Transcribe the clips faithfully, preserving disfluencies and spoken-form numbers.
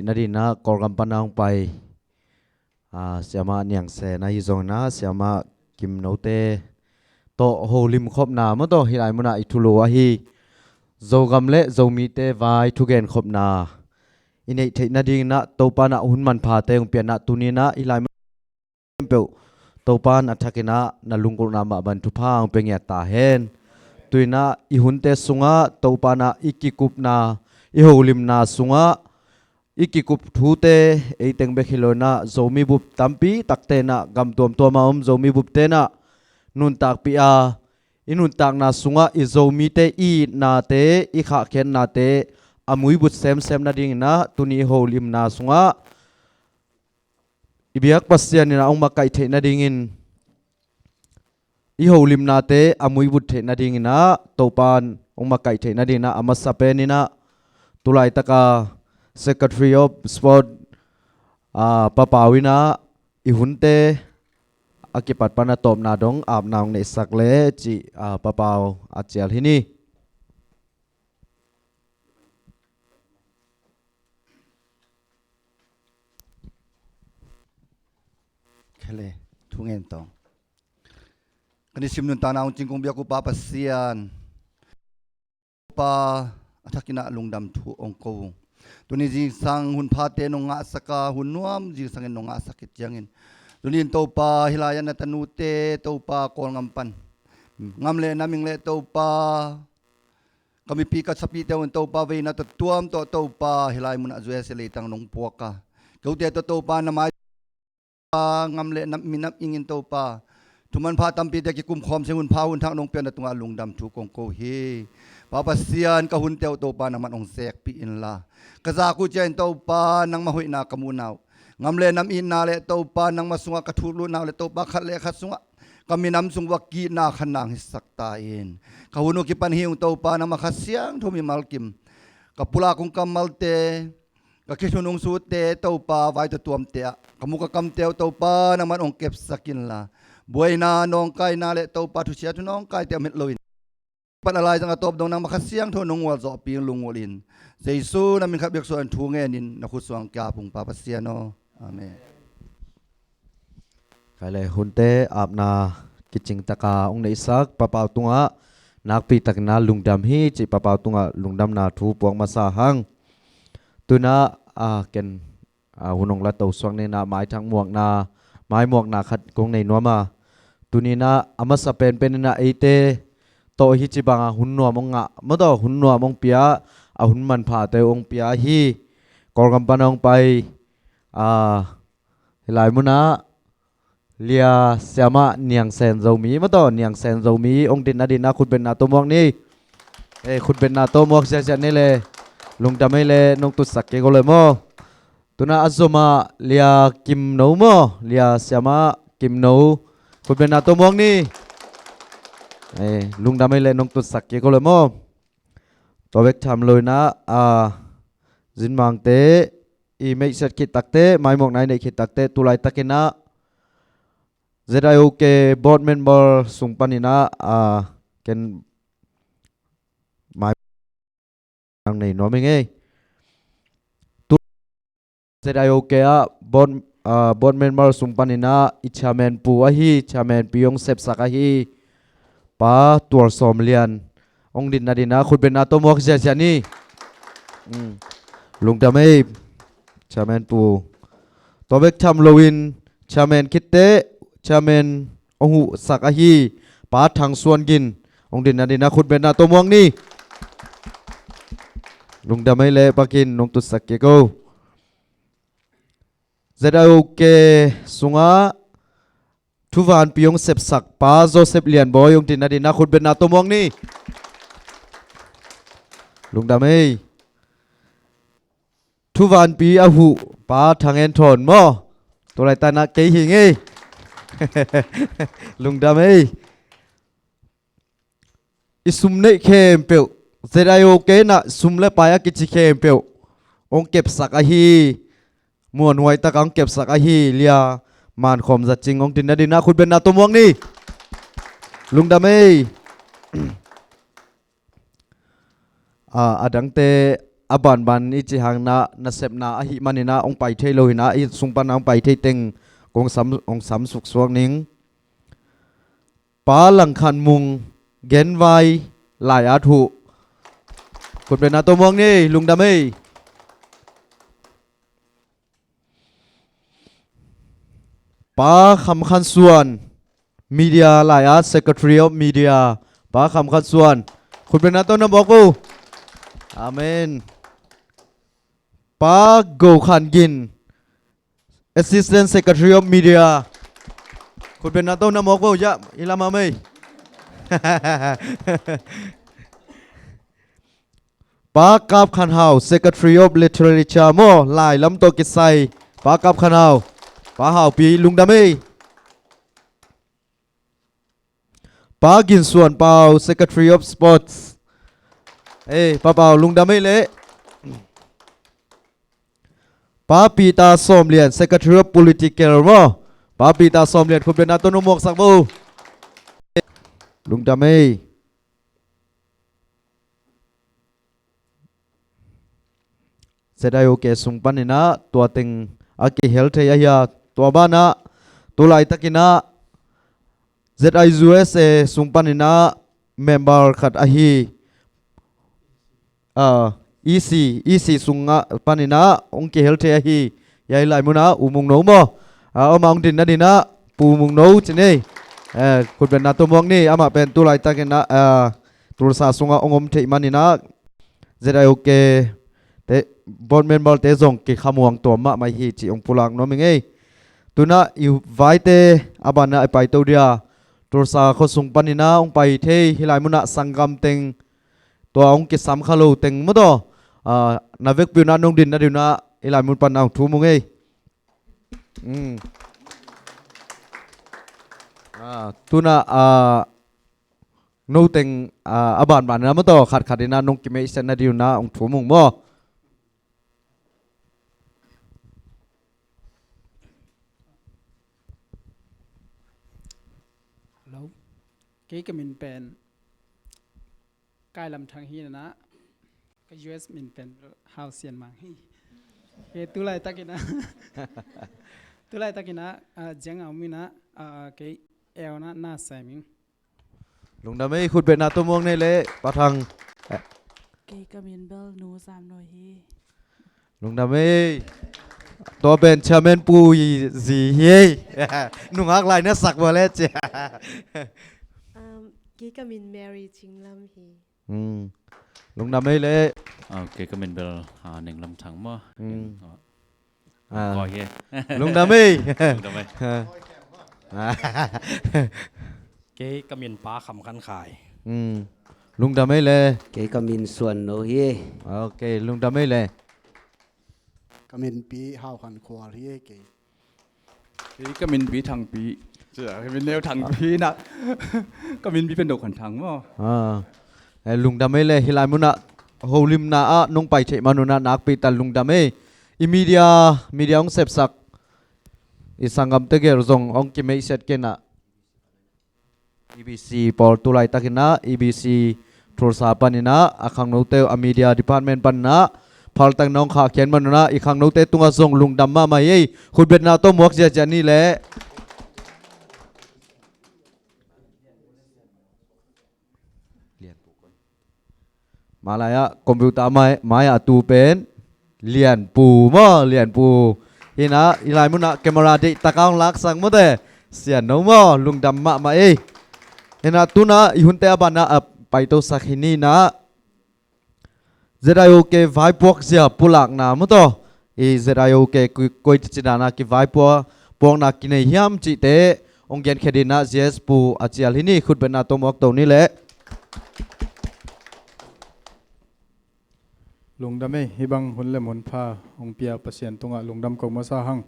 nadinah Kawlgam pana hong pai, ah, Siamah Niang Sen ahi zongin ah Siamah Kim Note tawh holim khopna maw tawh hih lai munah i thulu ahi Zogam le Zomite vai thugen khopna i neih theih nadinginah Topa nah hun manphate hong pianah tuninah hih lai mun peuh Topa in a thakinah na lunggulhna mah bang thupha hong pia ngiat ta hen. Tuinah i hunte sungah Topa nah i kikupna, i holimna sungah i kikup thute eiteng bek hi lo inah Zomi bup tampi takte nah gam tuamtuam a om Zomi bupte nah nuntakpih a, i nuntakna sungah i Zomite i itnate, i khahkhiatnate a muibut semsem nadinginah tuni i holimna sungah i biak Pasian inah hong makaih theih nadingin, i holimnate a muibut theih nadinginah Topa in hong makaih theih nadinginah a masa peninah tulaitaka Secretary of Sport, ah, Papau inah i hunte a kipat pana tawpna dong apna hong neihsak le cih, ah, Papau a cial hi ni. Khale, thungen tawng. Kan i sim nuntakna hong cingkung biak uh Pa Pasian, Pa a thakinah lungdam thu hong ko uh. Tuni zingsang hun phate nong ngahsaka hun nuam zingsangin nong ngahsak khit ciangin tuni in Topa hih lai-ah na tanute Topa Kawlgam pan ngam le naming le Topa ka mipi ka sapite un Topa veina tawh tuam tawh Topa hih lai munah U S A leitang nong puaka keute tawh Topa na mai ngam le nam, minam ingin Topa thuman pha tampite kikum khawm seng hun pha hun thak nong pian na tungah lungdam thu kong ko hi. Pa Pasian ka hunte uh Topa nangman hong zekpih inla ka zak uh ciangin Topa nangmah hoihna ka muhna uh ngam le nam itna le Topa nangmah sungah ka thukluhna uh le Topa khat le khat sungah ka minam sung vak kitna khan nang hisak ta in ka hun uh kipan hi ung Topa nangmah Kha Siangtho mimal kim ka pulak ung kammalte ka khithun ung sute Topa vai tawh tuamte ah ka mu ka kamte uh Topa nangman hong kepsak inla buaina nawngkaina le Topa thusia thu nawngkaite om het loin pan a laizang a tawp dong nangmah Kha Siangtho nong ngual zawhpih in lungngulh in Jesu na min khat bek suangin thu ngenin na khut suang kiap ung Pa Pasian aw. Amen. Khaile hunte apna kicingtaka hong neihsak Papau tungah nakpi takna lungdam hi cih Papau tungah lungdamna thu puak masa hang. Tunah a ken a hun hong la tosuak ninah maithak muakna maimuakna khat kong nei nuam a tuninah a masa penpen inah eite tawh hi ci banga hun nuam hong ngah maw tawh hun nuam hong pia a hun manphate hong pia hi. Kawlgam pana hong pai a hih lai munah Lia Siamah Niang Sen Zomi maw tawh Niang Sen Zomi hong dinna dinah khutbetna tawh muak ni. Eh, khutbetna tawh muak siasia ni le lungdam ei le nong tutsak kei ko le maw. Tunah a zomah Lia Kim No maw Lia Siamah Kim No khutbetna tawh muak ni. Eh, lungdam ei le nong tutsak kei ko le maw. Tua bek tham lo inah a zinmangte i meihsiat khit takte maimuakna i neih khit takte tulaitakinah Z I O K board member sung paninah a ken mai nei nuam hi ngei. Tu Z I O K ah board, ah, board member sung paninah i chairman pu ahi chairman pi hong sepsak ahi Pa Tual Sawm Lian hong dinna dinah khutbetna tawh muak siasia ni. Lungdam ei chairman pu. Tua bek tham loin chairman khitte chairman hong huhsak ahi Pa Thang Suan Gin hong dinna dinah khutbetna tawh muak ni. Lungdam ei le pakin nong tutsak kei ko. Z I O K sungah thuvanpi hong sepsak Pa Joseph Lian Bawi hong dinna dinah khutbetna tawh muak ni. Lungdam ei. Thuvanpi a huh Pa Thang En Thawn maw. Tulaitanah kei hi ngei. Lungdam ei. I sum neih khempeuh Z I O K inah sum le pai a kici khempeuh hong kepsak ahi muanhuai takah hong kepsak ahi Lia Mankhawm Za Cing hong dinna dinah khutbetna tawh muak ni. Lungdam ei. A, a dangte a banban i cih hangin ah nasepna ahih manin ah hong pai thei lo hi-in ah, i sung pan ah hong pai thei teng kong sam, hong sam suksuak ning. Pa Lang Khan Mung, Genvai, lai-at huh. Khutbetna tawh muak ni, lungdam ei. Pa Kham Khan Suan, Media lai-at, Secretary of Media. Pa Kham Khan Suan, khutbetna tawh na muak uh. Amen. Pa Go Khan Gin, Assistant Secretary of Media. Khutbetna tawh na muak uh, ya, i lam ah mei. Pa Kap Khan Hau, Secretary of Literature maw, lai lam tawh kisai. Pa Kap Khan Hau, Pa Haupi, lungdam ei. Pa Gin Suan Pau, Secretary of Sports. Ei, Pa Pau, lungdam ei leh. Pa Peter Sawm Lian, Secretary of Political maw. Pa Peter Sawm Lian, khutbetna tawh na muaksak bo. Lungdam ei. Z I O K sung panin ah tua teng a kihel thei ahi a, tua banah tu laitakin ah Z I U S A sung panin ah member khat ahi, ah, E C, E C sungah panin ah hong kihel thei ahi, hih lai munah U Mung No maw. Ah, amah hong dinna dingin ah Pu Mung No ci ni. Eh, khutbetna tawh muak ni, amah pen tu laitakin ah, ah, Tulsa sungah hong om thei manin ah Z I O K te, board member te zong kikhamuang tuam mahmah hi cih hong pulak nuam ing ei. Tu-in ah i vaite a banah i paito dia, Tulsa khuasung panin ah hong pai thei, hih lai munah sanggam teng, tua hong kisam kha lo teng maw taw, ah, na vekpi un ah nong dinna dingin ah hih lai mun pan ah hong thum ung ei. Mm. Ah, tu-in ah, ah, no teng, ah, a banban in ah maw taw, khatkhat in ah nong kimeihsiatna dingin ah hong thum ung maw. Hello. Kei ka min pen Kai Lam Thang hi-in ah, ka U S min pen Hau Sian Mang hi. Kei tu laitakin ah, tu laitakin ah, ah, Ziang ah om in ah, ah, kei L in ah na sem ing. Lungdam ei, khutbetna tawh muak ni leh, Pa Thang. Kei ka min bel Nu Zam Nawi hi. Lungdam ei. Tua pen Chairman Pu i zi hi ei. Nungak lai na sak bua leh cia. Um, kei ka min Mary Ching Lam hi. Hmm. Lungdam ei leh. Ah, kei ka min bel, ah, Ning Lam Thang maw. Hmm. Ah. Ah. Koi hi. Lungdam ei. Lungdam ei. Ah. Kei ka min Pa Kham Khan Khai. Hmm. Lungdam ei leh. Kei ka min Suan No hi. Ok, lungdam ei leh. Ka min Pi Hau Khan Khual hi kei. Kei ka min Pi Thang Pi. Cia, ka min neu Thang Pi na. Ka min Pi pen Do Khan Thang maw. Ah. Eh, lungdam ei leh, hih lai munah holimna ah nong pai theih man un ah nakpi tak lungdam ei. I media, media hong sepsak i sanggamte gel zong hong kimeihsiat kei in ah. E B C pawl tu laitakin ah, E B C Tulsa panin ah, a khangnote uh a media department panin ah, phaltak nong khahkhia man un ah, i khangnote tungah zong lungdam mahmah hi ei. Khutbetna tawh muak ziahziah ni leh. Mah lai-ah computer mai, mai-ah tu pen Lian Pu maw, Lian Pu. Hi-in ah, hih lai munah camera deihtak a hong laksak maw te. Sian No maw, lungdam mahmah ei. Hi-in ah tu-in ah i hunte a banah a paitosak hi ni-in ah, Z I O K vaipuak zia pulakna maw taw. I Z I O K koi, koi cici dan a kivaipuak, puakna kinei hiam cihte hong genkhia dingin ah Z S Pu a cial hi ni, khutbetna tawh muak to ni leh. Lungdam ei, hih bang hun leh mun pha hong pia Pasian tungah lungdam ko masa hang.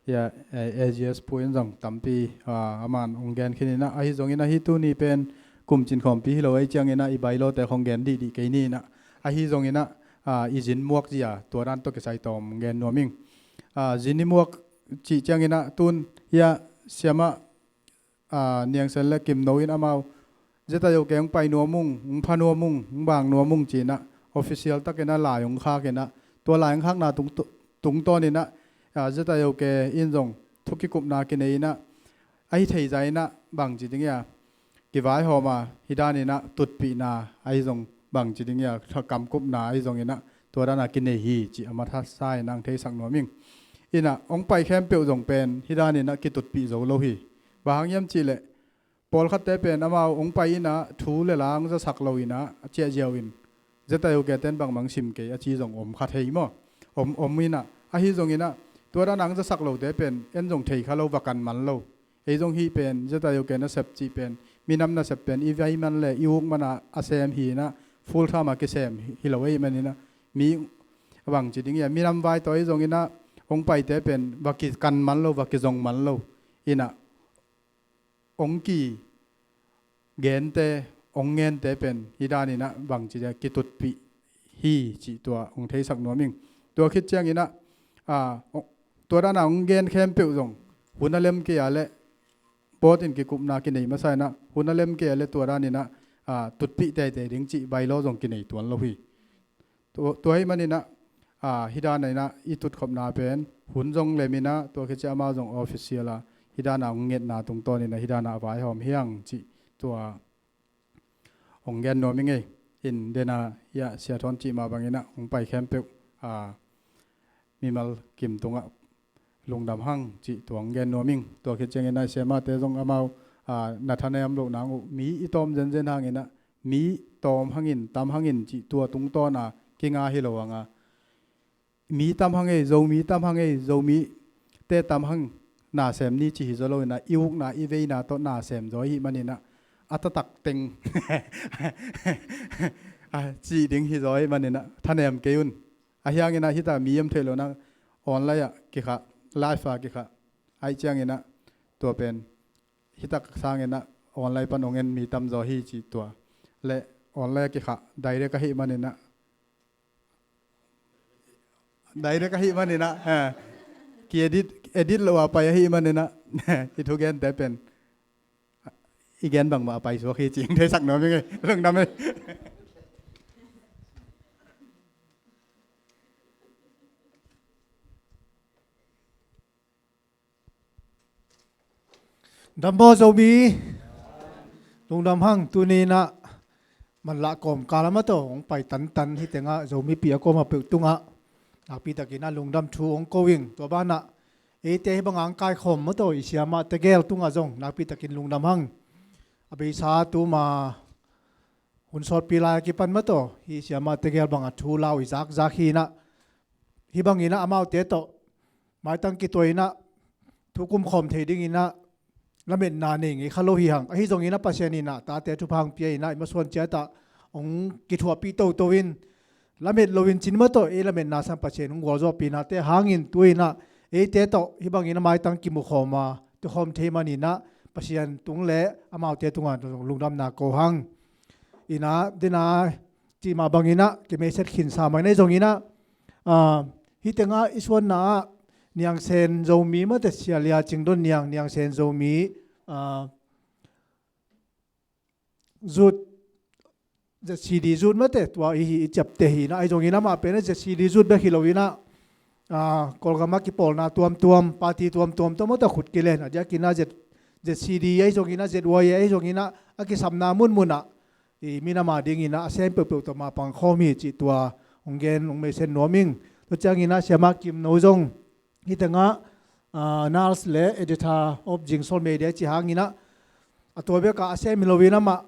Hia, eh, A G S Pu in zong tampi, ah, aman hong gen khin in ah, ahi zongin ahi tuni pen kum cin khawmpi hi lo ei ciangin ah i bylaw te khong gen dihdih kei ni in ah, ahi zongin ah, ah, i zin muak zia tua dan tawh kisai tawm gen nuam ing. Ah, zin i muak cih ciangin ah tun hia siamah, ah, Niang Sen leh Kim No in amau Z I O K hong pai nuam ung, hong pha nuam ung, hong bang nuam ung ci-in ah official takin ah lai hong khak in ah, tua lai hong khakna tung, tungtawn in ah, ZIOK in zong thu kikupna kinei in ah, ahi thei zah in ah bang ci ding ia kivaihawm a, hih dan in ah tutpihna ahi zong, bang ci ding ia kamkupna ahi zong in ah tua dan a kinei hi cih a masa in ah hong theisak nuam ing. In ah hong pai khempeuh zong pen hih dan in ah kitutpih zo lo hi. Bang hang hiam cih leh pawlkhatte pen amau hong pai in ah thu le la hong zasak lo in ah a ciahziau in ZIOK ten bangmah hong sim kei a ci zong om kha thei maw? Om, om in ah, ahi zong in ah tua dan a hong zasak lote pen en zong thei kha lo, va kan man lo. Ei zong hih pen ZIOK nasep cih pen, minam nasep pen i vai man le i uk man a a sem hi in ah, full time a kisem hi, hi lo ahih man in ah, mi, bang ci ding ia, minam vai tawh ahi zong in ah hong paite pen va kikan man lo, va kizong man lo. In ah hong kigente, hong ngente pen hih dan in ah bang ci ding ia kitutpih hi cih tua hong theisak nuam ing. Tua khit ciang in ah, a, tua dan a hong gen khempeuh zong hun a lem kei a leh, pawt in kikupna kinei masa in ah, hun a lem kei a leh tua dan in ah, a, tutpih teitei ding cih bylaw zong kinei tuan lo hi. Tua, tua ahih man in ah, a, hih dan in ah i tutkhopna pen hun zong lem in ah, tua khit ciang amau zong official a hih dan a hong ngetna tungtawn in ah hih dan a vaihawm hi hang cih tua hong gen nuam ing ei. In den a ia Sia Thawn cih mah bang in ah hong pai khempeuh, a, mimal kim tungah lungdam hang cih tua hong gen nuam ing. Tua khit ciang in ah siamate zong amau, a, na thanem loh nang uh, mi i tawm zenzen hang in ah, mi tawm hang in, tam hang in cih tua tungtawn a kinga hi lo hang a, mi tam hang ei, Zomi tam hang ei, Zomite tam hang na sem ni cih hi zaw lo in ah, i ukna i veina tawh na sem zaw ahih man in ah, a taktak teng, a, cih ding hi zaw ahih man in ah thanem kei un. Ahih hang in ah hih tak mi om thei lo in ah online ah kikhah, live ah kikhah ahih ciang in ah, tua pen hih tak sang in ah online pan hong en mi tam zaw hi cih tua. Le online ah kikhah direct ahih man in ah, direct ahih man in ah, a, ki-edit, edit lo a pai ahih man in ah, i thugente pen i gen bangmah a paisuak hi cih hong theisak nuam ing ei. Lungdam ei. Dam maw Zomi? Lungdam hang. Tuni in ah manlah kawmkal a mah tawh hong pai tantan hih teng ah Zomipi a kuamah peuh tungah nakpi takin ah lungdam thu hong ko ing. Tua banah eite hih bang a hong kaikhawm mah tawh i siamah tegel tungah zong nakpi takin lungdam hang. A beisa tuma hun sawtpi lai a kipan mah tawh hih siamah tegel bang a thu lau i zakzak hi in ah, hih bang in ah amaute tawh maitang kituak in ah thu kumkhawm thei ding in ah lametna nei ngei kha lo hi hang. Ahi zong in ah Pasian in ah tate thupha hong pia in ah i masuan ciat ah hong kithuahpih toto in, lamet lo in cin mah tawh ei lametna sang Pasian hong gualzawhpihnate hangin tu in ah eite tawh hih bang in ah maitang kimukhawm a tukhawm thei man in ah Pasian tung le amaute tungah lungdamna ko hang. In ah den a cih mah bang in ah kimeiset khinsa mah in ah, ahi zong in ah, a, hih teng ah i suanna ah Niang Sen Zomi mah teh, Sia Lia Cing Don Niang, Niang Sen Zomi, a, zut, ZCD zut mah teh, tua i, i ciapteh hi in ah, ahi zong in ah amah pen ah ZCD zut bek hi lo in ah, a, Kawlgam ah kipawlna tuamtuam, party tuamtuam tawh mah tawh khut kilen, a diakin ah Z, ZCD ahi zong in ah, ZYA ahi zong in ah, a kisapna munmun ah i minam a ding in ah a sem peuhpeuh tawh mapang khawm hi cih tua hong gen, hong meiset nuam ing. Tua ciang in ah Siamah Kim No zong hih teng ah, a, nurse le editor of Zingsol Media cih hang in ah, a, tua bek ah a sem hi lo in ah amah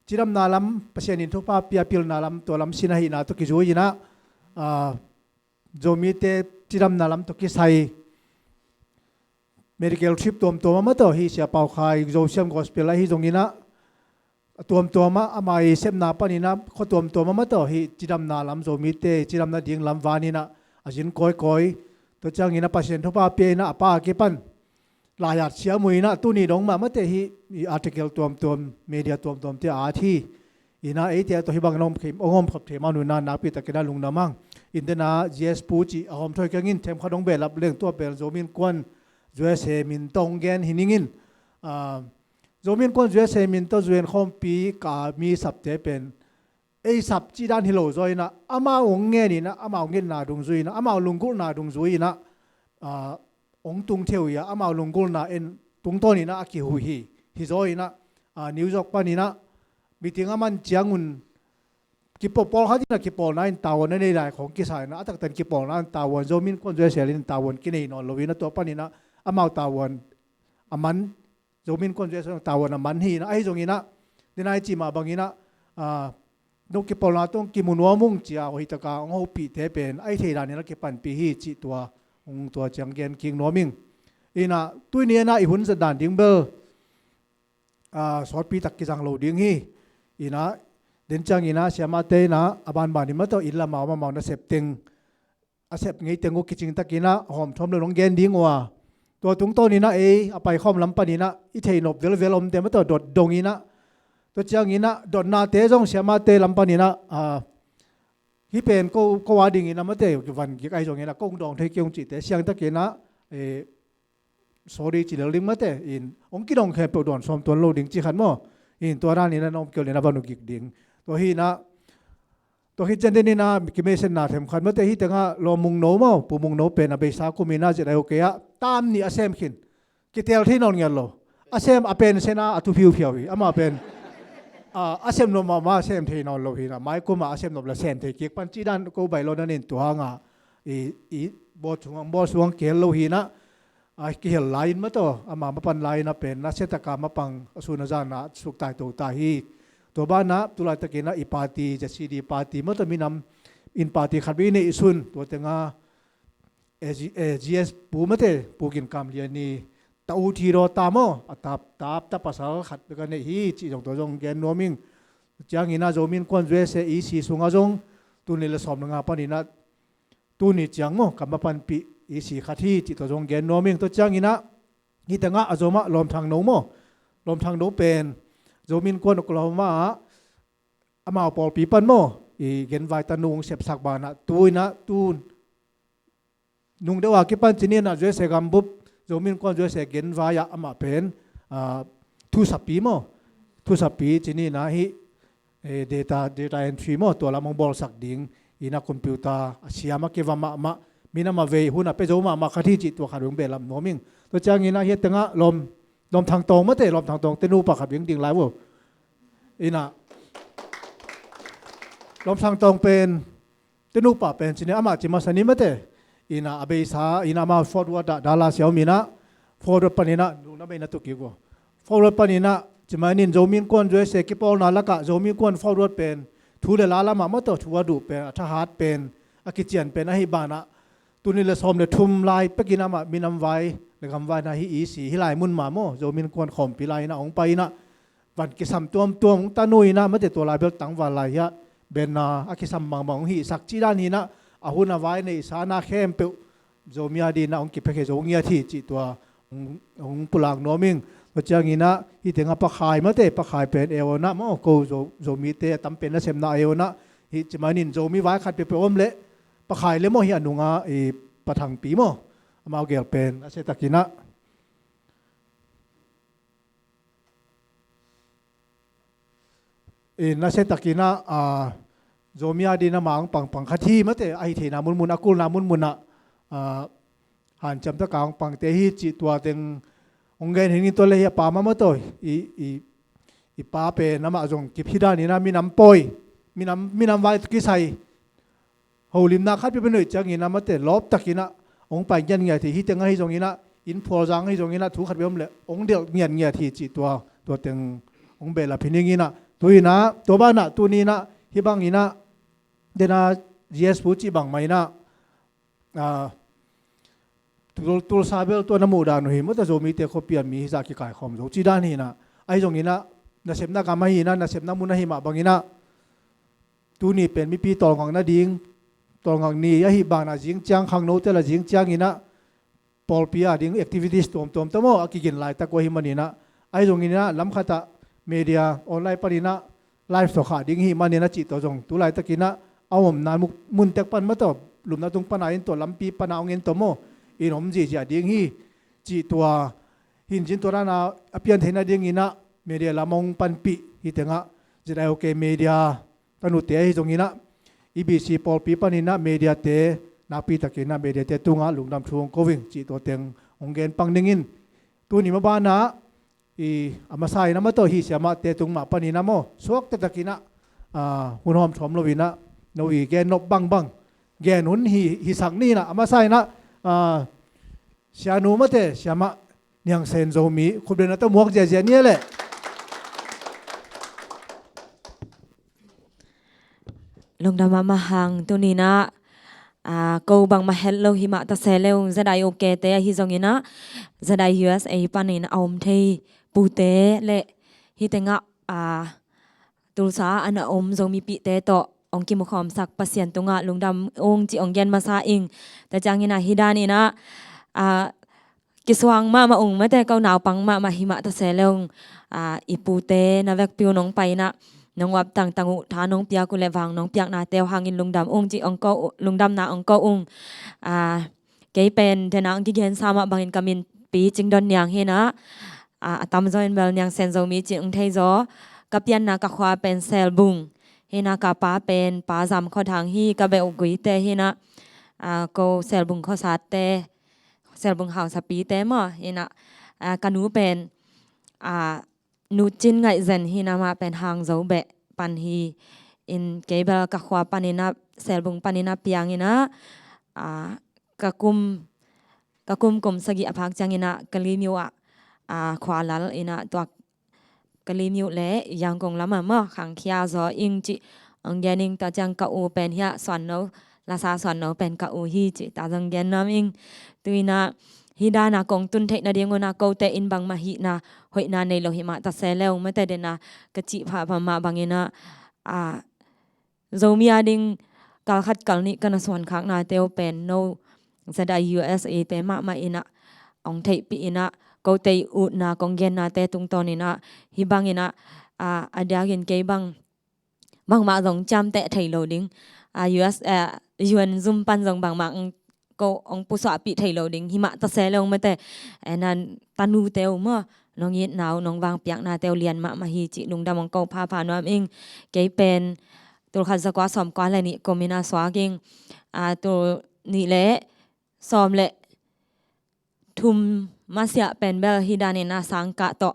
cidamna lam, Pasian in thupha pia pilna lam, tua lam sin ahihna tawh kizui in ah, a, Zomite cidamna lam tawh kisai medical trip tuamtuam ah mah tawh, hih Sia Pau Khai Zosiam Gospel ahi zong in ah, a tuamtuam ah, ama i sepna pan in ah khua tuamtuam ah mah tawh hih cidamna lam, Zomite cidamna ding lam van in ah a zin kawikawi. Tua ciang in ah Pasian thupha pia in ah a pa a kipan lai at siam uh in ah, tuni dong mah mah teh hih, hih article tuamtuam, media tuamtuam te a at hi. In ah eite tawh hih bang in ah hong om khawm thei man un ah nakpi takin ah lungdam hang. In den ah GS Pu cih a hawm thoi keng in, themkhat hong behlap leng, tua pen Zomi Innkuan USA min tawh hong gen hi ning in, a, Zomi Innkuan USA min tawh zu en khawmpi ka mi sapte pen ei sap cih dan hi lo zaw inah, amau hong ngen inah, amau ngetna dungzui inah, amau lunggulhna dungzui inah, ah, hong tung thei uh hi a, amau lunggulhna en tungtawn inah a kihuh hi. Hi zaw inah, ah, New York pan inah meeting a man ciangun kipawl, pawlkhat inah kipawlna in tavuan a nei lai khawng kisa inah, a taktak in kipawlna in tavuan, Zomi Innkuan U S A in tavuan kinei nawn lo inah, tua pan inah amau tavuan a man, Zomi Innkuan U S A tavuan a man hi inah, ahi zong inah, dena i cih mah bang inah, ah, no kipawlna tawh kimu nuam ung ci a, ahi taka hong hopihte pen ahi thei dan inah kipanpih hi cih tua, hong tua ciang gen kik nuam ing. Inah tuni inah i hun zat dan ding bel, ah, sawtpi tak kizang lo ding hi. Inah den ciang inah siamate inah a banban in mah tawh inn lam a om amau nasep teng, a sep ngei teng uh kicing tak inah hawm thawm lo in hong gen ding uh a, tua tungtawn inah ei a paikhawm lam pan inah i theih nop velvel omte mah tawh dot dong inah, tua ciang inah dotnate zong siamate lam pan inah, ah, hih pen ko, ko a ding inah mate, van gik ahi zong inah ko hong dawng thei kei ung cihte siang tak inah, eh, sorry ci lel ding mate, in hong kidong khempeuh dawn sawm tuan lo ding ci khat maw. In tua dan inah na om kei leh na van uh gik ding. Tua hi inah, tua khit ciang den inah kimeisetna themkhat mate, hih tengah Lawm Mung No maw, Pu Mung No pen a beisa kum inah Z I O K ah tam nih a sem khin, kitel thei nawn ngiat lo. A sem a pen sena a thu phiuphiau hi, amah pen, ah, a sem nop mahmah a sem thei nawn lo hi inah, mai kum ah a sem nop la sem thei kik pan cih dan ko baih lo na nin tua hang a, i, i bawl sung hang, bawl sung hang kihel lo hi inah, a kihel lai in mah tawh, ama mapan lai inah pen nasia taka mapang a sun a zan ah suk tai to ta hi. Tua banah tu laitak inah i party, Z C D party mah tawh minam in party khat vei i neih sun, tua tengah A G, eh, G S pu mate, Pu Gin Kam Lian i ta u thi daw ta maw, a tap, tap, ta pasal khat bek a neih hi cih zong tua zong gen nuam ing. Ciang inah Zomi Innkuan U S A E C sungah zong tul nih le sawm le nga pan inah tuni ciang maw ka mapanpih E C khat hi cih tua zong gen nuam ing. Tua ciang inah hih tengah a Zomah Lawm Thang No maw, Lawm Thang No pen Zomi Innkuan Oklahoma ah amau pawlpi pan maw i genvai tanu hong sepsak banah tu inah tu nung deuh a kipan ci ni inah U S A gambup, Zomi Innkuan U S A genvai ah amah pen, ah, thusapi maw, thusapi ci ni inah hih, eh, data, data entry maw, tua lam hong bawlsak ding inah computer a siam a kiva mahmah, minam a vei hun a pia zo mahmah khat hi cih tua khat hong behlap nuam ing. Tua ciang inah hih tengah Lawm, Lawm Thang Tawng mate, Lawm Thang Tawng te nupa khat vei hong ding lai vo. Inah Lawm Thang Tawng pen te nupa pen ci ni, amah ci masa ni mate. Inah a beisa inah amah Fort Worth ah Dallas ah om inah, Fort Worth pan inah nungna mei na tu kik uh. Fort Worth pan inah ci mai nin Zomi Innkuan U S A kipawlna lakah Zomi Innkuan Fort Worth pen thu le la lamah mah tawh thu a duh pen, a thahat pen, a kician pen ahi banah tul nih le sawm le thum lai pek inah amah minam vai le gam vai na hih E C hih lai mun mah maw, Zomi Innkuan khawmpi lai inah hong pai inah van kisam tuamtuam hong tanu inah mate, tua lai bel tangval lai hiah banner a kisam bangbang hong hihsak cih dan hi inah, a hun a vai neihsa na khempeuh Zomi a ding inah hong kiphiakhia zo ngiat hi cih tua hong, hong pulak nuam ing. Tua ciang inah hih tengah Pakhai mate, Pakhai pen A O na maw, ko Zo, Zomite a tam pen nasepna A O na hih ci mai nin Zomi vai khat peuhpeuh om leh Pakhai le maw, hih a nungah i Pa Thangpi maw, amau gel pen a se tak inah i nasia tak inah, ah, Zomi a ding inah mah hong pangpang khat hi mate, ahi theihna munmun, a kulna munmun ah, ah, hanciam taka hong pangte hi cih tua teng hong gen hi ning. Tua le hi a pa mah mah tawh i, i, i pa pen amah zong kip hi dan inah minam pawi, minam, minam vai tawh kisai holimna khat peuhpeuh noih ciang inah mate, lawp tak inah hong pai ngiatngiat hi. Hih teng ahi zong inah, inn phualzang ahi zong inah, thu khat peuh om leh hong delh ngiatngiat hi cih tua, tua teng hong behlap hi ning inah. Tu inah, tua banah tuni inah hih bang inah, dena G S pu cih bang mah inah, ah, Tul, Tulsa bel tua na muh dan uh hi mate, Zomite khuapi a mi hizah kikaikhawm zo cih dan hi inah. Ahi zong inah, nasepna gam ahi inah, nasepna mun ahi mah bang inah, tuni pen mipi tawlngak nading, tawlngak ni ahi banah zing ciang, khangnote la zing ciang inah pawlpi a ding activities tuamtuam tawh maw a kigin laitak uh ahi man inah. Ahi zong inah lam khatah media online pan inah live tawh khah ding hi man inah cih tawh zong tu laitak inah a omna mun, mun tek pan mah tawh, lumna tung pana en tawh, lampi pana hong en tawh maw, in om ziahziah ding hi cih tua, hin zin tua dana a pian theihna ding inah media lam hong panpih, hih tengah Z I O K media tanute ahi zongin ah, EBC pawlpi panin ah mediate, nakpi takin ah mediate tungah lungdam thu hong ko ing cih tua teng hong gen pang ning in, tuni mabanah i a masa in ah, amah tawh hi siamahte tung mah panin ah maw, suakta takin ah, ah, hun hawm thawm lo in ah, no i gen nop bangbang gen hun hi, hisak ni in ah, a masa in ah, ah, sianu mate, siamah Niang Sen Zomi, khupden a tawh muak ziazia ni a leh. Lungdam mahmah hang, tuni in ah, ah, ko bangmah het lo hi mah ta se leng, ZIUK te ahi zongin ah, ZIUSA panin a om thei pute le hih tengah, ah, Tulsa ah a na om Zomipihte tawh hong kimukhawmsak Pasian tungah lungdam ung cih hong gen masa ing. Tua ciangin ah hih dan in ah, ah, kisuang mahmah ung mate, ko naupang mahmah hi mah ta se leng, ah, i pute na vekpi un hong pai in ah, nong uap tangtang uh, tha nong piak uh le vang nong piaknate uh hangin lungdam ung cih hong ko, lungdamna hong ko ung. Ah, kei pen dena hong kigensa mah bangin ka min Pi Cing Don Niang hi in ah, ah, a tamzaw in bel Niang Sen Zomi cih hong thei zaw. Ka pianna ka khua pen Selbung hi in ah, ka pa pen Pa Zam Khua Thang hi, ka beh uh Guite hi in ah, ah, ko Selbung khuasate, Selbung hausapite maw hi in ah, ah, ka nu pen, ah, Nu Cin Ngaih Zen hi in ah, amah pen Hangzo beh pan hi in, kei bel ka khua panin ah, Selbung panin ah piang in ah, ah, ka kum, ka kum kum sagih a phak ciangin ah Kalemyo ah, ah, khua lal in ah, tua Kalemyo le Yangon lam ah maw khangkhia zaw ing cih hong gen ing. Tua ciang ka u pen hiah Suanno, Lasa Suanno pen ka u hi cih ta zong gen nuam ing. Tu in ah hih dan a kong tun theih nading un ah, kote in bangmah hihna hoihna nei lo hi mah ta se leng, mate, dena ka cih phapha mah bangin ah, ah, Zomi a ding kal khat kal nih ka na suankhaknate uh pen no ZIUSA te mahmah in ah hong theihpih in ah, kote i utna kong gennate tungtawn in ah, hih bangin ah, ah, a diakin kei bang bangmah zong ciamteh thei lo ding. Ah, US, ah, UN zum pan zong bangmah hong ko, hong pusuahpih thei lo ding hi mah ta se leng, mate, eh, na tanute uh maw, nong itna uh, nong vangpiaknate uh lian mahmah hi cih lungdam hong ko phapha nuam ing. Kei pen tul khat za kua sawm kua le nih kum in ah suak ing. Ah, tul nih le sawm le thum masiah pen bel hih dan in ah sangkah tawh,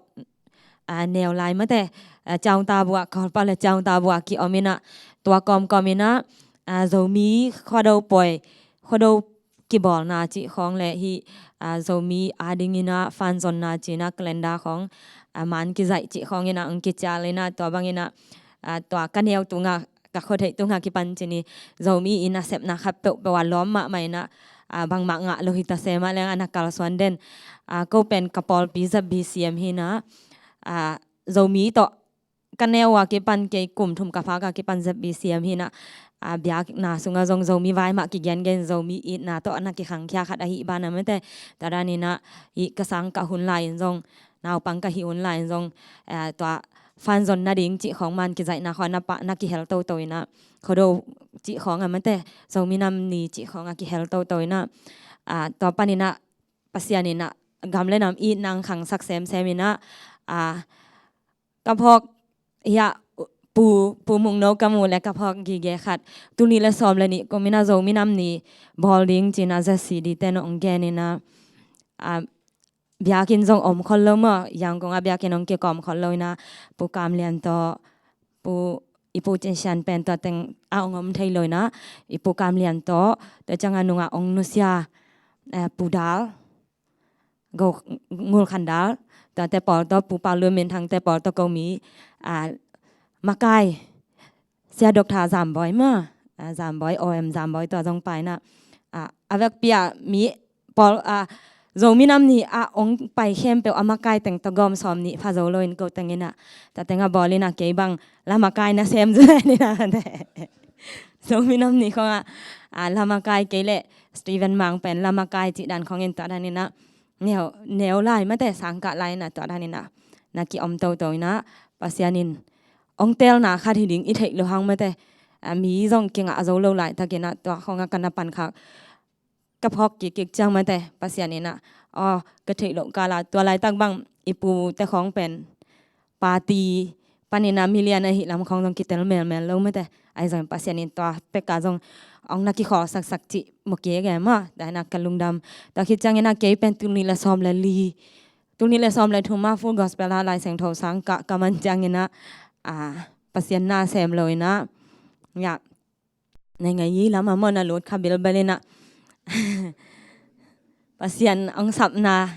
ah, neu lai, mate, ah, Chaung Tabu ah, Kawlpau le Chaung Tabu ah ki-om in ah, tua kawmkawm in ah, ah, Zomi Khuado pawi, Khuado kibawlna cih khawng le hih, ah, Zomi a ding in ah fanzonna cih in ah calendar khawng, ah, man kizaih cih khawng in ah hong kicial in ah, tua bang in ah, ah, tua ka neu tungah, ka khuatheih tungah kipan cih ni, Zomi i nasepna khat peuhpeuh ah lawm mahmah in ah, ah, bangmah ngah lo hi ta se mah leng, a na kalsuan den. Ah, ko pen ka pawlpi ZBCM hi in ah, ah, Zomi tawh ka neu a kipan, kei kum thum ka phak a kipan ZBCM hi in ah, ah, biakna sungah zong Zomi vai mah kigengen, Zomi itna tawh na kikhangkhia khat ahih banah, mate, tua dan in ah, hih ka sangkah hun lai in zong, naupang ka hih hun lai in zong, ah, tua fanzon nading cih khawng man kizaihna khawng na pah, na kihel toto in ah, Khuado cih khawng ah, mate, Zomi Nam Ni cih khawng ah kihel toto in ah, ah, tua pan in ah Pasian in ah gam le nam itna hong khangsak semsem in ah, ah, ka phawk hiah Pu, Pu Mung No ka mu le ka phawk gige khat, tul nih le sawm le nih kum in ah Zomi Nam Ni bawl ding ci in ah ZCD te in hong gen in ah, ah, biakinn zong om khol lo maw, Yangon ah biakinn hong kikawm khol lo in ah, Pu Kam Lian tawh, Pu, i Pu Cin Sian pen tua teng ah hong om thei lo in ah, i Pu Kam Lian tawh, tua ciang a nungah hong nusia, eh, Pu Dal, Go Ngul Khan Dal, tuate pawl tawh, Pu Pau Lun Min Thang te pawl tawh ko mi, ah, makai, Sia Doctor Zam Bawi maw, ah, Zam Bawi, O M Zam Bawi, tua zong pai in ah, ah, a vekpi ah mi pawl, ah, Zomi Nam Ni ah hong pai khempeuh a makai teng tawh gawm sawm nih pha zo lo in ko teng in ah, tua teng ah bawl in ah kei bang la makai na sem zu ni in ah, Zomi Nam Ni khawng ah, ah, la makai, kei le Steven Mang pen la makai cih dan khawng in tua dan in ah neu, neu lai, mate, sangkah lai in ah tua dan in ah na ki-om toto in ah, Pasian in hong teelna khat hi ding i theih loh hang, mate, ah, mi zong kingah zo lo laitak in ah tua khawng ah ka na pankhak, ka phawk kikkik ciang, mate, Pasian in ah, aw, ka theih loh kal ah tua laitak bang i pute khawng pen party, panin a milian ahih lam khawng zong kitel melmel lo mate. Ahi zongin Pasian in tua pek a zong hong na kikhawlsaksak cih mu kik e maw. Tua hi in a ka lungdam. Tua khit ciangin a kei pen tul nih le sawm le li, tul nih le sawm le thum a Full Gospel a Lai Siangtho sang kah ka man ciangin a, a, Pasian na sem lo in a, ya, Naingngayi lam a maw na lut kha bilbel in a, Pasian hong sapna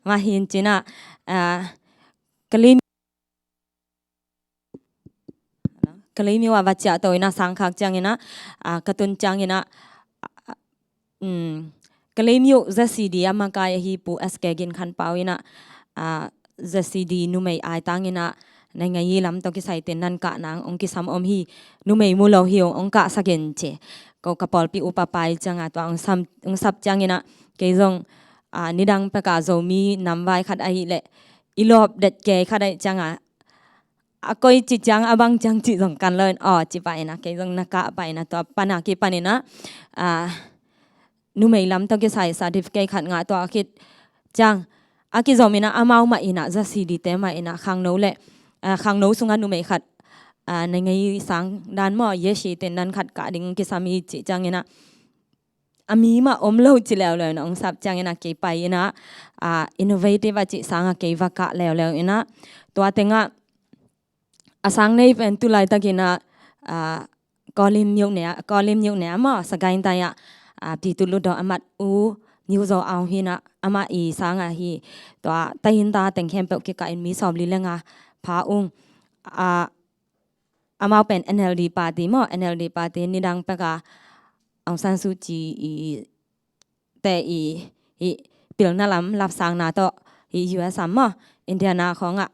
mah hi in ci in a, a, ka lim, ka lim uh a va ciah to in a, sang khak ciangin a, a, ka tun ciangin a, a, um, ka lim uh Z C D a makai ahi Pu S K Gin Khan Pau in a, a, Z C D numei aitang in a, naingngayi lam tawh kisai tendan kah nang hong kisam om hi, numei mu lo hi ung, hong kahsak in ci. Ko ka pawlpi upa pa i ciang a tua hong sam, hong sap ciangin a, kei zong, a, nidang pek a Zomi namvai khat ahih leh i lawp det kei khat ahih ciang a, a koi ci ciang a bang ciang cih zong kan lo in, aw ci pah in a, kei zong na kah pah in a, tua pan a kipan in a, a, numei lam tawh kisai certificate khat ngah tua khit ciang a kizom in a, amau mah in a, Z C D te mah in a, khangno le, a, khangno sung a numei khat, a, naingngayi sang dan maw, Yeshi tendan khat kah ding kisam hi ci ciangin a, a mi mah om lo ci leuleu in a, hong sap ciangin a kei pai in a, a, innovative a cih sang a kei va kah leuleu in a, tua teng a, a sang nei pen tu laitak in a, a, Kawlim Myone a, Kawlim Myone a maw, Sagaing Tai a, a, Pi Tu Lu Daw a mat u Myo Zaw Aung hi in a, amah i sang a hi, tua tainta teng khempeuh kikah in mi sawmli le nga pha ung, a, amau pen N L D party maw, N L D party nidang pek a Aung San Suu Kyi i te i, i pilna lam lapsangna tawh i U S a maw, Indiana khawng ah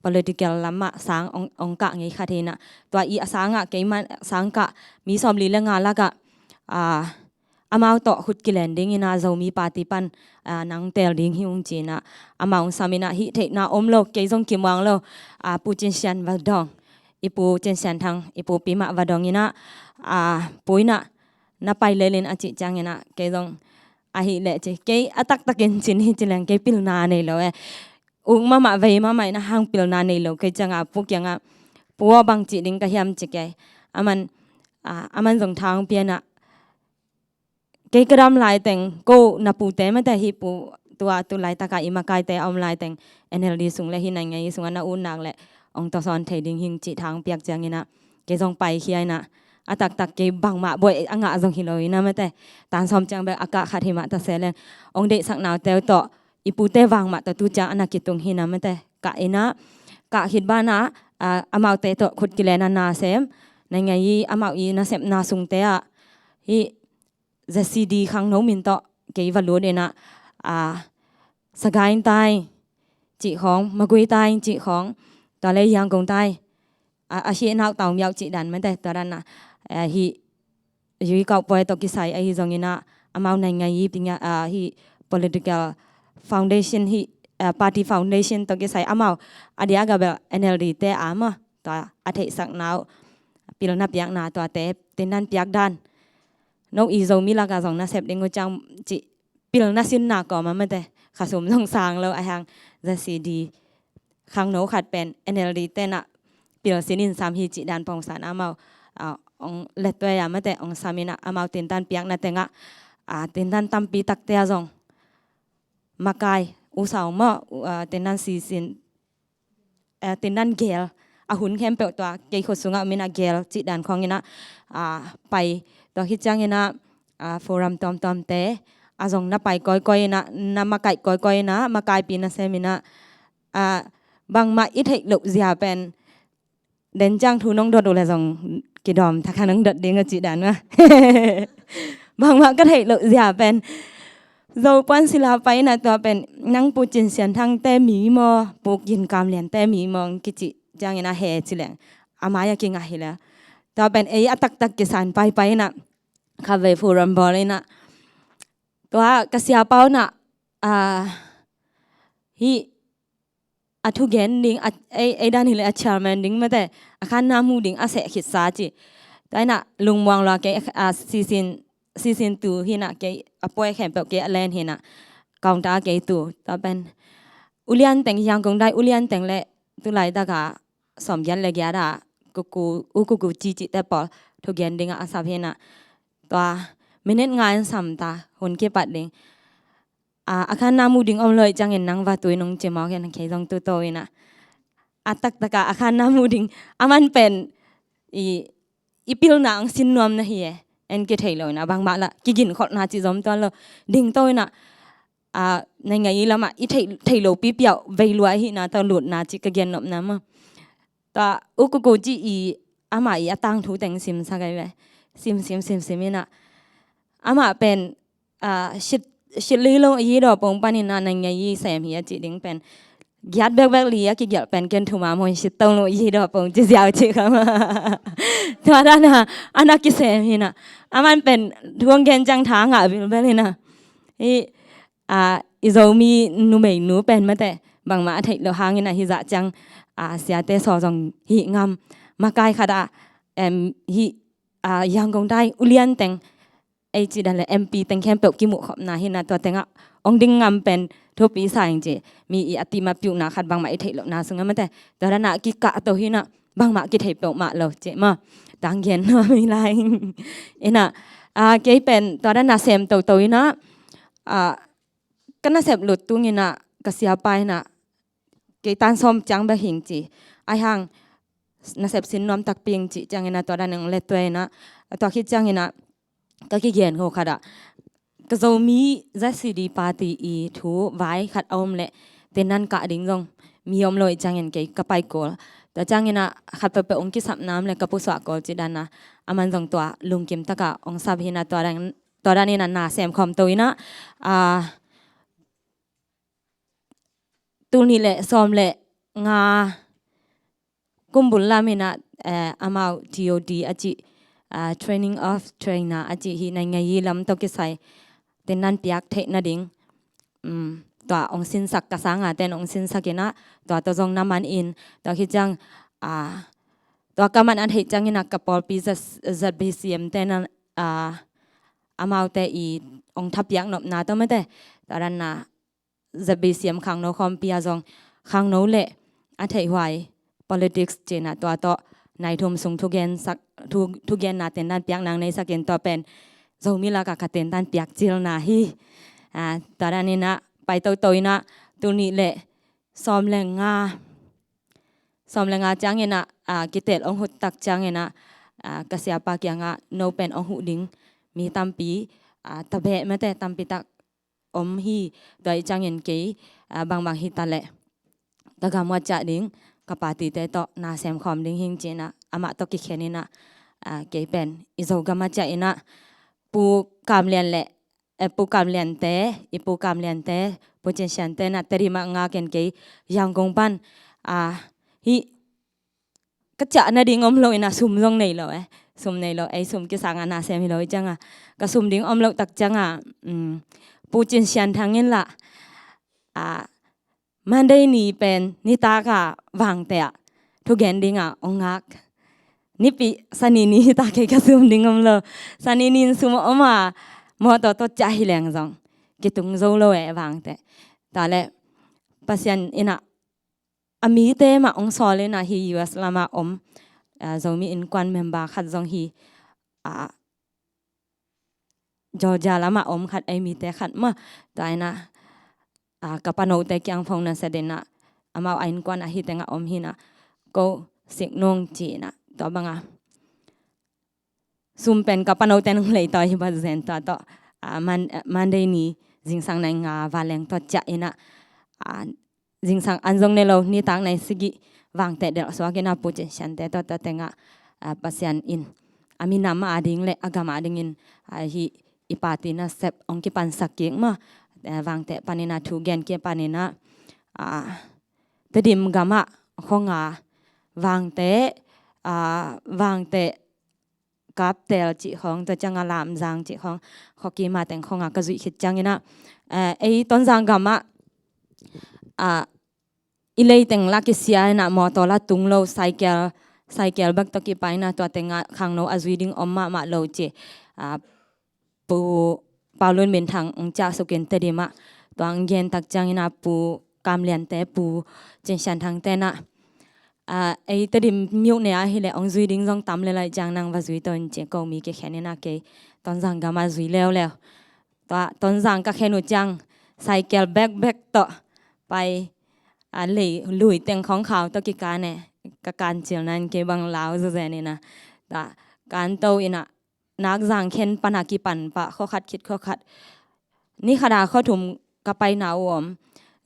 political lam ah sang hong, hong kah ngei khat hi in a, tua i a sang ah keimah sang kah mi sawmli le nga lak ah, a, amau tawh khut kilen ding in a, Zomi party pan, a, nang teel ding hi ung ci in a, amau hong sam in a, hih theihna om lo, kei zong kimuang lo, a, Pu Cin Sian va dong, i Pu Cin Sian Thang, i pupi mah va dong in a, a, Pu in a, na pai lel in a cih ciangin a, kei zong ahih leh ci, kei a taktak in cin hi ci leng kei pilna nei lo e. Uk mahmah vei mahmah in a hang pilna nei lo kei ciang a, Pu kiang a, Pu aw bang cih ding ka hiam ci kei. Aman, a, aman zong tha hong pia in a, kei ka dam lai teng ko na pute mate hi Pu, tua tu laitak a i makaite a om lai teng N L D sung le hih naingngayi sung a na ut nak leh hong tawsawn thei ding hi ing cih tha hong piak ciangin a, kei zong paikhia in a, a taktak kei bangmah buai a ngah zong hi lo in a mate, tan sawm ciang bek a kah khat hi mah ta se leng, hong deihsak naute uh tawh i pute vang mah tawh tu ciang a na kitung hi in a mate, kah in a, kah khit ban a, a, amaute tawh khut kilen a na sem, naingngayi amau i nasepna sungte ah hih Z C D khangno min tawh kei va lut in a, a, Sagaing Tai cih khawng, Magway Tai cih khawng, tua le Yangon Tai, a, a hih Nau Tau Miau cih dan mate, tua dan a, a, hih Yui Kau Poi tawh kisai ahi zongin a, amau naingngayi ping a, a, hih political foundation, hih, a, party foundation tawh kisai amau a diak a bel N L D te a maw, tua a theihsak nau pilna piakna tuate, tendan piak dan. No i Zomi lak a zong na sep ding uh ciang cih pilna sinna kawm a mate, khasum zong sang lo a hang Z C D khangno khat pen N L D ten a pil sin in sam hi cih dan pongsan amau, a, hong lettuai a mate, hong sam in a amau tendan piakna teng ah, a, tendan tampi takte a zong makai, u sau maw, u, a, tendan sisin, eh, tendan gel, a hun khempeuh tua kei khut sungah om in a gel cih dan khawng in a, a, pai, tua khit ciangin a, a, forum tuamtuamte a zong na pai kawikawi in a, na makaih kawikawi in a, makaipi nasem in a, a, bangmah i theih loh zia pen den ciang thu nong dot uh le zong kidawm thakha nong dot ding a cih dan mah. Bangmah ka theih loh zia pen Zopuan sila pai in a tua pen nang Pu Cin Sian Thang te mi maw, Pu Gin Kam Lian te mi maw, kici ciangin a he ci leng a mai a kingah hi le. Tua pen ei a taktak kisan paipai in a khavei forum bawl in a tua ka siapa un a, a, hih a thugen ding, a, ei, ei dan hi le a chairman ding mate, a khanna mu ding a seh khitsa ci. Tua in a lungmuang lua kei, a, sisin, sisin tu hi in a kei, a puai khempeuh kei a len hi in a counter kei tu. Tua pen ulian teng, Yangon Tai ulian teng le tu laitak a sawmgiat le giat ah Kuku, U Kuku Ci cihte pawl thugen dingah a sap hi-in ah, tua minit nga in sam ta, hun kipat ding. A, a khanna mu ding om lo ahih ciangin nang va tu in hong ci mawk in, kei zong tu to in ah, a taktak ah a khanna mu ding. Aman pen i, i pilna hong sin nuam na hi e. En kithei lo in ah, bangmah lah kiginkholhna cih zong om tuan lo. Ding to in ah, a, naingai i lamah i theih, theih lopi piau vei lua ahihna tawh lutna cih ka gen nopna maw. Tua U Kuku Ci i, amah i a tangthu teng simsak ahi ve. Sim, sim, sim, sim in ah, amah pen, a, sit, sit lei lo, i daw pong panin ah naingai i sem hi a cih ding pen giat bekbek li a kigelh pen ken thum a mawh in sit to lo, i daw pong ci ziau cih kha maw. Tua dan a, a na kisem hi-in ah, aman pen thu hong gen ciang tha ngah bilbel hi-in ah. Hi, a, i Zomi numeinu pen mate bangmah a theih loh hangin ah hih zah ciang, a, siate saw zong hih ngam, makai khat ah, em, hih, a, Yangon dai ulian teng, ei cih dan le M P teng khempeuh kimuh khopna hi-in ah, tua tengah hong ding ngam pen thupi sa ing ci. Mi i a timah piuhna khat, bangmah i theih lohna sungah mate, tua dan ah kikah to hi-in ah, bangmah kithei peuhmah lo cih maw. Tang gen nuam hi lai. In ah, a, kei pen tua dan a sem toto in ah, a, ka nasep lut tung in ah ka siapa in ah, kei tan sawm ciang bek hi ing ci. Ahih hang nasep sin nuam takpi ing cih ciangin ah tua dan in hong letua in ah, tua khit ciangin ah ka kigen kho khat ah, ka Zomi Z C D party i thu vai khat a om leh, tendan kah ding zong mi om lo ahih ciangin kei ka pai kul. Tua ciangin ah khat peuhpeuh hong kisapna om leh ka pusuah kul cih dan a, aman zong tua lungkim tak a hong sap hi-in ah, tua dan, tua dan in ah na sem khawm to in ah, a, tul nih le sawm le nga kum bul lam in ah, eh, amau T O D a cih, ah, Training of Trainer a cih, hih naingai i lam tawh kisai tendan piak theih nading, um, tua hong sinsak, ka sangate in hong sinsak in ah, tua tawh zong na man in, tua khit ciang, ah, tua ka man a theih ciangin ah ka pawlpi Z-, Z B C M te in ah, ah, amaute i hong thapiak nopna tawh mate, tua dan a Z B C M khangno khawmpi ah zong khangno le a theihhuai politics ci-in ah tua tawh nai thum sung thugensak, thu, thugenna tendan piak nang neisak in, tua pen Zomi lakah ka tendan piak cilna hi. Ah, tua dan in ah pai toto in ah, tul nih le sawm le nga, sawm le nga ciangin ah, ah, kitel hong huh tak ciangin ah, ah, ka siapa kiangah no pen hong huh ding mi tampi, ah, tabeh mate tampi tak om hi. Tua ahih ciangin kei, ah, bangbang hi ta leh ka gam ua ciah ding, ka party te tawh na sem khawm ding hi ing ci-in ah, amah tawh kikhen in ah, ah, kei pen i Zogam ah ciah in ah, Pu Kam Lian le, eh, Pu Kam Lian te, i Pu Kam Lian te, Pu Cin Sian te in ah Tedim ah ngak in kei Yangon pan, ah, hih ka ciah nading om lo in ah, sum zong nei lo, eh. Sum nei lo, ei sum kisang a na sem hi lo ahih ciang a, ka sum ding om lo tak ciang a, um, Pu Cin Sian Thang in lah, ah, Monday ni pen nitak a Vangteh ah thugen ding a hong ngak. Nipi Sani ni hi ta, kei ka sum ding om lo. Sani ni in sum om a, mawtaw tawh ciah hi leng zong kitung zo lo, eh, Vangteh. Tua leh Pasian in ah a mite mah hong sawl in ah, hih U S lam ah om, ah, Zomi Innkuan member khat zong hi, ah, Georgia lam ah om khat, ei mite khat mah. Tua in ah, ah, ka panote kiang phone na sa den ah, amau a innkuan ah hih teng ah om hi-in ah, ko sik nong ci-in ah, tua bang a sum pen ka panote in hong leitawi hi vat zen, tua tawh, ah, Mon-, ah, Monday ni zingsang nai nga vanleng tawh ciah in ah, ah, zingsang an zong ne lo, nitak nai sagih Vangteh delh suak in ah, Pu Cin Sian te tawh tua teng ah, ah, Pasian in a minam a ding le a gam a dingin, ah, hih i party nasep hong kipansak kik maw, ah, Vangteh panin ah thu gen kik panin ah, ah, Tedim gam ah khua nga, Vangteh, ah, Vangteh, Kaptel cih khawng, tua ciang a Lamzang cih khawng, khua kim a teng khua nga ka zuih khit ciangin ah, eh, ei Tonzang gam ah, ah, i lei teng lah kisia in ah, mawtaw lah tung lo, cycle, cycle bek tawh kipai in ah, tua teng ah khangno a zui ding om mahmah lo ci. Ah, Pu Pau Lun Min Thang hong ciahsuk in Tedim ah, tua hong gen tak ciangin ah, Pu Kam Lian te, Pu Cin Sian Thang te in ah, a, ei Tedim myone ah hileh hong zui ding zong tam lel lai ciang nang va zui to in ci, ko mi kikhen in a kei Tonzang gam ah zui leuleu. Tua Tonzang ka khen uh ciang cycle backpack tawh pai, a, lei lui teng khawng khau tawh kikan e. Ka kancil nan kei bang lau zuzen in a, tua kanto in a, Nakzang khen pan a kipan pah khua khat khit khua khat. Ni khat a khua thum ka paina uh om.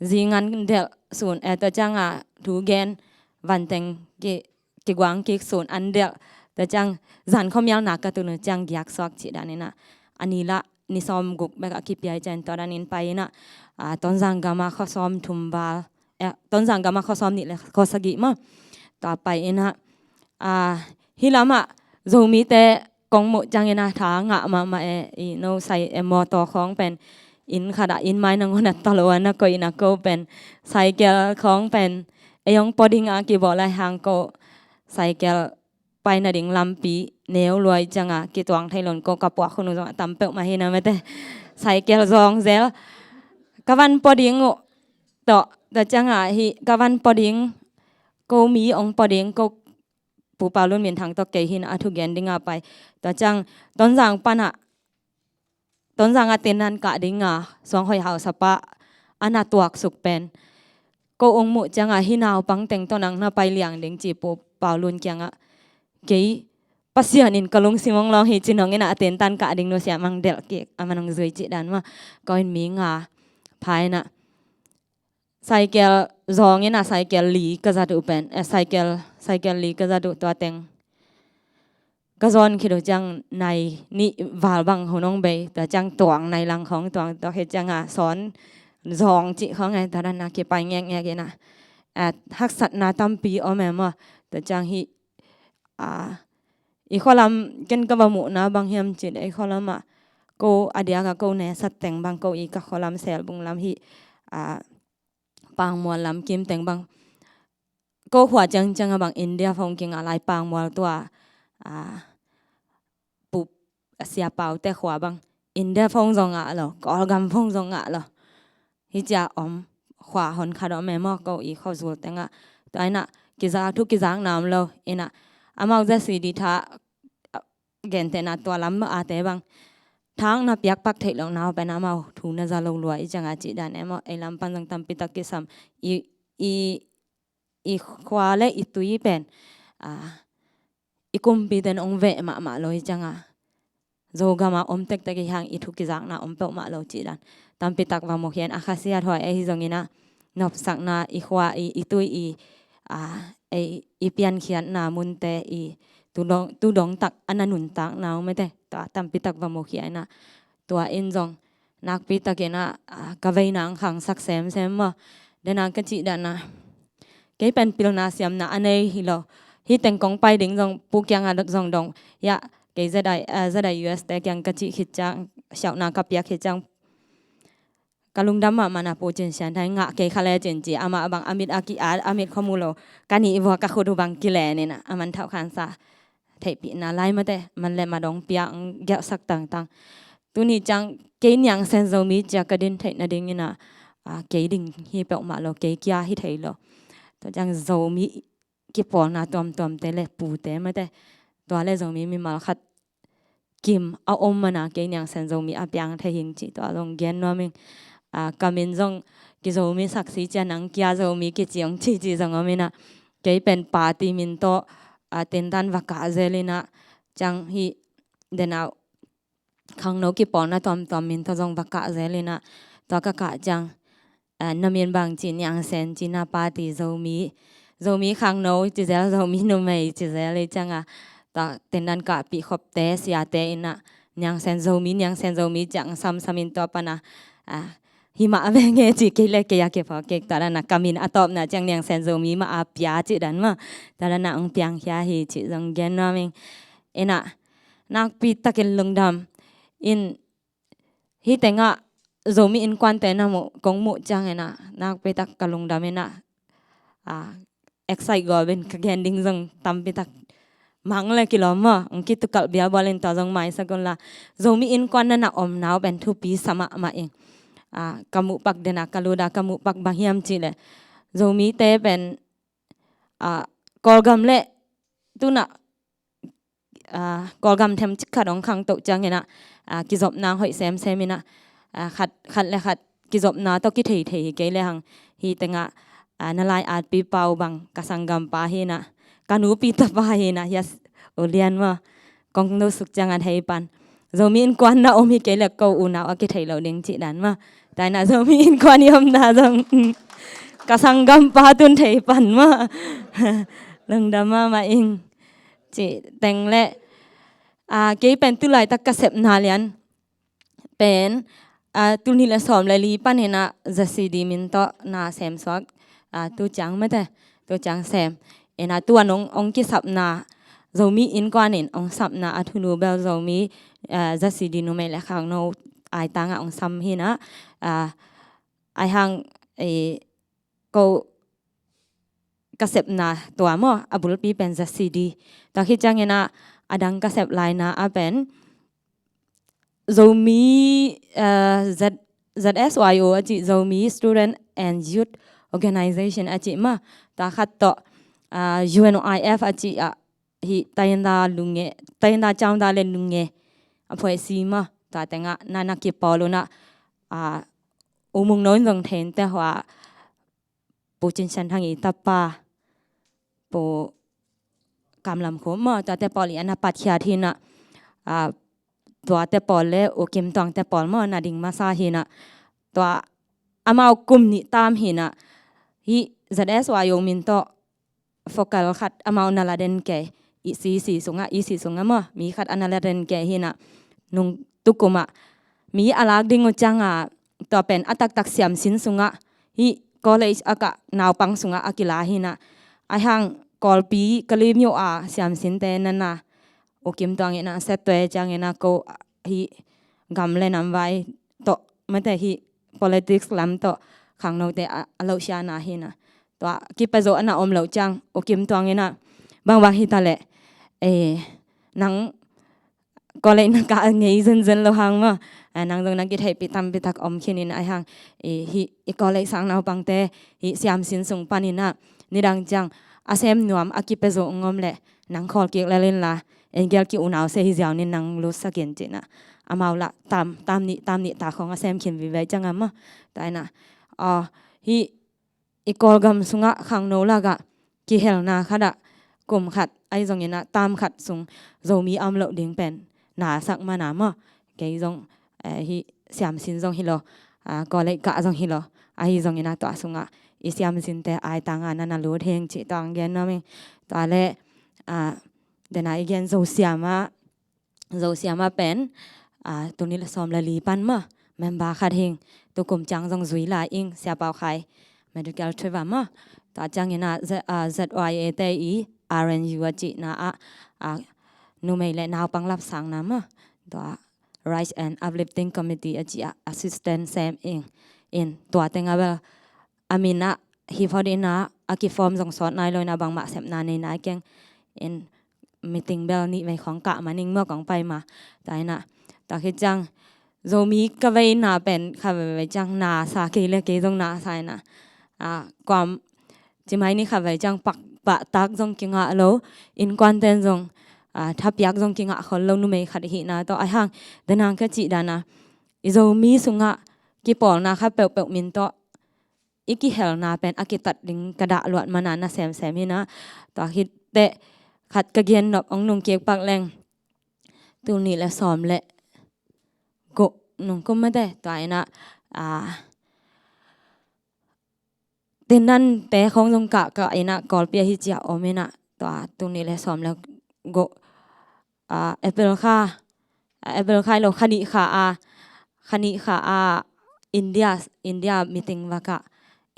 Zingan delh sun, eh, tua ciang a thu gen vanteng ki, kiguang kik sun an delh. Tua ciang zan khuamial nak ka tun uh ciang giak suak cih dan in a, a ni lah ni sawm guk bek a kipia i ciang tua dan in pai in a, a, Tonzang gam ah khua sawm thum val, eh, Tonzang gam ah khua sawm nih le khua sagih maw. Tua pai in a, a, hih lam ah Zomite kong muh ciang in a tha ngah mahmah e. I no sai e, mawtaw khawng pen inn khat ah inn mai nangawn a ta lo a na koih in a, ko pen cycle khawng pen ei hong pua ding a kibawl lai hang ko cycle pai nading lampi neu lua i ciang a kituang thei lo in ko ka puak hun uh zong a tam peuhmah hi na mate. Cycle zawng zel ka van pua ding uh tawh, tua ciang a hih ka van pua ding, ko mi hong pua ding, ko Pu Pau Lun Min Thang tawh kei hi in a thu gen ding a pai. Tua ciang Tonzang pan a, Tonzang a tintang kah ding a Suanghawih hausapa a na tuaksuk pen, ko hong muh ciang a hih naupang teng tawh nang na pai liang ding ci Pu Pau Lun kiang ah, kei Pasian in ka lungsim hong lawng hi ci nong in a, a tintang kah ding nusia mang delh kik a man hong zui cih dan maw. Ko in mi nga pha in a, cycle zawng in a, cycle li ka zat uh pen, eh, cycle, cycle li ka zat uh, tua teng ka zawn khit uh ciang nai nih val bang hun hong bei, tua ciang tuang nai lang khawng tuang, tua khit ciang a sawn zawng cih khawng e, tua dan a kipai ngekngek in a, a, haksatna tampi om e maw. Tua ciang hih, a, i khua lam ken ka va muhna bang hiam cih leh i khua lam ah ko a diak a ko nesat teng bang ko i ka khua lam Selbung lam hih, a, Pangmual lam kim teng bang ko khua ciangciang a bang India phone kingah lai, Pangmual tua, a, Pu, a, Sia Pau te khua bang India phone zong ngah lo, Kawlgam phone zong ngah lo. Hih cia om khua hon khat om e maw, ko i khua zul teng ah. Tua in a kiza, thu kizakna om lo in a, amau Z C D tha, a, gentehna tua lam a te bang thang na piak pak theih lo nau pen amau thu na za lo lua i ciang a cih dan e maw. Ei lam pan zong tampi tak kisam, i, i, i khua le i tui pen, a, i kumpi ten hong veh mahmah lo i ciang a, Zogam a om tektek i hang i thu kizakna om peuhmah lo cih dan tampi tak va mukhia in a, khasiat huai ahi zong in a, nopsakna i khua i, i tui i, a, ei, i piankhiatna munte i tudong, tudong tak a na nuntakna uh mete, tua tampi tak va mukhia in a, tua in zong nakpi tak in a, a, ka veina ang khangsak semsem maw. Dena ka cih dan a, kei pen pilna siamna a nei hi lo. Hih teng kong pai ding zong Pu kiang a zong dong, ya, kei Z I, a, Z I U S te kiang ka cih khit ciang, siauhna ka piak khit ciang, ka lungdam mahmah na, Pu Cin Sian Thang ngah kei kha le cin ci, amah bang a mit a ki-at, a mit khua mu lo, ka nih vua ka khut uh bang kilen in a, a man thauh khansa theihpihna lai mate, man le ma dong piak, gelhsak tangtang. Tuni ciang kei Niang Sen Zomi cia ka din theih nading in a, a, kei ding hi peuhmah lo, kei kia hi thei lo. Tua ciang Zomi kipawlna tuamtuamte le pute mate, tua le Zomi mimal khat kim a om man a, kei Niang Sen Zomi a piang thei hing ci tua zong gen nuam ing. A, ka min zong ki Zomi saksi cia nang kia Zomi kici ong ci ci zong om in a, kei pen party min tawh, a, tentan va kah zel in a, ciang hih denau khangno kipawlna tuamtuam min tawh zong va kah zel in a, tua ka kah ciang, a, na min bang ci, Niang Sen ci, na party Zomi, Zomi khangno ci zel, Zomi numei ci zel i ciang a, tua tentan kahpih khopte, siate in a, Niang Sen Zomi, Niang Sen Zomi ciang samsam in tua pan a, a, hi mah a veng e ci, kei le kei a kiphaw kik, tua dan a ka min a tawpna ciang Niang Sen Zomi mah a pia cih dan maw, tua dan a ong piangkhia hi cih zong gen nuam ing. In a, nakpi takin lungdam in, hih tengah Zomi innkuante na muh, kong muh ciang in a, nakpi tak ka lungdam in a, a, excite gawp in ka gen ding zong tampi tak mang le kilawm maw, ong kitukalh bialbual in tua zong maisak un la. Zomi innkuan na na om nau pen thupi sa mahmah ing. A, ka muh pak dena ka lut a ka muh pak bang hiam cih leh, Zomite pen, a, Kawlgam le tunah, ah, Kawlgam themcik khat hong khangto cianginah, ah, kizopna hoih semsem inah, ah, khat, khat le khat kizopna tawh kitheithei hi kei le hang hi tengah, ah, na lai atpi pau bang ka sanggampa hinah, ka nupi tapa hinah, hias ulian maw, kong nosuk ciangah thei pan. Zomi innkuan na om hi kei le ko unau a kithei lo ding cih dan maw. Tainah Zomi innkuan i omna zong ka sanggampa tun thei pan maw. Lungdam mahmah ing. Cih teng le, ah, kei pen tulaitak ka sepna lian pen, ah, tul nih le sawm le li paninah Z C D min tawh na semsuak, ah, tu ciang mate, tu ciang sem. Inah tua nong ong kisapna, Zomi innkuan in ong sapna a thulu bel Zomi, ah, Z C D numei le khangno aitangah ong sam hinah, ah, ai hang, eh, ko ka sepna tua maw, a bulpi pen Z C D. Tua khit cianginah a dang ka sep laina a pen Zomi, eh, Z, Z S Y O a cih, Zomi Student and Youth Organization a cih maw. Tua khat tawh, ah, U N O I F a cih ah hi Tayinda Lunge, Tayinda Chaunda le Lunge a phuaisi maw. Tua tengah na na kipawl unah, ah, U Mung No in zong theinte hua, Pu Cin Sian Thang i tapa, Pu Kam Lam Khup maw, tuate pawl i a na patkhiat hinah, ah, tuate pawl le U Kim Tuangte pawl maw na ding masa hinah, tua amau kum nih tam hinah, hi Z S Y O min tawh vocal khat amau na la den kei, i C C sungah, i C C sungah maw, mi khat a na la den kei hinah, nung tukumah mi a lak ding uh cianga, tua pen a taktak siamsin sungah, hi college a kah naupang sungah a kila hinah, ai hang Kawlpi Kalemyo a siamsinte nana, U Kim Tuang inah, Set Toe ciang inah, ko hi gam le namvai tawh mate, hi politics lam tawh khangnote a, a lohsiana hinah. Tua kipia zo a na om loh ciang U Kim Tuang inah, bangbang hita leh, eh, nang college na kah ngei zenzen lo hang maw, eh, nang zong na kitheihpih tampitak om khinin ai hang, eh, hi i college sang naupangte hi siamsin sung paninah nidang ciang a sem nuam a kipia zo ngom leh nang khawl kik lel inla, en gel ki unau se hi ziau nin nang lutsak in cinah, amau lah tam, tam nih, tam nih ta khong a sem khin vive cianga maw. Tainah, ah, hi i Kawlgam sungah khangno lakah kihelna khatah kum khat ahi zonginah tam khat sung Zomi a om loh ding pen na sak mana maw. Kei zong, eh, hi siamsin zong hi lo, ah, college kah zong hi lo, ahi zonginah tua sungah i siamsinte aitanga na na lut heng cih tuang gen nuam ing. Tua le, ah, dena i gen Zosiam ah, Zosiam ah pen, ah, tul nih le sawm le li pan maw, member khat hing, tukum ciang zong zui lai ing, Sia Pau Khai medical trip ah maw. Tua cianginah Z-, ah, Z Y A te i R N U a cihna ah, ah, numei le naupang lapsangna maw, tua Rights and Uplifting Committee a cih ah assistant sem ing. In tua tengah bel a minah hi phot inah a kiform zong sawt nai lo inah bangmah sepna nei nai keng. In meeting bel nih vei khong kah maning maw kong pai ma. Tainah, tua khit ciang Zomi ka veina pen kha veivei ciang na sa kei le kei zong na sa inah, ah, kuam cimai ni kha vei ciang pak pahtak zong kingah lo, innkuanten zong, ah, thapiak zong kingah khol lo numei khat ihina tawh ai hang, denang ka cih dana i Zomi sungah kipawlna khat peuhpeuh min tawh i kihelna pen a kitat ding ka dah luat mana na semsem hinah. Tua khit teh khat ka gen nop ong nung kik pak leng, tul nih le sawm le guk nung kum mate, tua inah, ah, tinante khong zong kah kah inah Kawlpi ahi cia om inah, tua tul nih le sawm le guk, ah, April kha, ah, April kha lo, kha nih kha a, kha nih kha a India, India meeting va kah,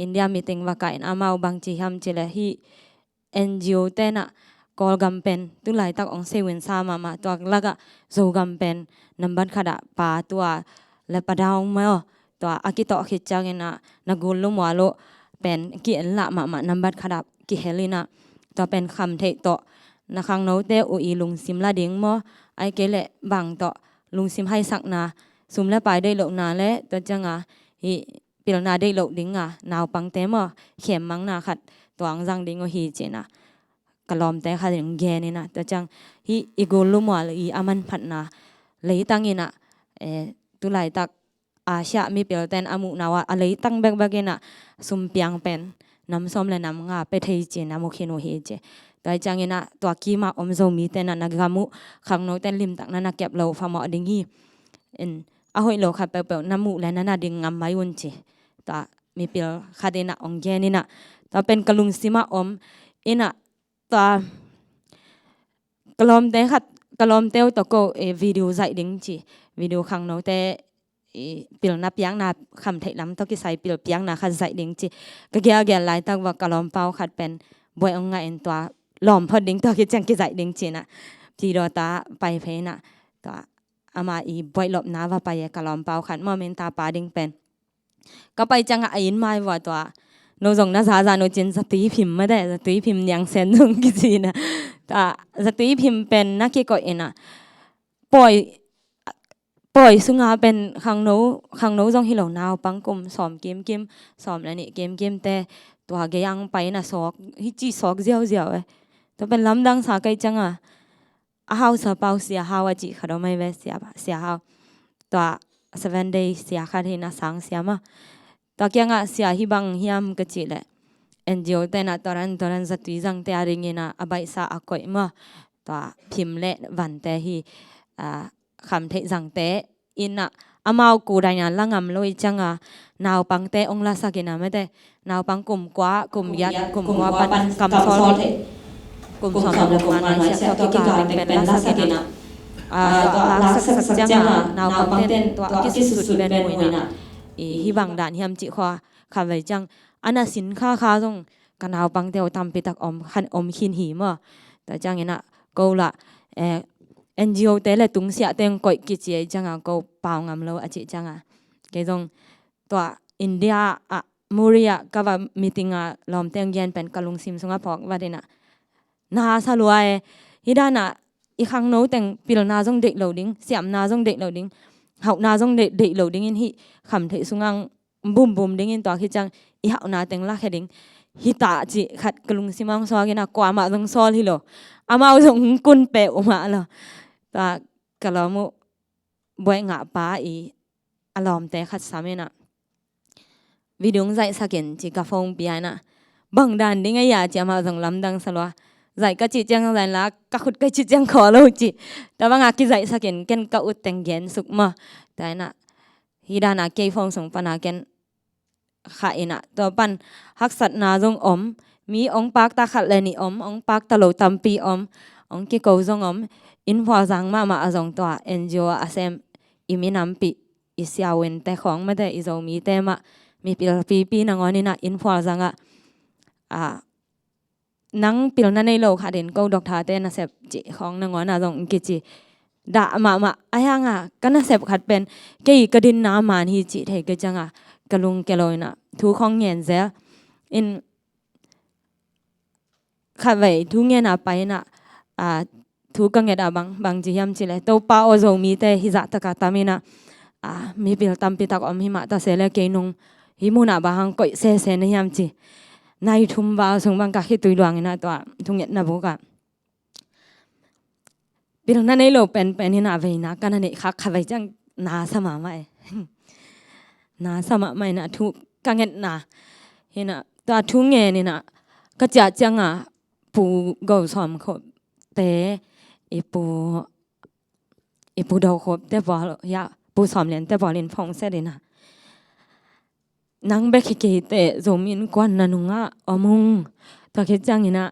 India meeting va kah in amau bang ci hiam cih leh hi N G O tenah Kawlgam pen tulaitak ong seuin sa mahmah, tua lakah Zogam pen nambat khatah pa tua le pa daung maw, tua a kitawh khit cianginah na gul lum ua lo pen ki-en lah mahmah, nambat khatah kihel inah, tua pen kham theih tawh na khangnote uh i lungsim la ding maw, ai kei leh bang tawh lungsim haisakna, sum le pai deih lohna le tua cianga hi pilna deih loh dinga naupangte maw, khemmangna khat tuang zang ding uh hi cinah. ka lawmte khat in gen in ah, tua ciang hih i gul lumual i a manphatna leitang in ah, eh, tulaitak Asia mipilte'n a muhna uh ah a leitang bekbek in ah sumpiang pen nam sawm le nam nga pia thei ci-in a mu khin uh hi ci. Tua hi ciangin ah tua kim a om Zomite'n ah na gam uh khangnote'n limtak na na kep lo phamawh ding hi. In, a hoih lo khat peuhpeuh na muh le na na ding ngam mai un ci. Tua mipil khat in ah ong gen in ah, tua pen ka lungsim ah om in ah, tua ka lawmte khat, ka lawmte uh tawh ko, eh, video zaih ding ci. Video khangnote, eh, pilna piakna, khamtheih lam tawh kisai pil piakna khat zaih ding ci. Ka gelgel laitak uh ah ka lawmpa uh khat pen buaih ong ngah in tua lawm phot ding, tua khit ciang kizaih ding ci-in ah, Tidawta pai phei in ah, tua ama i buaih lopna va pai e, ka lawmpa uh khat maw, Mintapa ding pen. Ka pai ciang ah a inn mai uh ah tua, no zong na za za no cin, zatui phim mate, zatui phim Niang Sen zong kici in ah, tua zatui phim pen na kikoih in ah, pawi, pawi sung ah pen khangno, khangno zong hi lo, naupang kum sawm kimkim, sawm le nih kimkimte tua gei ang pai in ah sawk, hih ci sawk ziauziau e. Tua pen lamdang sa kei ciang ah, a hausa pau Sia Hau a cih khat om ahi ve, Sia, Sia Hau. Tua Seven Day sia khat hi in ah, sang sia mah. Tua kiang ah, Sia, hih bang hiam, ka cih leh, N G O te'n ah tua dan tua dan zatui zangte a ding in ah a baihsa a koih mah, tua phim le vante hi, ah, khamtheih zangte in ah, amau kudai na la ngam lo i ciang ah, naupangte ong lasak in ah mate, naupang kum kua, kum giat, kum kua pan kam sawl thei, kum sawm le kum nga nuai siak tawh kikal ding pen lasak in ah, ah, tua lasak sak ciang ah, naupangte'n tua a kisutsut pen mu in ah, i, hih bang dan hiam cih khua, khatvei ciang a na sin kha kha zong ka naupangte uh tampi tak om khan, om khin hi maw. Tua ciangin ah ko lah, eh, N G O te le tungsiahte ong koih kici ahih ciang ah ko pau ngam lo a cih ciang ah, kei zong tua India ah, Mori ah ka va meeting ah lawmte ong gen pen ka lungsim sung ah phawk vat in ah, na sa lua e. Hih dan ah i khangno teng pilna zong deih lo ding, siamna zong deih lo ding, hauhna zong deih, deih lo ding in, hih khamtheih sung ah bumbum ding in, tua khit ciang i hauhna teng lakhia ding hi ta cih khat ka lungsim ah ong suak in ah, kuamah zong sawl hi lo, amau zong kun peuhmah lo. Tua ka lawm uh buaih ngah pa i a lawmte khat sam in ah, video ong zaihsak in ci, ka phone pia in ah, bang dan ding a hia ci, amah zong lamdang sa lua. Zaih ka cih ciang zaih in la, ka khut ka cih ciang khawl lo ci. Tua bang a kizaihsak in, ken ka ut teng gen suk maw. Tua in ah, hih dan a kei phone sung pan a ken khah in ah, tua pan haksatna zong om, mi ong pakta khat le nih om, ong pakta lo tampi om, ong kiko zong om. Inn Phualzang mahmah ah zong tua N G O a sem i minampih, i siavuante khawng mate, i Zomite mah, mipil pipi nangawn in ah Inn Phualzang ah, ah, nang pilna nei lo khat in ko doctor te nasep cih khawng nangawn ah zong kici dah mahmah. Ahih hang ah ka nasep khat pen kei ka dinna man hi cih thei kei ciang ah, ka lungkia lo in ah thu khawng ngen zel in, khatvei thu ngen a pai in ah, ah, thu ka nget ah bang, bang ci hiam cih leh, Topa aw, Zomite hih zah tak a tam in ah, ah, mipil tampi tak om hi mah ta se leh, kei nung hih mun ah bang hang koih sese na hiam ci. Nai thum val sung bang ka khitui luang in ah tua thungetna buk ah, pilna nei lo penpen in ah veina ka na neih khak khatvei ciang na sa mahmah e. Na sa mahmah in ah thu ka ngetna hi in ah, tua thu ngen in ah ka ciah ciang ah, Pu Go Sawm Khop te, i Pu, i Pu Do Khop te pawl, ya, Pu Sawm Lian te pawl in phone set in ah, nang bek hi kei teh, Zomi Innkuan nanung ah om ung. Tua khit ciangin ah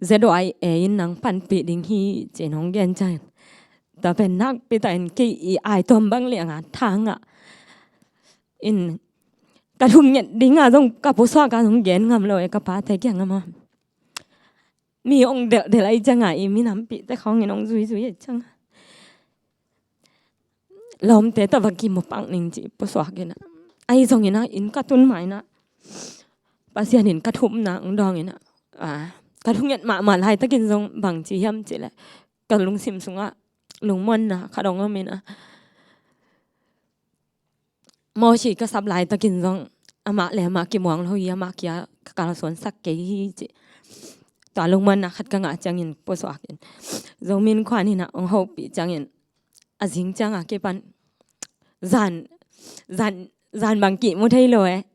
Z Y A in nang panpih ding hi ci-in hong gen ciangin, tua pen nakpi takin kei i ai tuam bang liang a thang ah in, ka thunget ding ah zong ka pusuak ah zong gen ngam lo e, ka pate kiang ah maw. Mi ong delhdelh ahih ciang ah, i minampihte khawng in ong zuizui ahih ciang ah, lawmte tawh va kimu pak ning ci-in pusuak in ah, ahi zongin ah inn ka tun ma in ah, Pasian in ka thumna ong dawng in ah, ah, ka thunget mahmah laitakin zong bang ci hiam cih leh, ka lungsim sungah lungmuanna khat ong om in ah, Mosi ka sap laitakin zong amah le amah kimuang lo hi, amah kia ka kalsuansak kei hi ci. tua lungmuanna khat ka ngah ciangin pusuak in Zomi Innkuan in ah hong hopih ciangin a zing ciang a kipan zan, zan, zan bang kihmu thei lo e.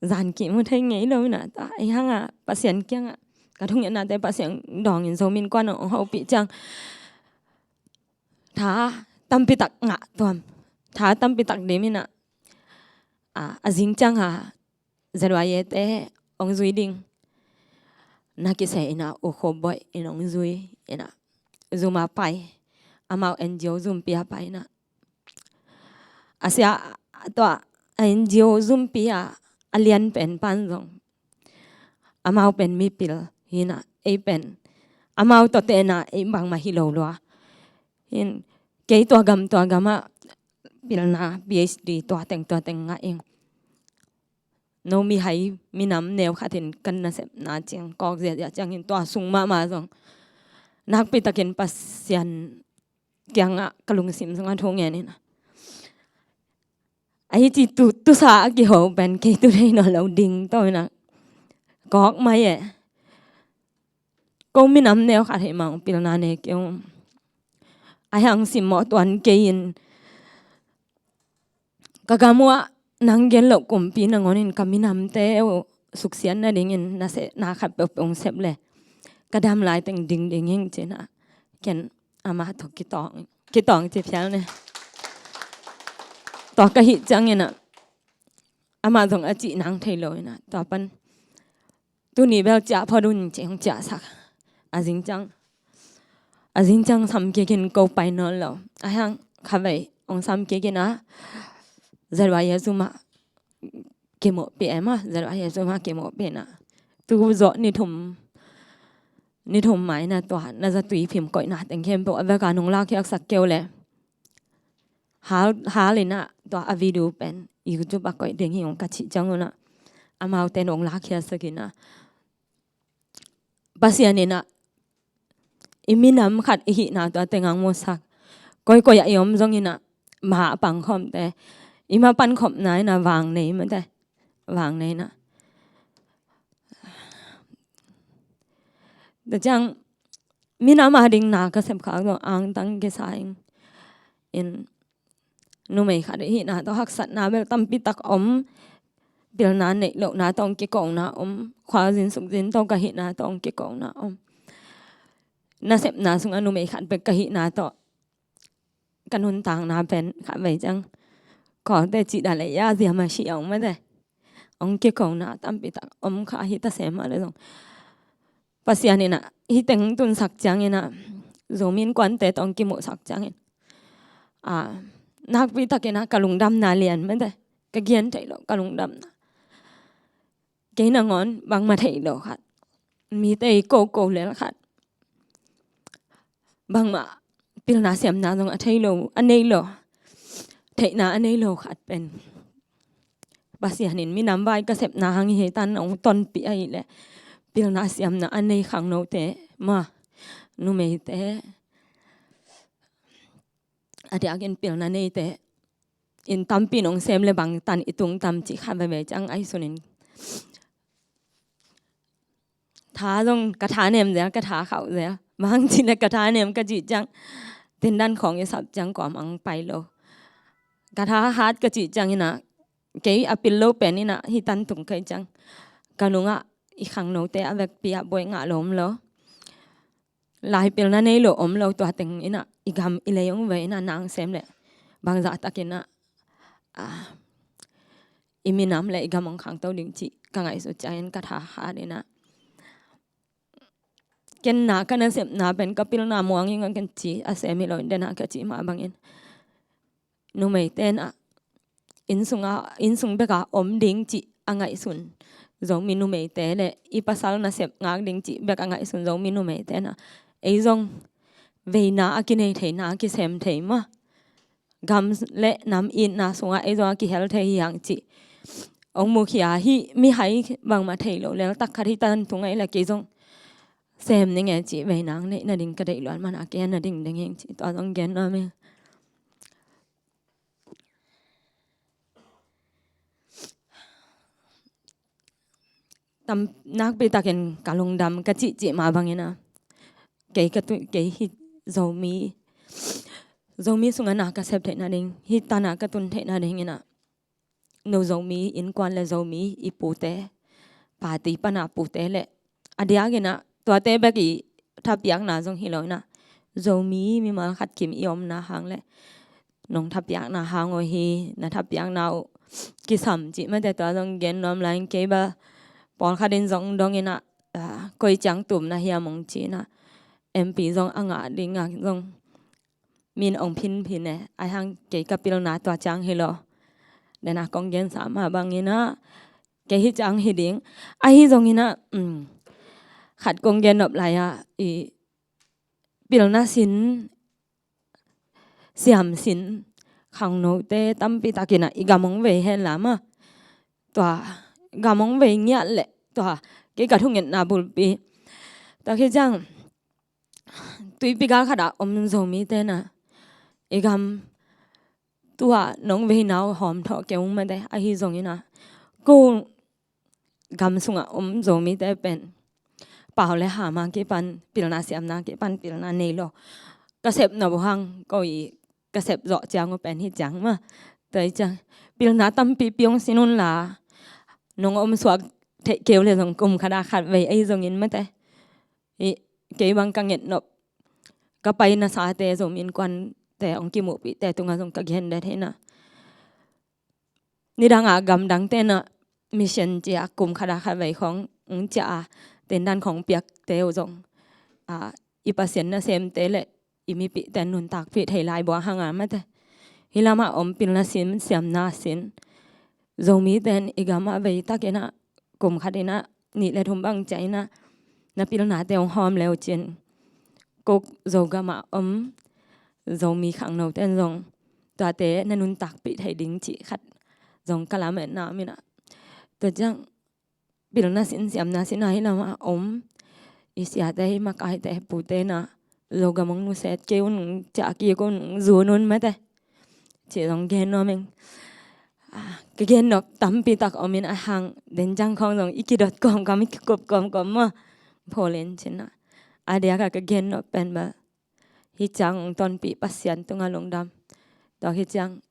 Zan kihmu thei ngei lo in ah, tua ei hang a Pasian kiang a ka thungetnate Pasian dawngin Zomi Innkuan hong hopih ciang tha tampi tak ngah tuam, tha tampi tak dim in ah, a, a zing ciang a Z Y A te hong zui ding na kiseh in ah U Khup Boih in hong zui in ah, zum a pai, amau N G O zumpi a pai in ah, a sia, tua a N G O zumpi a, a lian pen pan zong amau pen mipil hi in ah, ei pen amau tawh te in ah ei bangmah hi lo lua hi in, kei tua gam tua gam ah pilna P H D tua teng tua teng ngah ing. No mihai minam neu khat in kan nasepna ciang kawk ziahziah ciangin tua sung mahmah zong nakpi takin Pasian kiangah ka lungsim sungah thu ngen in ah, ahi ci tu, tusa a kiho pen kei tu thei nawn lo ding tawh in ah kawk mai e. Ko minam neu khat hi mang pilna nei kei ung. A hiang simmawh tuan kei in ka gam uh ah nang gen loh kumpi nangawn in ka minamte uh suksiat nadingin na se, na khat peuhpeuh hong sep le ka dam lai teng ding ding hing ci in ah, ken amah tawh kitawng, kitawng ci phial ne. Tua ka hih ciangin ah amah zong a cih nang thei lo in ah, tua pan tuni bel ciah phot un ci hong ciahsak. A zing ciang, a zing ciang sam kik in ko pai nawn lo. A hiang kha vei hong sam kik in ah Z Y A zum ah kimuhpih e maw, Z Y A zum ah kimuhpih in ah tu zawh ni thum, ni thum mai in ah tua na zatui phim koihna teng khempeuh a vek a nong lakkhiatsak kei uh le hal, hal in ah tua a video pen YouTube a koih ding hi ung ka cih ciang un ah amaute nong lakkhiatsak in ah, Pasian in ah i minam khat i hihna tua teng hong musak. Koikoi ah i om zong in ah ma a pangkhawmte, i ma pankhawmna in ah vang nei mate, vang nei in ah. Tua ciang minam a ding na ka sep khak zong angtang kisa ing. In numei khat i hihna tawh haksatna bel tampi tak om. Pilna neih lohna tawh hong kikona om, khuazin sukzin tawh ka hihna tawh hong kikona om. Nasepna sungah numei khat bek ka hihna tawh ka nuntakna pen khat vei ciang Kawlte cih dan le ya zia mah si a om mate. Hong kikona tampi tak om kha hi ta se mah le zong Pasian in ah hih teng tunsak ciangin ah Zomi Innkuante tawh hong kimuhsak ciangin, a, nakpi takin ah ka lungdamna lian mate, ka gen theih loh ka lungdamna. Kei nangawn bangmah theih loh khat, mite i koko lel khat, bangmah pilna siamna zong a thei lo, a nei lo, theihna a nei lo khat pen Pasian in minam vai ka sepna hang hi tan hong tonpih ahih leh pilna siamna a nei khangnote mah, numeite, a diakin pilna neite in tampi nong sem le bang tan i tung tam cih kha veve ciang ahi sunin tha zong ka tha nem zel, ka tha khauh zel. Bang ci le ka tha nem ka cih ciang tindan khawng i sap ciang kawm ang pai lo. Ka tha hat ka cih ciang in ah kei a pil lo pen in ah hih tan tung kai ciang ka nungah i khangnote a vekpi ah buai ngah lo om lo. Laipilna nei lo om lo, tua teng in ah i gam i lei hong vei in ah nang sem le bangzah takin ah, ah, i minam le i gam hong khangto ding cih ka ngaihsut ciangin ka tha hat in ah ken na ka nasepna pen ka pilna muang ing a ken ci a sem hi lo in den ah ka cih mah bangin numeite in ah innsung a, innsung bek a om ding cih a ngaihsun Zomi numeite le i pasal nasep ngak ding cih bek a ngaihsun Zomi numeite in ah ei zong veina a kinei theina a kisem thei mah, gam le nam itna sungah ei zong a kihel thei hi hang cih hong mukhia hi. Mihai bangmah thei lo lel tak khat hi tan tung ei le kei zong sem ning e cih veina hong neih nading ka deih luat man a kei a na ding ding hi hang cih tua zong gen nuam hi. tam nakpi takin ka lungdam ka cihcih mah bangin ah, kei ka tu, kei hi Zomi, Zomi sungah na ka sep theih nading, hih tanah ka tun theih nadingin ah, no Zomi innkuan le Zomi i pute, party pana pute le a diakin ah tuate bek i thapiakna zong hi lo in ah, Zomi mimal khat kim i omna hang le nong thapiakna hang uh hi, na thapiakna uh kisam cih mate, tua zong gen nuam lai ing. Kei bel pawlkhat in zong dong in ah, ah, koi ciang tum na hiam ong ci in ah, M P zong a ngah ding ah zong min ong phinphin e, ahi hang kei ka pilna tua ciang hi lo. Dena kong gensa mah bangin ah, kei hih ciang hi ding. Ahi zongin ah, um, khat kong gen nop lai ah, i pilna sin, siam sin khangnote tampi takin ah i gam ong vei hen la mah, tua gam ong vei ngiat leh tua kei ka thungetna bulpi. Tua khit ciang tuipi gal khat ah om Zomite na, i gam tua nong vei nau hawm thawh kei ung mate, ahi zongin ah ko gam sungah om Zomite pen pau le ham a kipan pilna, siamna kipan pilna nei lo. Ka sep nop uh hang ko i ka sep zawh ciang uh pen hih ciang mah. Tua hi ciang pilna tampipi ong sin un la, nong om suak theih kei uh le zong kum khat ah khat vei ahi zongin mate. I, kei bang ka nget nop, ka pai nasate, Zomi Innkuante ong kimuhpihte tungah zong ka gen det hi na. Nidang a gamdangte na mission ci a kum khat ah khat vei khong ong ciah a, tendan khong piakte uh zong, a, i Pasian nasemte le i mipihte nuntakpih thei lai buang hang a mate. Hih lamah om pilna sin, siamna sin, Zomite in i gam ah vei takin ah kum khat in ah nih le thum bang ciah in ah na pilnate ong hawm le uh cin, ko Zogam ah om Zomi khangnote in zong tuate na nuntakpih thei ding cih khat zong ka lametna om in ah. Tua ciang pilna sin, siamna sin a hih lamah om i siate, i makaite, pute na Zogam ong nusiat kei un, ciah kik un, zun un mate. Ci zong gen nuam ing. Ah, ka gen nop tampi tak om in, a hang den ciang khong zong i kidot kawmkawm, i kikup kawmkawm maw. Pholin cin ah, a diak a ka gen nop pen bel hih ciang ong tonpih Pasian tungah lungdam. Tua hih ciang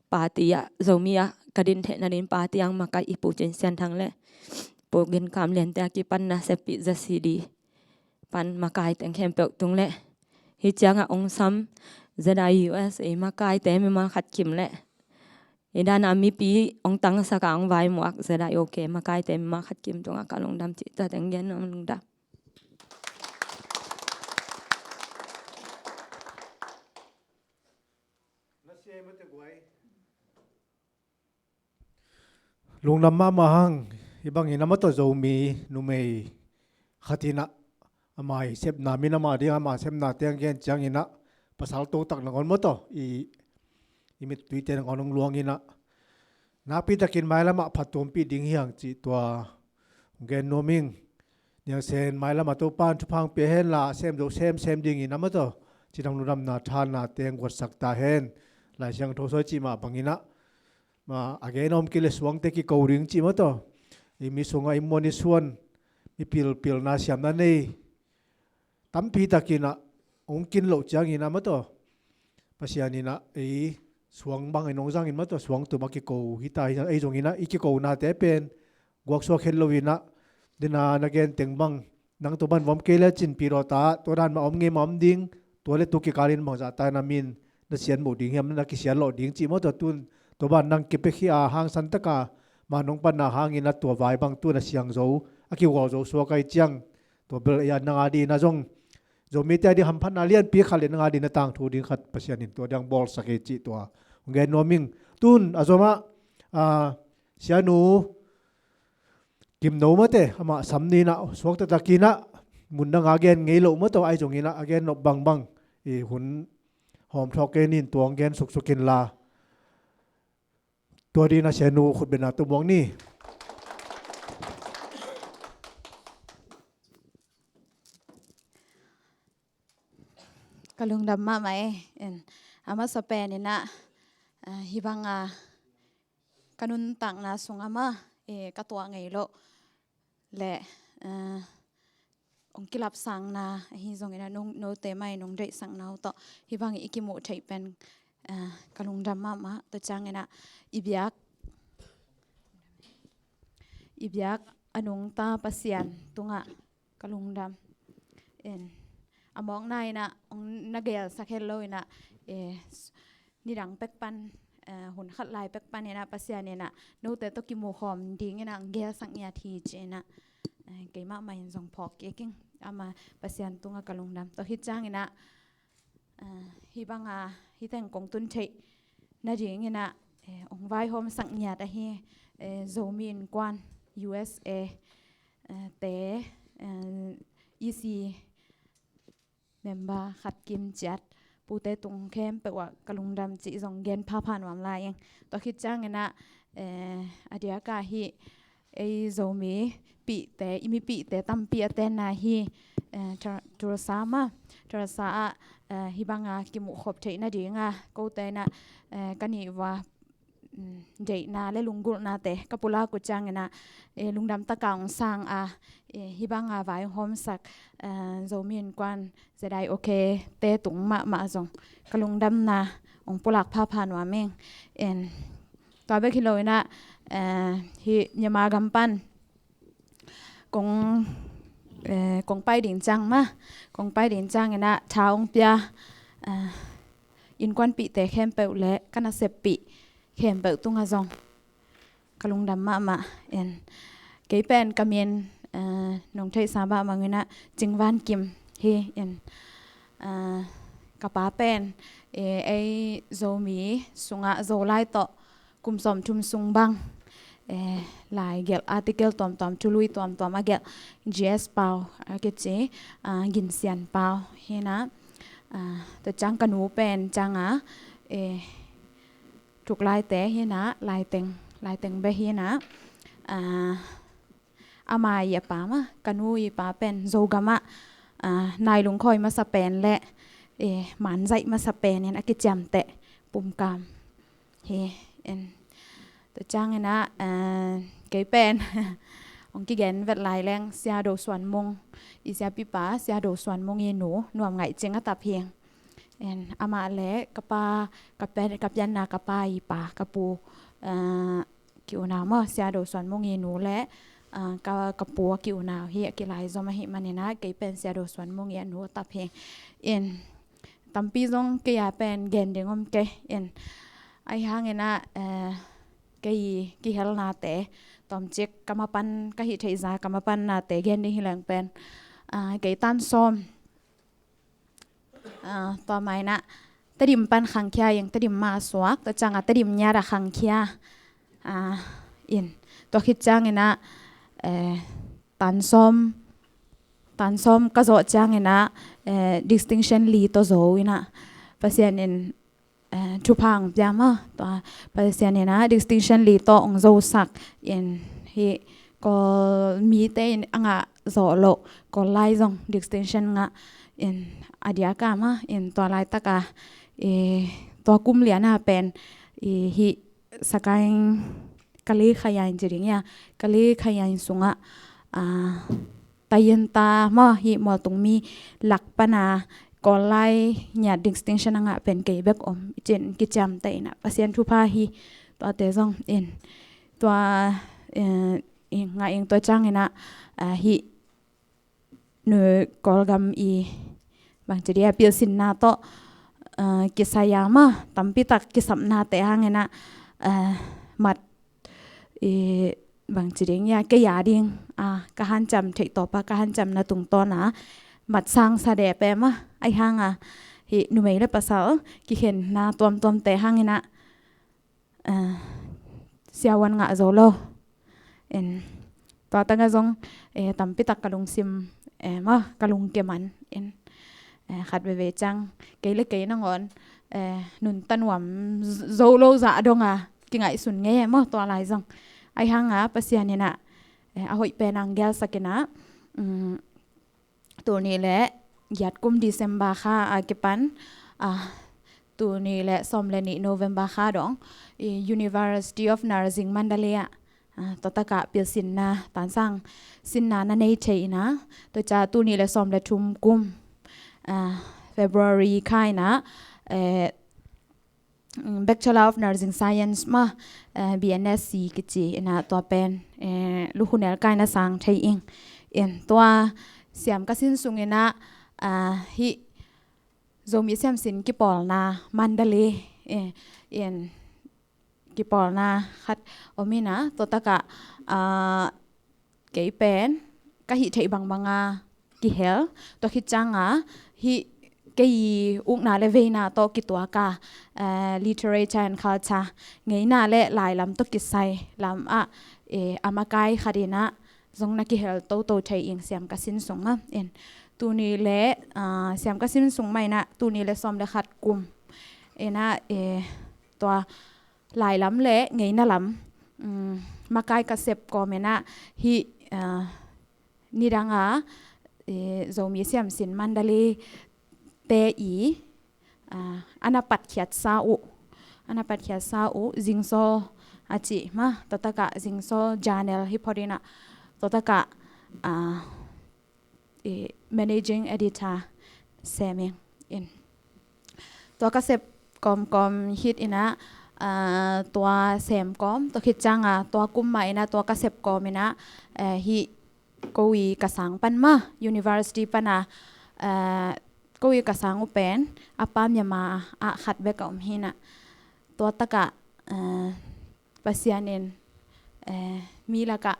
party ah, Zomi ah ka din theih nading party ah ong makai i Pu Cin Sian Thang le Pu Gin Kam Liante a kipan na seppih Z C D pan makai teng khempeuh tung le, hih ciang ah ong sam Z I U S A makaite mimal khat kim le, i dan a mipi ong tangsak a ong vaimuak Z I O K makaite mimal khat kim tungah ka lungdam cih tua teng gen nuam, lungdam. Lungdam mahmah hang. Hih bangin amah tawh Zomi numei khat in ah ama i sepna, min ama ding ama sepna teng gen ciangin ah, pasal totak nangawn maw tawh i, i mittuite nangawn ong luang in ah, nakpi takin mailam ah phattuampih ding hi hang cih tua ong gen nuam ing. Niangsen mailam ah Topa'n thupha ong pia hen la, sem zo semsem dingin amah tawh cidam lungdamna thanna teng guatsak ta hen. Lai Siangtho sung cih mah bangin ah, ma, a gen om kei le suangte kiko ding cih maw tawh, i mi sungah i muan i suan, mi pilpilna siamna nei tampi takin ah ong kin loh ciangin ah maw tawh, Pasian in ah ei suang bangin ong zangin maw tawh, suang tum a kiko hi ta hi, ei zongin ah i kikonate pen guaksuak het loin ah, dena na gen teng bang, nang tua ban vom kei le cin pi lawta, tua dan mah om ngei mah om ding, tua le tu kikalin bangzah ta na min na sian moh ding hiam, na kisian lawh ding cih maw tawh, tun tua ban nang kipia khia hangsan taka ma nong panna hangin ah tua vai bang tun a siang zo, a kigual zo suak ahi ciang, tua bel ei a nang a dingin ah zong Zomite a ding hamphatna lianpi khat le nang a dingin ah tangthu ding khat Pasian in tua ding bawlsak hi cih tua ong gen nuam ing. Tun a zom ah, a, Sianu Kim No mate, amah sam ni in ah, suak taktakin ah, mun dang a gen ngei loh maw tawh, ahi zongin ah a gen nop bangbang i hun hawm thawk kei ning, tua ong gen suksuk inla, tua dingin ah Sianu khutbetna tawh muak ni. Ka lungdam mahmah e. En, a masa pen in ah, ah, hih bang a ka nuntakna sungah mah, eh, ka tuah ngei loh le, eh, hong kilapsangna ahi zongin ah, note mah in hong deihsakna uh tawh hih bang i kimuh theih pen, eh, ka lungdam mahmah. Tua ciangin ah i biak, i biak a nungta Pasian tungah ka lungdam. En, a mawkna in ah hong na gelsak het lo in ah, eh, nidang pek pan, eh, hun khat lai pek pan in ah Pasian in ah note tawh kimukhawm dingin ah hong gelsak ngiat hi ci-in ah, eh, keimah mah in zong phawk kik ing. Amah Pasian tungah ka lungdam. Tua khit ciangin ah, eh, hih banga hih teng kong tun theih nadingin ah, eh, hong vaihawmsak ngiat ahi, eh, Zomi Innkuan U S A, eh, te, eh, E C member khat kim ciat pute tung khempeuh ah ka lungdam cih zong gen phapha nuam lai ing. Tua khit ciangin ah, eh, a diak ah hih ei Zomi pihte, i mipihte tampi a tenna hi, eh, Tul-, Tulsa mah, Tulsa ah, eh, hih banga kimuhkhop theih nadinga kote in ah, eh, ka nih uh a, mm, deihna le lunggulhnate ka pulak uh ciangin ah, eh, lungdam taka hong sang a, eh, hih banga vai hong hawmsak, eh, Zomi Innkuan Z I O K te tung mahmah zong ka lungdamna hong pulak phapha nuam ing. En, tua bek hi lo in ah, eh, hih Myanmar gam pan kong, eh, kong pai ding ciang mah, kong pai ding ciangin ah tha hong pia, eh, innkuanpihte khempeuh le ka naseppih khempeuh tungah zong ka lungdam mahmah. En, kei pen ka min, eh, nong theihsa mahmah in ah Cing Van Kim hi. En, eh, ka pa pen, eh, ei Zomi sungah Zolai tawh kum sawmthum sung bang, eh, laigelh article tuamtuam, thului tuamtuam a gelh G S Pau a kici, ah, Gin Sian Pau hi in ah, ah, tua ciang ka nu pen ciang a, eh, Thuklaite hi in ah, Laiteng, Laiteng beh hi in ah, ah, ama i a pa mah, ka nu i pa pen Zogam ah, ah, nailung khawi masa pen le, eh, manzaih masa pen in a kiciamteh pumkam hi. En, tua ciangin ah, eh, kei pen hong kigen vet lai leng Sia Do Suan Mung, i siapipa Sia Do Suan Mung i nu Nuam Ngaih Cing a tap hi. En, amah le ka pa, ka pian, ka pianna ka pa i pa, ka pu, eh, ki unau maw, Sia Do Suan Mung i nu le, ah, ka, ka pu a ki unau hi, a kilaizom ahih manin ah kei pen Sia Do Suan Mung i a nu a tap hi. En, tampi zong kei a pen gen ding om kei. En, ahi hangin ah, eh, kei kihelnate, tawmcik ka mapan, ka hih theihza ka mapannate gen ding hi leng pen, ah, kei tan sawm, ah, tua mah in ah Tedim pan khangkhia ing, Tedim mah a suak, tua ciang a Tedim ngiat a khangkhia, ah, in, tua khit ciangin ah, eh, tan sawm, tan sawm ka zawh ciangin ah, eh, distinction li tawh zo in ah Pasian in, eh, thupha hong pia maw, tua Pasian in ah distinction li tawh hong zosak in, hih Kawl mite in a ngah zawh loh, Kawl lai zong distinction ngah in, a diak a mah in, tua laitak a, eh, tua kum lian a pen, eh, hih Sagaing Kale Khayain ci ding hia, Kale Khayain sungah, ah, Tayinta maw, hih mualtung mi lak pan a Kawl lai ngiat distinction a ngah pen kei bek om, i cin kiciamteh in ah Pasian thupha hi. Tuate zong in, tua, eh, i ngah ing, tua ciangin ah, ah, hih nu Kawlgam i bangci dia pilsinna tawh, eh, kisai a maw, tampi tak kisapnate hangin ah, eh, mat, i bangci ding hia, kei a ding, ah, ka hanciam theih tawpa, ka hanciamna tungtawn a mat sang sa deh pen maw, ahi hang a hih numei le pasal kikhenna tuamtuamte hangin ah, eh, siavuan ngah zo lo. En, tua tangah zong, eh, tampi tak ka lungsim, eh, maw, ka lungkia man. En, eh, khat veve ciang kei le kei nangawn, eh, nunta nuam zo lo zah dong a kingaihsun ngei maw, tua lai zong. Ahi hang a Pasian in ah, eh, a hoih pen a hong gelsak in ah, um, tul nih le giat kum December kha a kipan, ah, tul nih le sawm le nih November kha dong, i University of Nursing Mandalay ah, ah, tua takah pilsinna tansang sinna na nei thei in ah, tua ciang tul nih le sawm le thum kum, ah, February kha in ah, eh, mm, Bachelor of Nursing Science mah, eh, B N S C kici in ah tua pen, eh, lukhunel kai na sang thei ing. In tua siam ka sin sung in ah, ah, hih Zomi Siamsin kipawlna Mandalay, eh, in kipawlna khat om in ah, tua takah, ah, kei pen ka hih theih bangbang a kihel, tua khit ciang a hih kei ukna le veina tawh kituak a, eh, literature and culture, ngeina le lailam tawh kisai lam ah, eh, a makai khat in ah zong na kihel toto thei ing siam ka sin sung ah. In tul nih le, ah, siam ka sin sung mah in ah tul nih le sawm le khat kum in ah, eh, tua lailam le ngeina lam, um, makai ka sep kawm in ah hih, ah, nidang a, eh, Zomi Siamsin Mandalay te i, ah, a na patkhiatsa uh, a na patkhiatsa uh Zingsaw a cih mah, tua takah Zingsaw Journal hi phot in ah, tua takah, ah, eh, managing editor sem ing. In tua ka sep kawmkawm khit in ah, ah, tua sem kawm, tua khit ciang a tua kum mah in ah tua ka sep kawm in ah, eh, hih ko i ka sang pan mah, university pan a, eh, ko i ka sang uh pen a pa Myanmar ah khat bek a om hi in ah, tua takah, eh, Pasian in, eh, mi lakah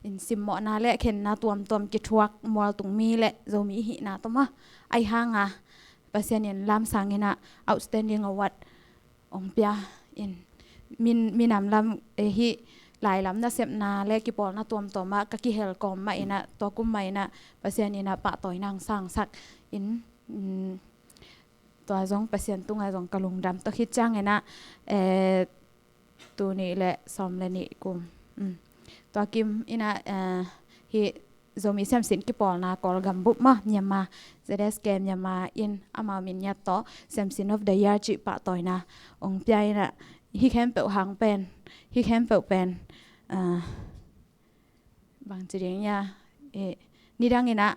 in simmawhna le khenna tuamtuam kithuak mualtung mi le Zomi hihna tawh mah, ahi hang a Pasian in lamsang in ah outstanding award ong pia in, min, minam lam, eh, hih lailam nasepna le kipawlna tuamtuam ah ka kihel kawm mah in ah tua kum mah in ah Pasian in ah pahtawina ong sangsak in, mm, tua zong Pasian tungah zong ka lungdam. Tua khit ciang in ah, eh, tul nih le sawm le nih kum, mm, tua kim in ah, eh, hih Zomi Siamsin kipawlna Kawlgam bup mah Myanmar, Z S K Myanmar in amau min ngiat tawh Siamsin of the Year cih pahtawina ong pia in ah, hih khempeuh hang pen, hih khempeuh pen, ah, bangci ding ia, eh, nidang in ah,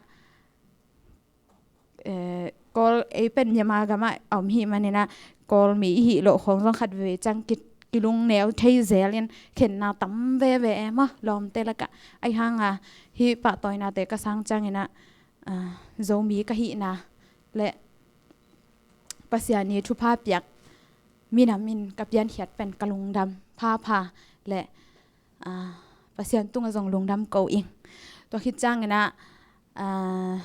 eh, Kawl ei pen Myanmar gam ah a om hi man in ah, Kawl mi i hih loh khawng zong khat veve ciang ki, kilungneu thei zel in khenna tam veve e maw, lawmte lakah. Ahi hang a hih pahtawinate ka sang ciang in ah, ah, Zomi ka hihna le Pasian i thupha piak minam in ka piankhiat pen ka lungdam phapha le, ah, Pasian tungah zong lungdam ko ing. Tua khit ciang in ah, ah,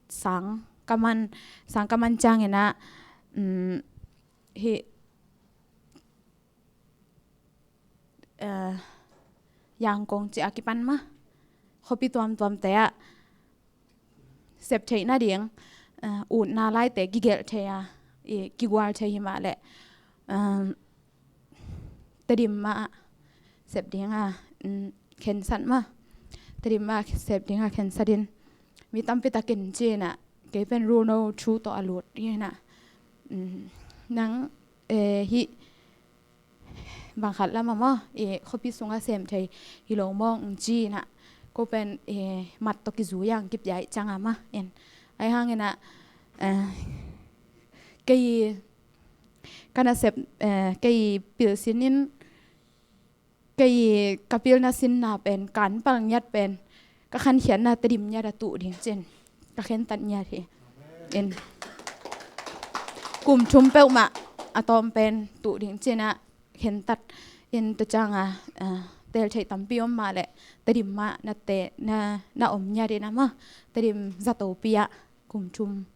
sang ka man, sang ka man ciang in ah, um, hih, ah, Yangon cih a kipan mah khuapi tuamtuamte ah sep theih nading, ah, utna laite kigelh thei a, i, kigual thei hi mah leh, um, Tedim mah ah sep ding a, um, khensat mah. Tedim mah ah sep ding a khensat in mi tampi takin ci in ah, kei pen Runo thu tawh a lut hi in ah, um, nang, eh, hih bang khat lam ah maw, eh, khuapi sungah sem thei hi lo mawng ci in ah, ko pen, eh, mat tawh kizui a kipia ih ciang a mah in. Ahi hang in ah, eh, kei ka nasep, eh, kei pilsin in, kei ka pilna sinna pen, ka anpal ngiat pen, ka khankhiatna Tedim ngiat a tuh ding ci in ka khentat ngiat hi. In kum thum peuhmah a tawm pen tuh ding ci in ah khentat in, tua ciang a, ah, tel theih tampi om mah leh Tedim mah na te, na, na om ngiat in ah maw, Tedim zatopi ah kum thum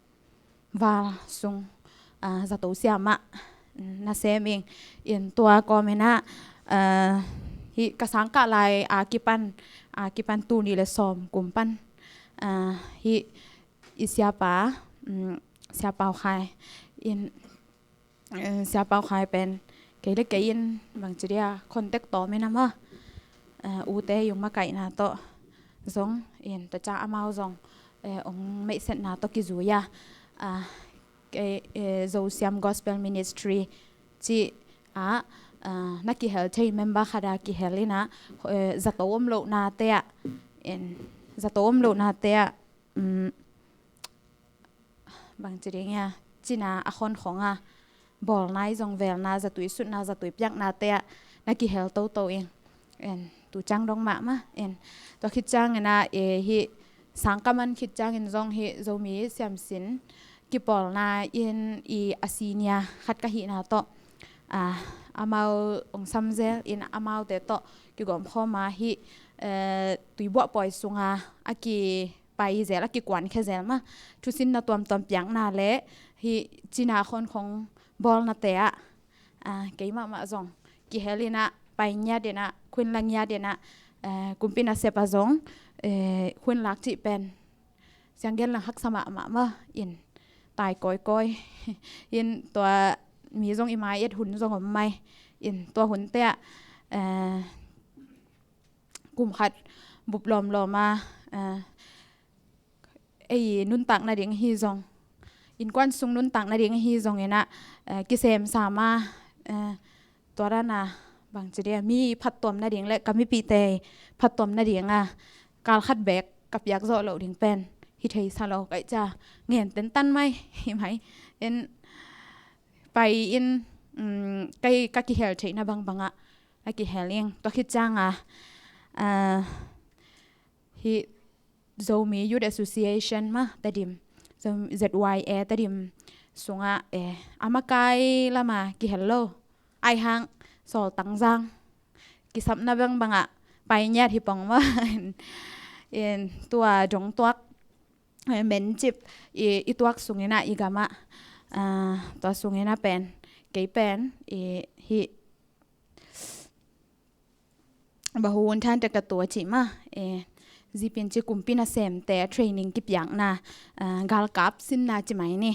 val sung, ah, zato siam ah, mm, na sem ing. In tua kawm in ah, ah, hih ka sangkah lai a kipan, a kipan tul nih le sawm kum pan, ah, hih i siapa, mm, Sia Pau Khai in, eh, Sia Pau Khai pen kei le kei in bangci dia contact tawm in ah maw, eh, ute yung makaihna tawh zong in, tua ciang amau zong, eh, ong meihsetna tawh kizui a, ah, kei, eh, Zosiam Gospel Ministry cih ah, ah, na kihel thei member khat a kihel in ah, eh, zato om lohnate ah, en, zato om lohnate ah, um, bangci ding ia, cina a khonkhong a bawlna i zong velna, zatui sutna, zatui piaknate ah na kihel toto in. En, tu ciang dong mahmah in. Tua khit ciangin ah, eh, hih sangkam an khit ciangin zong hih Zomi Siamsin kipawlna in i a senior khat ka hihna tawh, ah, amau ong samzel in amaute tawh kigawmkhawm a hih, eh, tuibuah pawi sunga a kipai zel, a kikuankhia zel mah, thusinna tuamtuam piakna le hih cina khonkhong bawlnate ah, ah, kei mahmah zong kihel in ah, pai ngiat in ah, khuinla ngiat in ah, eh, kumpi nasep ah zong, eh, khuinlak cih pen sianggen lang haksa mahmah mah in, tai kawikawi in, tua mi zong i mai et hun zong om mai in, tua hunte ah, eh, kum khat bup lawmlawm a, eh, ei nuntak nading ahi zong, innkuan sung nuntak nading ahi zong in ah, eh, kisem sam a, eh, tua dan a, bangci dia, mi phattuam nading le ka mipihte phattuam nading a kal khat beek ka piak zawh loh ding pen hi thei sa lo, ka hih ciang ngen tentan mai hi mai. En, pai in, um, ka, ka kihel theihna bangbang ah na kihel in. Tua khit ciang a, ah, hih Zomi Youth Association mah, Tedim, Zo-, Z Y A Tedim sungah, eh, a makai lam a kihel lo, ahih hang Sawltangzang kisapna bangbang ah pai ngiat hi pong mah. In, tua dong tuak, eh, mencip i, i tuak sung in ah, i gam ah, ah, tua sung in ah pen, kei pen i, hih Bahun than te ka tua cih mah, eh, zipin ci kumpi nasemte training kipiakna, ah, galkap sinna ci mai ni.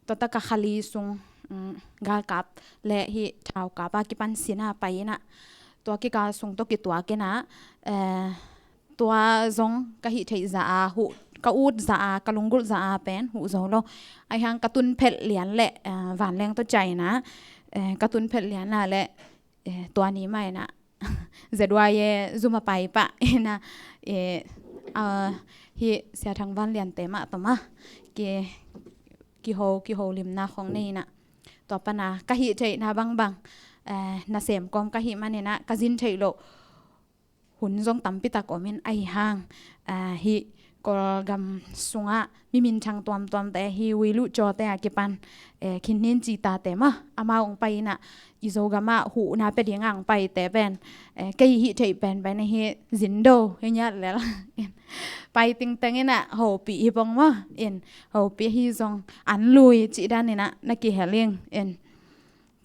Tua tak a kha li sung, um, galkap le hih thaukap a kipan sin a pai in ah, tua kikal sung tawh kituak in ah, eh, tua zong ka hih theih zah a huh, ka ut zah a, ka lunggulh zah a pen huh zo lo. Ahih hang ka tun phelh lian le, eh, vanleng tawh ciah in ah, eh, ka tun phelh lian a le, eh, tua ni mah in ah Z Y A zum a pai pah in ah, eh, ah, hih Sia Thang Van Lian te mah tawh mah ki, kiho, kiholimna khong nei in ah, tua pan a ka hih theihna bangbang, eh, nasem kawm ka hih man in ah ka zin theih loh hun zong tampi tak om in, ahih hang, ah, hih Kawlgam sungah mi minthang tuamtuamte, hih Wi Lu Caw te a kipan, eh, Khin Nin Ci Ta te mah, amau ong pai in ah, i Zogam ah huhna pia ding a ong paite pen, eh, kei hih theih penpen hih Zindo hi ngiat lel. Pai tingteng in ah hopih hi pong mah in, hopih hi zong an lui cih dan in ah na kihel in.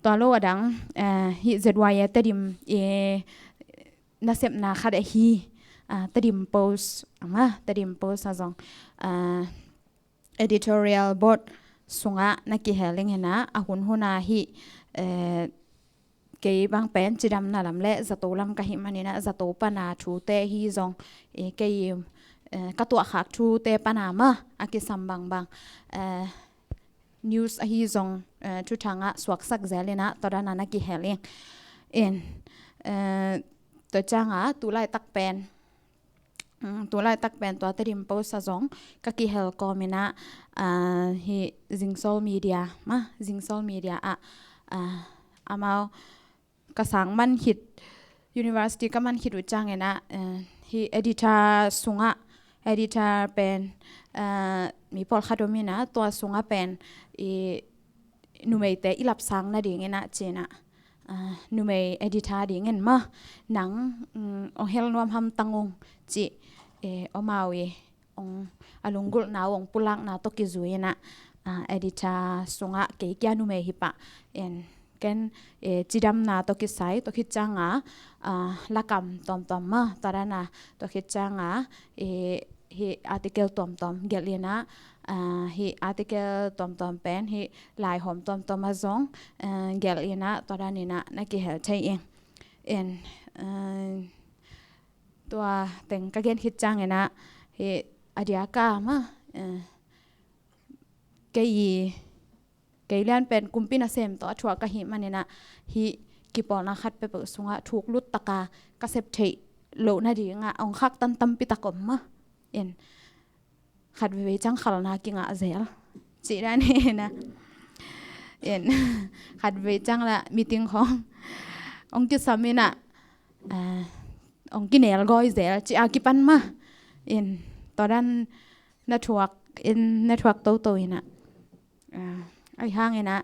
Tua lo a dang, eh, hih Z Y A Tedim, eh, nasepna khat ahi, ah, Tedim Post, ama Tedim Post a zong, ah, editorial board sungah na kihel in ah, a hunhun a hih, eh, kei bang pen cidamna lam le zato lam ka hih man in ah, zato pan a thute hi zong, eh, kei, eh, ka tuahkhak thute pan a mah a kisam bangbang, eh, news ahi zong, eh, thuthang ah suaksak zel in ah, tua dan a na kihel in. In, eh, tua ciang a tu laitak pen, mm, tu laitak pen tua Tedim Post a zong ka kihel kawm in ah, ah, hih Zingsol Media mah, Zingsol Media ah, ah, amau ka sang man khit, university ka man khit uh ciang in ah, eh, hih editor sungah, editor pen, eh, mi pawlkhat om in ah, tua sungah pen i numeite i lapsang nading in ah ci in ah, eh, numei editor ding in mah, nang, mm, ong hel nuam hamtang ung cih, eh, amau i ong, a lunggulhna uh ong pulakna tawh kizui in ah, ah, editor sungah kei kia numei hi pah in, ken, eh, cidamna tawh kisai, tua khit ciang a, ah, lakam tuamtuam mah, tua dan a, tua khit ciang a, eh, hih article tuamtuam gelh in ah, ah, hih article tuamtuam pen hih laihawm tuamtuam a zong, eh, gelh in ah, tua dan in ah na kihel thei in. In, eh, tua teng ka gen khit ciang in ah, hih a diak a mah, eh, kei, kei lian pen kumpi nasem tawh a thuak ka hih man in ah, hih kipawlna khat peuhpeuh sungah thuk lut taka ka sep theih loh nadingah hong khaktan tampi tak om mah. In khat veivei ciang khalna kingah zel cih dan hi inah. In khat veivei ciang lah meeting khawng hong kisam inah, ah, hong kinelgawi zel cih a kipan mah. In tua dan na thuak in na thuak toto inah, ah, ahi hang inah,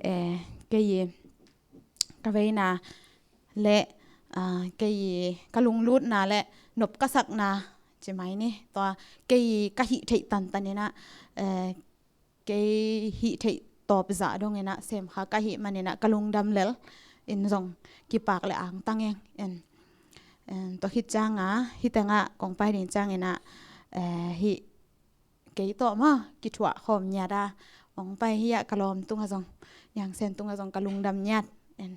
eh, kei ka veina le, ah, kei ka lunglutna le nop ka sakna ci mai ni. Tua kei ka hih theih tantan inah, eh, kei hih theih tawp zah dong inah semkha ka hih man inah ka lungdam lel in zong kipak le angtang ing. In, in tua khit cianga hih tengah kong pai ding ciang inah, eh, hih kei tawh mah kithuah khawm ngiat a hong pai hi a, ka lawm tungah zong, Niang Sen tungah zong ka lungdam ngiat. En,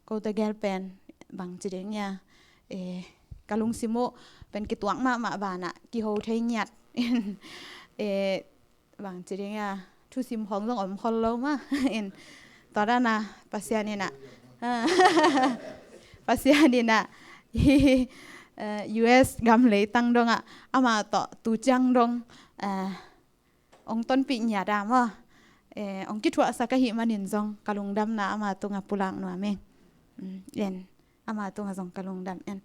kote gel pen bangci ding ia, eh, ka lungsim uh pen kituak mahmah banah kiho thei ngiat. En, eh, bangci ding ia, thusim khawng zong om khol lo mah. En, tua dana Pasian inah, Pasian inah, eh, U S gam leitang dongah ama tawh tu ciang dong, eh, hong tonpih ngiat a maw, eh, hong kithuahsak ahih manin zong ka lungdamna ama tungah pulak nuam ing. Mm, en, ama tungah zong ka lungdam en.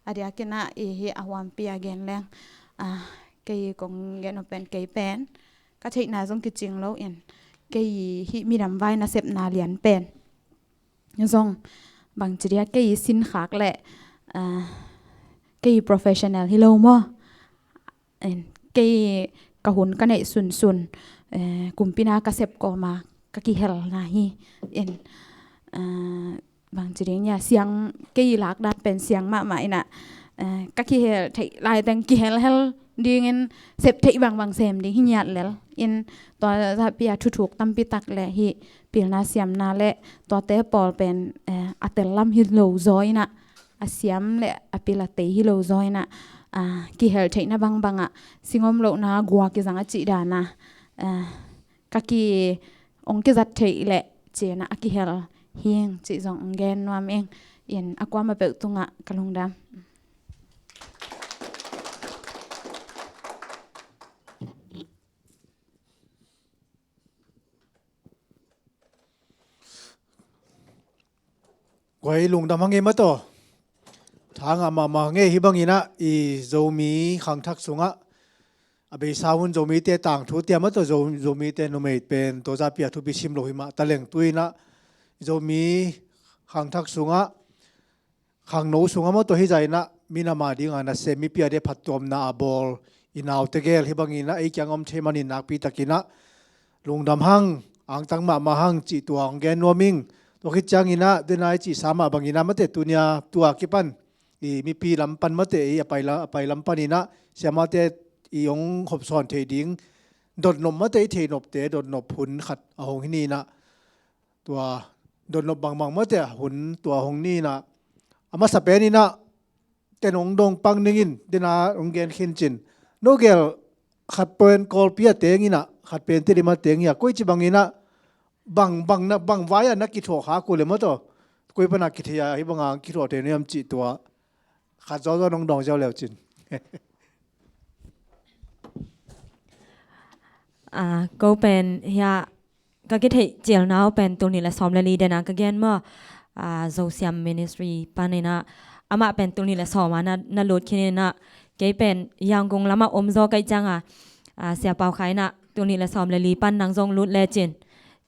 A diakin ah i hih a huampi a gen leng, ah, kei kong gen uh pen, kei pen ka theihna zong kicing lo in, kei hih minam vai nasepna lian pen zong bangci dia kei sinkhak le, ah, kei professional hi lo maw. En, kei ka hun ka neih sunsun, eh, kumpina ka sep kawma ka kihelna hi. En, ah, bangci ding ia, siang, kei lakdan pen siang mahmah inah, eh, ka kihel theih laiteng kihelhel dingin sep theih bangbang sem ding hi ngiat lel. In tua zahpi a thuthuk tampi tak le hih pilna siamna le tuate pawl pen, eh, a tel lam hi lo zaw inah, a siam le a pil a tei hi lo zaw inah, ah, kihel theihna bangbangah singom lohna guak kizang a cih dana, ah, ka ki hong kizat theih leh cinah a kihel hing cih zong hong gen nuam ing. In a kuamah peuh tungah ka lungdam. Guai, lungdam hang ei mataw. Thangah mahmah hang ei. Hih banginah i Zomi khangthak sungah a beisa hun Zomite tangthu tia mataw, Zo-, Zomite numei pen tua zahpi a thupi sim lo hi mah taleng tu inah i Zomi khangthak sungah, khangno sungah mataw hih zah inah minam a dinga nasem, mipi a ding phattuamna a bawl i naute gel hih banginah ei kiang om thei manin nakpi takinah lungdam hang, angtang mahmah hang cih tua hong gen nuam ing. Tua khit cianginah dena i cihsa mah banginah mate tunia tua kipan i mipi lam pan mate i a pai la-, a pai lam paninah siamate i hong hopsawn theih ding dotnop mate, i theihnopte dotnop hun khat a hong hi ninah, tua dotnop bangbang mate hun tua hong ninah, a masa peninah ten hong dong pang ningin dena hong gen khin cin. No gel khat pen Kawlpi a teng inah, khat pen Tedim a teng ia, koici banginah bang, bang na, bang vai-ah na kithuah khak uh le mataw, koi pana kithei a hih banga kithuah thei nuam cih tua khat zawzaw nong dawng ziau leu cin. Ah, ko pen hia ka kitheih cialna uh pen tul nih le sawm le li dena ka gen maw. Ah, Zosiam Ministry paninah amah pen tul nih le sawm a na, na lut khin inah, kei pen Yangon lamah om zaw ka hih cianga, ah, Sia Pau Khai inah tul nih le sawm le li pan nang zong lut lecin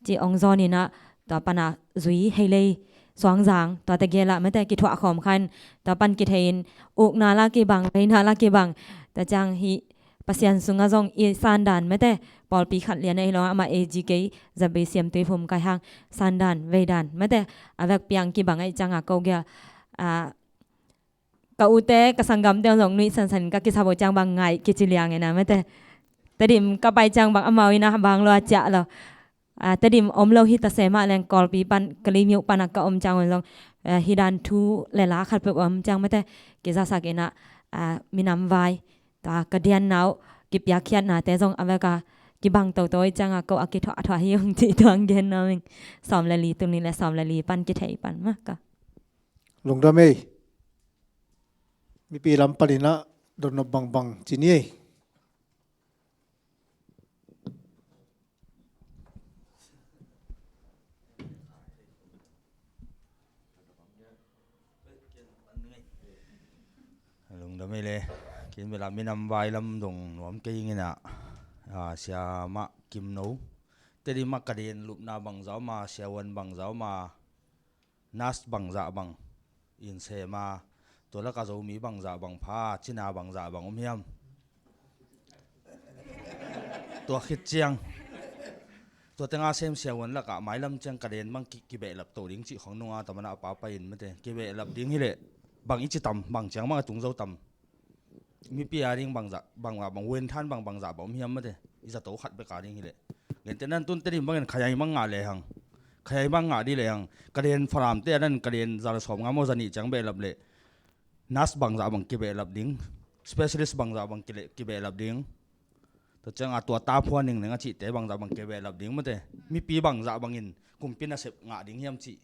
ci hong zawn inah, tua pana Zui, Heilei, Suangzang, tuate gelah mate kithuah khawm khan, tua pan kithei in ukna la kibang, veina la kibang. Tua ciang hih Pasian sungah zong i sandan mate, pawlpi khat lian ahi lo amah A G K, Zabe Siam Tuiphum kai hang, sandan veidan mate a vekpi-a kibang ahih cianga ko gel, ah, ka ute ka sanggamte zong nuih sansan ka kisap uh ciang bang ngaih kici liang inah mate. Tedim ka pai ciang bang amau inah bang lua ciah lo. Ah, Tedim om lo hi ta se mah leng Kawlpi pan, Kalaymyo pana ka om ciang un zong, ah, hih dan thu le la khat peuh om ciang mate kizasak inah, ah, minam vai, tua ka dianna uh kipiakkhiatnate zong a veka kibang toto ahih cianga ko a kithuahthuah hi ung cih tua hong gen nuam ing. Sawm le li, tul nih le sawm le li pan kithei pan mah ka. Lungdam ei. Mipi lam panin ah dotnop bangbang ci ni ei. Lungdam ei le. Kin bel a minam vai lam dong nuam kei ing in ah, a, Sia Mah Kim No, Tedim ah ka den lupna bangzah om a, siavuan bangzah om a, nurse bangzah bang in sem a, tua lak ah Zomi bangzah bang pha, Cina bangzah bang om hiam? Tua khit ciang, tua teng a sem siavuan lak ah mailam ciang ka den bang ki, kibehlap to ding cih khong nung a, tam a na a papa in mate, kibehlap ding hi leh bang i ci tam, bang ciang bang a tung zo tam? Mipi a ding bangzah, bangzah bang, wen than bang, bangzah bang om hiam mate, i zato khat bek a ding hi leh. Gentehna in tun Tedim bangin khayaimang ngah lehang, khayaimang ngah dih lehang, ka den Faramte a dan ka den za le sawmnga maw, za nih ciang behlap leh nurse bangzah bang kibehlap ding, specialist bangzah bang kile-, kibehlap ding. Tua ciang a tua ta phuan ning neng a cihte bangzah bang kibehlap ding mate. Mipi bangzah bangin kumpi nasep ngah ding hiam cih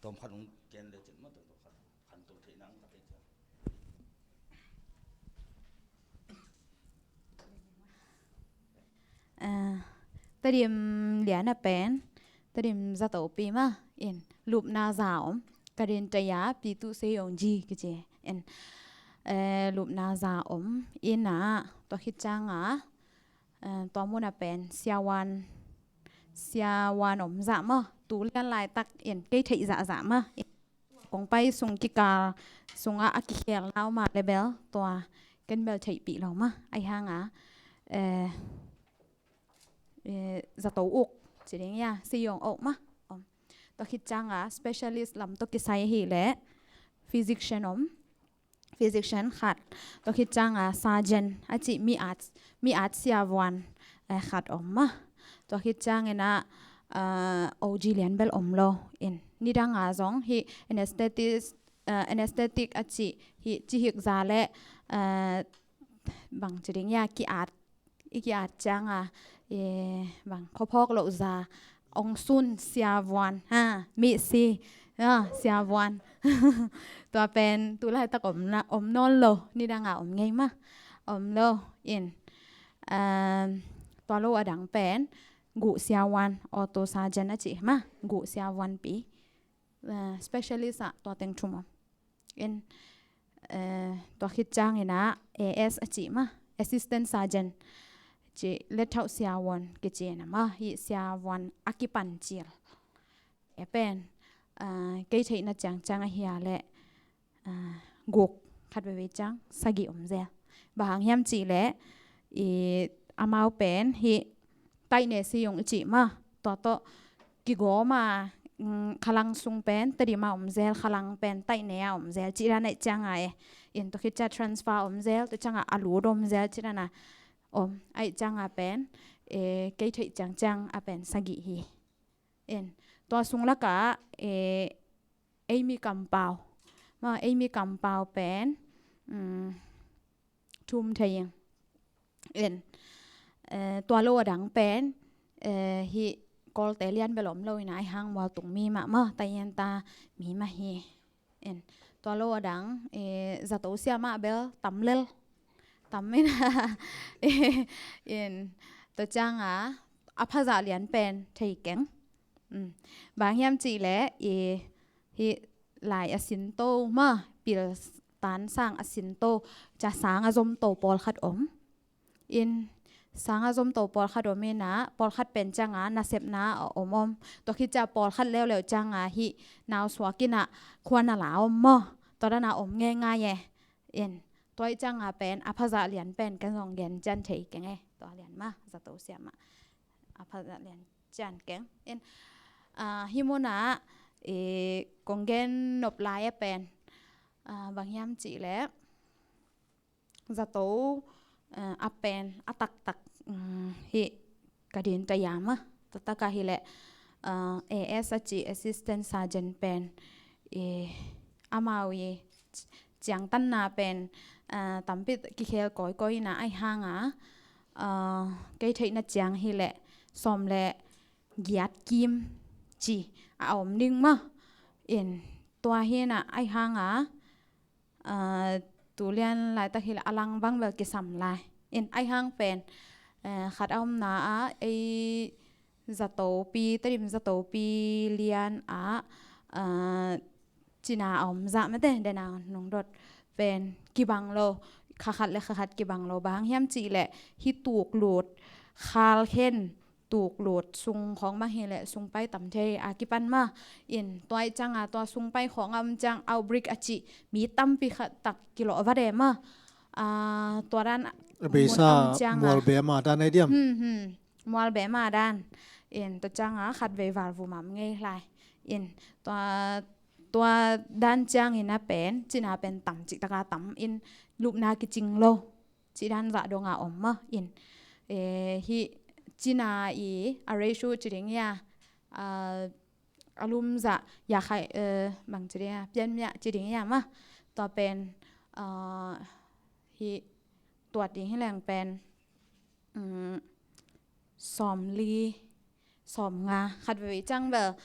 tawm khat hong ken le cin mate, tua khat khanto theih nang khat ei ciang. Ah, Tedim lian a pen, Tedim zatopi mah in lupna za om. Ka din taya pitu se yong ji kici in, eh, lupna za om in ah, tua khit ciang a, eh, tua mun a pen siavuan, siavuan om zah mah, tu lian laitak in kei theih zahzah mah. Kong pai sung kikal sungah a kikhelna om a le bel tua ken bel theihpih lo mah. Ahi hang a, eh, eh, zato uk ci ding hia, siyong uk mah om. Tua khit ciang a specialist lam tawh kisai ahih leh physician om, physician khat. Tua khit ciang a surgeon a cih mi at, mi at siavuan, eh, khat om mah. Tua khit ciang in ah, eh, O G lian bel om lo in. Nidang a zong hih anesthetic, eh, anesthetic a cih hih cihik za le, eh, bang ci ding hia, ki-at, i ki-at ciang a, eh, bang khuaphawk loh za, ong sun siavuan, ha, misi, ah, siavuan. Tua pen tu laitak om na, om nawn lo, nidang a om ngei mah, om lo in. Um, tua lo a dang pen guh siavuan, ortho surgeon a cih mah, guh siavuanpi, eh, specialist ah tua teng thum om. In, eh, tua khit ciang in ah A S a cih mah, assistant surgeon cih, let thauh siavuan kici in ah mah, hih siavuan a kipan cil. E pen, eh, kei theihna ciangciang ahi a leh, ah, guk, khat veivei ciang sagih om zel. Bang hang hiam cih leh, i, amau pen hih taihne siyong i cih mah, tua tawh kigawm a, mm, Khalang sung pen Tedim a om zel, Khalang pen taihne a om zel cih dan ahih ciang a e. In tua khit ciang transfer om zel, tua ciang a a lut om zel cih dan a om. Ahih ciang a pen, eh, kei theih ciangciang a pen sagih hi. In tua sung lakah, eh, eimi kampau. Ma, eimi kampau pen, um, thum thei ing. In, eh, tua lo a dang pen, eh, hih Kawlte lian bel om lo in ah, ahi hang mualtung mi mah mah, taienta mi mah hi. In, tua lo a dang, eh, zato siamah bel tam lel. Tam in ah, in, tua ciang a, a phazah lian pen thei keng. Um, bang hiam cih leh, i, hih lai a sinto mah, pil tan sang a sinto, ca sang a zomto pawlkhat om. In, sang a zomto pawlkhat om in ah, pawlkhat pen ciang a nasepna a om om. Tua khit ciang pawlkhat leuleu ciang a hih nausuak in ah khua na la om maw. Tua dan a om ngeingai e. In, tua ahih ciang a pen, a phazah lian pen, ken zong gen cian thei keng e. Tua lian mah, zato siamah. A phazah lian cian keng. In, ah, hih mun ah, eh, kong gen nop lai a pen, ah, bang hiam cih leh, zato, eh, a pen, a taktak, mm, hih ka din taya mah. Taktak ahih leh, eh, A S a cih assistant surgeon pen, eh, amau i ciangtanna pen, eh, tampi kikhel kawikawi in ah, ahi hang a, eh, kei theihna ciang hi leh sawm le giat kim ci a om ding mah. In, Tua hi na ai hang a, ah, tu lian laitak hi la a lang bang bel kisam lai. In ai hang pen, eh, khat a omna a ei zatopi, Tedim zatopi lian a, ah, cina a om zah mate, dena nungdot pen kibang lo, kha khat le kha khat kibang lo, bang hiam cih leh hi tuklut, khalkhen tuklut sung khawng bang hi leh sung pai tam thei a kipan mah. In tua i cang a, tua sung pai khawng a om cang outbreak a cih mi tampi khat tak kilawh va de mah. Ah, tua dan a beisa mual bema dan ai diam. Hmm, hmm. Mual bema dan. In tua cang a khat vei val vumam ngei lai. In tua tua dan ciangin a pen, cina pen tam cih taka tam in lupna kicing lo. Cih dan zah dong a om mah in. Eh, hi cina i a ratio ci ding ia, ah, a lum zah ia khai, eh, bang ci ding ia, pian mia ci ding ia mah. Tua pen, ah, hi tuat ding hi leng pen, mm, sawmli, sawmnga, khat veve cang bel,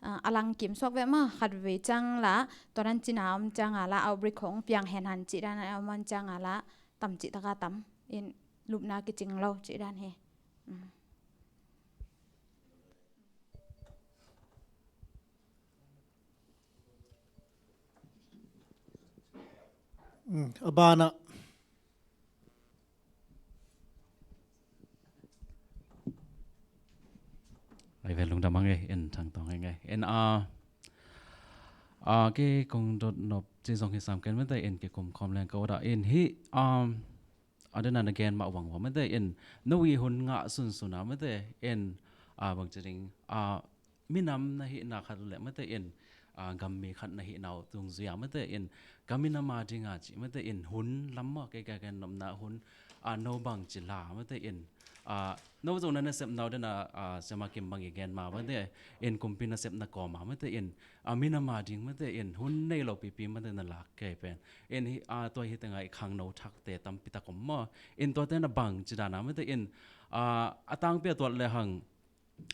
ah, a lang kim suak ve mah, khat veve cang la, tua dan cina om cang a la, outbreak khawng piang hen han cih dan a om cang a la, tam cih taka tam, in lupna kicing lo cih dan hi. Mm. Mm, a banah. Ai ven lungdam a ngei, in thang tawng ngei ngei. In, ah, ah, kei kong dot nop ci zong hi sam ken mate in kikum khawm leng ka udah. In hi, um, a dena na gen mah uang uang mate in no i hun ngah sunsun a mate in, ah, bang ci ding, ah, minam na hihna khat le mate in, ah, gammi khat na hihna uh tung zui a mate in ka minam a ding a ci mate in hun lam mah kei ka gen nopna hun, ah, no bang ci la mate in, ah, no zong na nasepna uh dena, ah, siama kim bang i gen ma mate in kumpi nasepna kawm a mate in, ah, minam a ding mate in hun nei lo pipi mate na lak kei pen. In hi, ah, tua hi tengah i khangno thakte tampi tak om maw. In tuate na bang ci dan a mate in, ah, a tangpi a tuat le hang,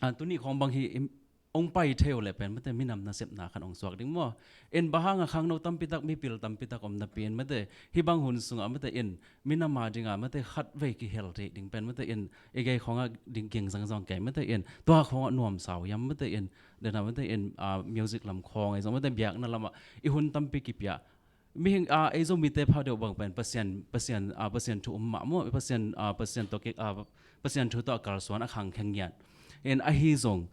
ah, tuni khawng bang hi im-, ong pai thei uh le pen mate minam nasepna khan ong suak ding maw. In bang hang a khangno tampi tak mipil tampi tak om napi in mate hi bang hun sungah mate in minam a ding a mate khat vei kihel thei ding pen mate in i gei khawng a ding ging zangzang kei mate in tua khawng a nuam sau yam mate in dena mate in, ah, music lam khawng ei zong mate biakna lamah i hun tampi kipia. Mihing, ah, ei Zomite pha deuh bang pen Pasian, Pasian, ah, Pasian thu um mah maw, Pasian, ah, Pasian tawh ki, ah, Pasian thu tawh a kalsuan a khangkhia ngiat. In ahi zong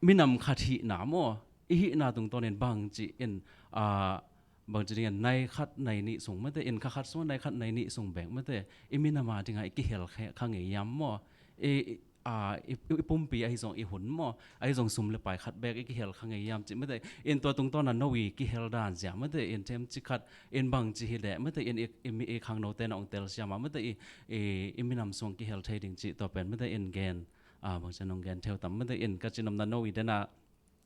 minam khat hihna maw, i hihna tungtawnin bang ci in, ah, bang ci dingin nai khat nai nih sung mate in kha khat sung nai khat nai nih sung bek mate i minam a dingah i kihel kha, kha ngei yam maw. I, i, ah, i, i, i pumpi ahi zong i hun maw, ahi zong sum le pai khat bek i kihel kha ngei yam ci mate in tua tungtawn a no i kihel dan zia mate in them ci khat in bang ci hi leh mate in i, i, i khangnote na ong tel siam a mate i, i, i minam sung kihel thei ding ci tua pen mate in gen, ah, bang ci nong gen theu tam mate in ka ci nopna no i dena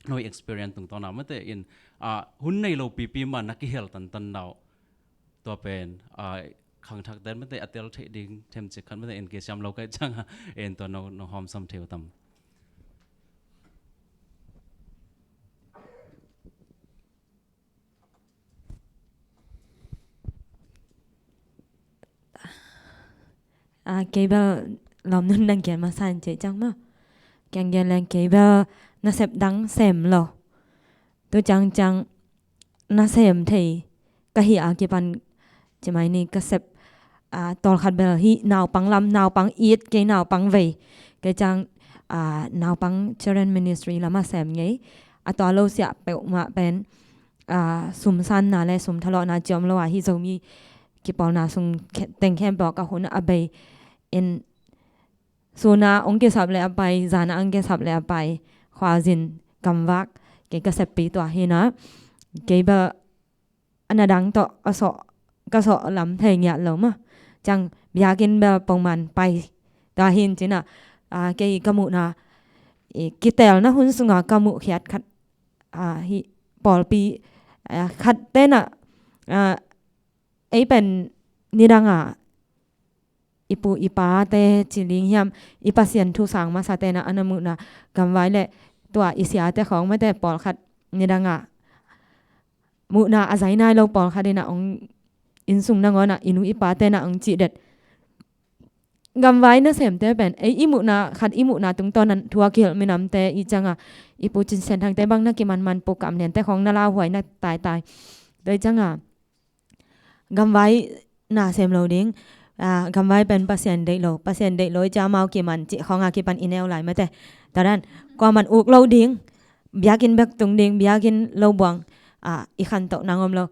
no i experience tungtawn a mate in, ah, hun nei lo pipi ma na kihel tantan nau. Tua pen, ah, khangthak den mate a tel theih ding them ci khat mate in kisiam lo kai cang a, in tua no, no hawm sam theu tam. Ah, kei bel lawm nun dang gen masa in cei cang maw. Kiang gen leng kei bel nasep dang sem lo. Tu cang cang nasem thei ka hi a kipan ci mai ni ka sep, ah, tawlkhat bel hi naupang lam, naupang it kei naupang vei. Kei cang, ah, naupang children ministry lam a sem ngei. A tua lo siah peuhmah pen, ah, sum sanna le sum thalawhna ciam lo a hi Zomi kipawlna sung khe-, teng khempeuh ka hun a bei in suna ong kisap le a pai, zana ong kisap le a pai, khuazin kamvak, kei ka seppi tua hi na, kei bel a na dang tawh a sawh, ka sawh lam thei ngiat lo maw. Cang biakinn bel pongman pai tua hin cina, ah, kei ka muhna, i, kitelna hun sunga ka muh khiat khat, ah, hi pawlpi, ah, khat tena, ah, ei pen nidanga i pu i pate ci ling hiam, i Pasian thu sang masate na a na muhna gamvai le tua i siate khawng mate pawlkhat nidanga muhna a zai nai lo pawlkhat in ah hong, inn sung nangawn ah i nu i pate in ah hong cih det. Gamvai nasemte pen ei i muhna khat, i muhna tungtawn ah thu a kihilh minamte i cih ciangin, i Pu Cin Sian Thangte bang na kimanman, Pu Kam Liante khawng na lauhuai na taitai. Tua i cih ciangin gamvai na sem lo ding, ah, gamvai pen Pasian deih lo, Pasian deih lo i cih ciangin amau kiman cih khawng a kipan i neu lai mate. Tua dan kuaman uk lo ding, biakinn bek tung ding, biakinn lo buang, ah, i khantoh nang om lo.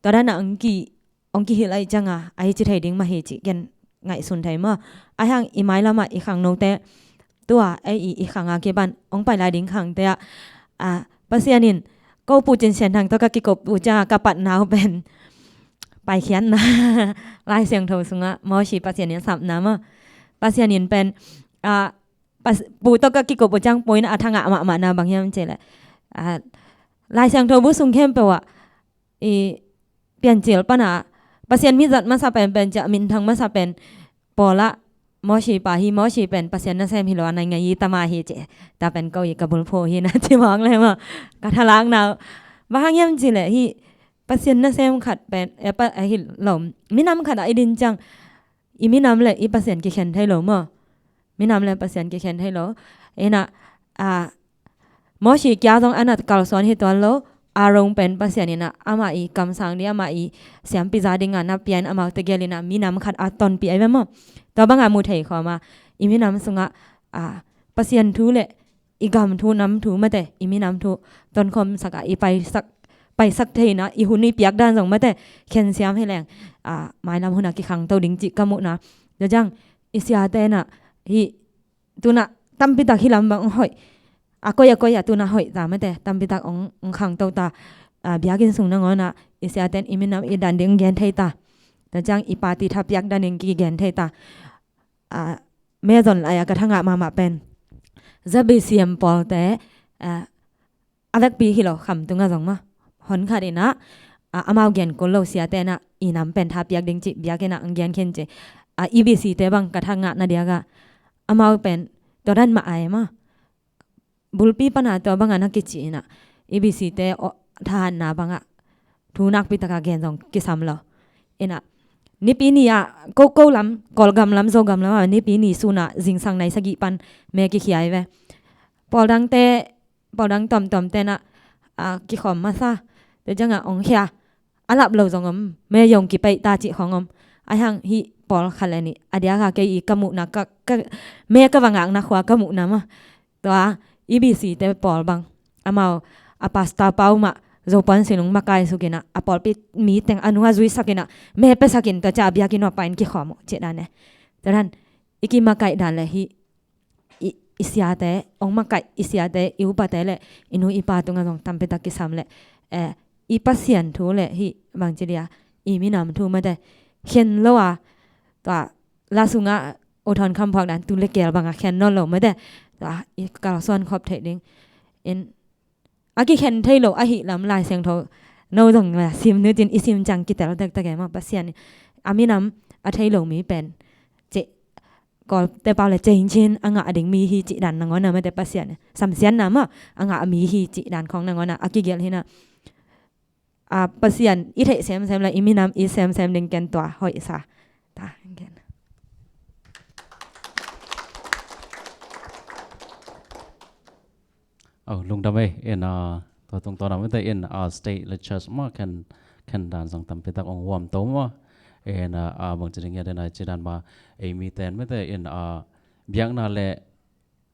Tua dan ah hong ki, hong kihilh ahih ciangin a hi ci thei ding mah hi cih ken ngaihsun thei maw. Ahih hang i mailam ah i khangnote, tua ei i, i khang a kipan hong pai lai ding khangte ah, ah, Pasian in ko Pu Cin Sian Thang tawh ka kikop uh ciangin ka patna uh pen paikhiatna, Lai Siangtho sungah Mosi Pasian in a sapna maw. Pasian in pen, ah, pas-, Pu tawh ka kikop uh ciang point a thangah mahmahna bang hiam cih leh, ah, Lai Siangtho bu sung khempeuh ah i Piancil pan ah Pasian mizat masa pen, pen cih ciang minthang masa pen Paul ah Mosi pa hi, Mosi pen Pasian nasem hi lo a, naingai i tama hi ci. Tua pen ko i ka bulphuh hi na ci mawk le maw. Ka thalakna uh bang hang hiam cih leh hih Pasian nasem khat pen, eh, pa, eh, hi lo, minam khat ah i din ciang i minam le i Pasian kikhen thei lo maw. Minam le Pasian kikhen thei lo. Ina, ah, Mosi kia zong a na kalsuan hi tuan lo. Aaron pen Pasian in ah amah i kamsang ding, amah i siampi za dingin na pia in, amau tegel in ah minam khat a tonpih ahi ve maw. Tua bangin mu thei khawm a, i minam sungah, ah, Pasian thu le i gam thu, nam thu mate, i minam thu tonkhawm sak a, i paisak, paisak theihna, i hun i piak dan zong mate khensiam hi leng, ah, mailam hun a kikhangto ding cih ka muhna. Tua ciang i siate in ah hih tu-in ah tampi tak hih lam bang hoih, a koi a koi ah tu-in ah hoih ta mate, tampi tak hong, hong khangto ta, ah, biakinn sung nangawn ah i siate in i minam i dan ding gen thei ta. Tua ciang i party thapiak dan ding kigen thei ta. Ah, mezon lai ah ka thangah mahmah pen Z B C M pawlte, ah, a vekpi hi lo, Khamtung ah zong maw, hon khat in ah, ah, amau gen kul lo siate in ah i nam pen thapiak ding cih biakinn ah hong gen khin ci. Ah, E B C te bang ka thangahna diak ah amau pen tua dan mah ai maw. Bulpi pan ah tua bangin a kici in ah, E B C te, aw, thahatna bangin thu nakpi takin gen zong kisam lo. In ah Nipi ni ah ko, ko lam, Kawlgam lam, Zogam lam ah Nipi ni sun ah zingsang nai sagih pan me kikhia hi ve. Pawl dangte, pawl dang tuamtuamte in ah, ah, kikhawm masa. Tua ciangin hong khia a lap lo zong om, me zong kipaih ta cih khawng om. Ahih hang hih pawl khat le nih a diak a kei i ka muhna, ka, ka, me ka va ngakna khua ka muhna maw. Tua E B C te pawl bang, amau a pastor pa uh mah Zopuan sin hong makaih suk in ah, a pawlpi mi teng a nung ah zuisak in ah, me piasak in, tua ciang a biakinn ah pai in kikhawm uh cih dan e. Tua dan i kimakaih dan le hih i, i siate, hong makaih i siate, i upate le i nu i pa tungah zong tampi tak kisam le, eh, i Pasian thu le hih bangci dia, i minam thu mate khen lo a, tua la sungah U Thawn Kham phuak dan tu le keel bangin khen nawn lo mate, tua i kalsuan khop theih ding. In a kikhen thei lo ahih lam Lai Siangtho no zong la sim ni cin, i sim ciang kitel tektek e maw. Pasian in a minam a thei lo mi pen, cih, Kawlte pau le ceinchin a ngah ding mi hi cih dan nangawn ah mate, Pasian in samsiatna maw, a ngah mi hi cih dan khawng nangawn ah a kigelh hi in ah, a, Pasian i theih semsem le i minam i semsem ding ken tua hoih sa. Ta, ken. Oh, lungdam ei, in, ah, tua tungtawn ah mate in, ah, state le church maw khen, khen dan zong tampi tak hong huamto maw. In, ah, ah, bangci ding hiam, in, ah, ci dan mah, ei mite in mate in, ah, biakna le,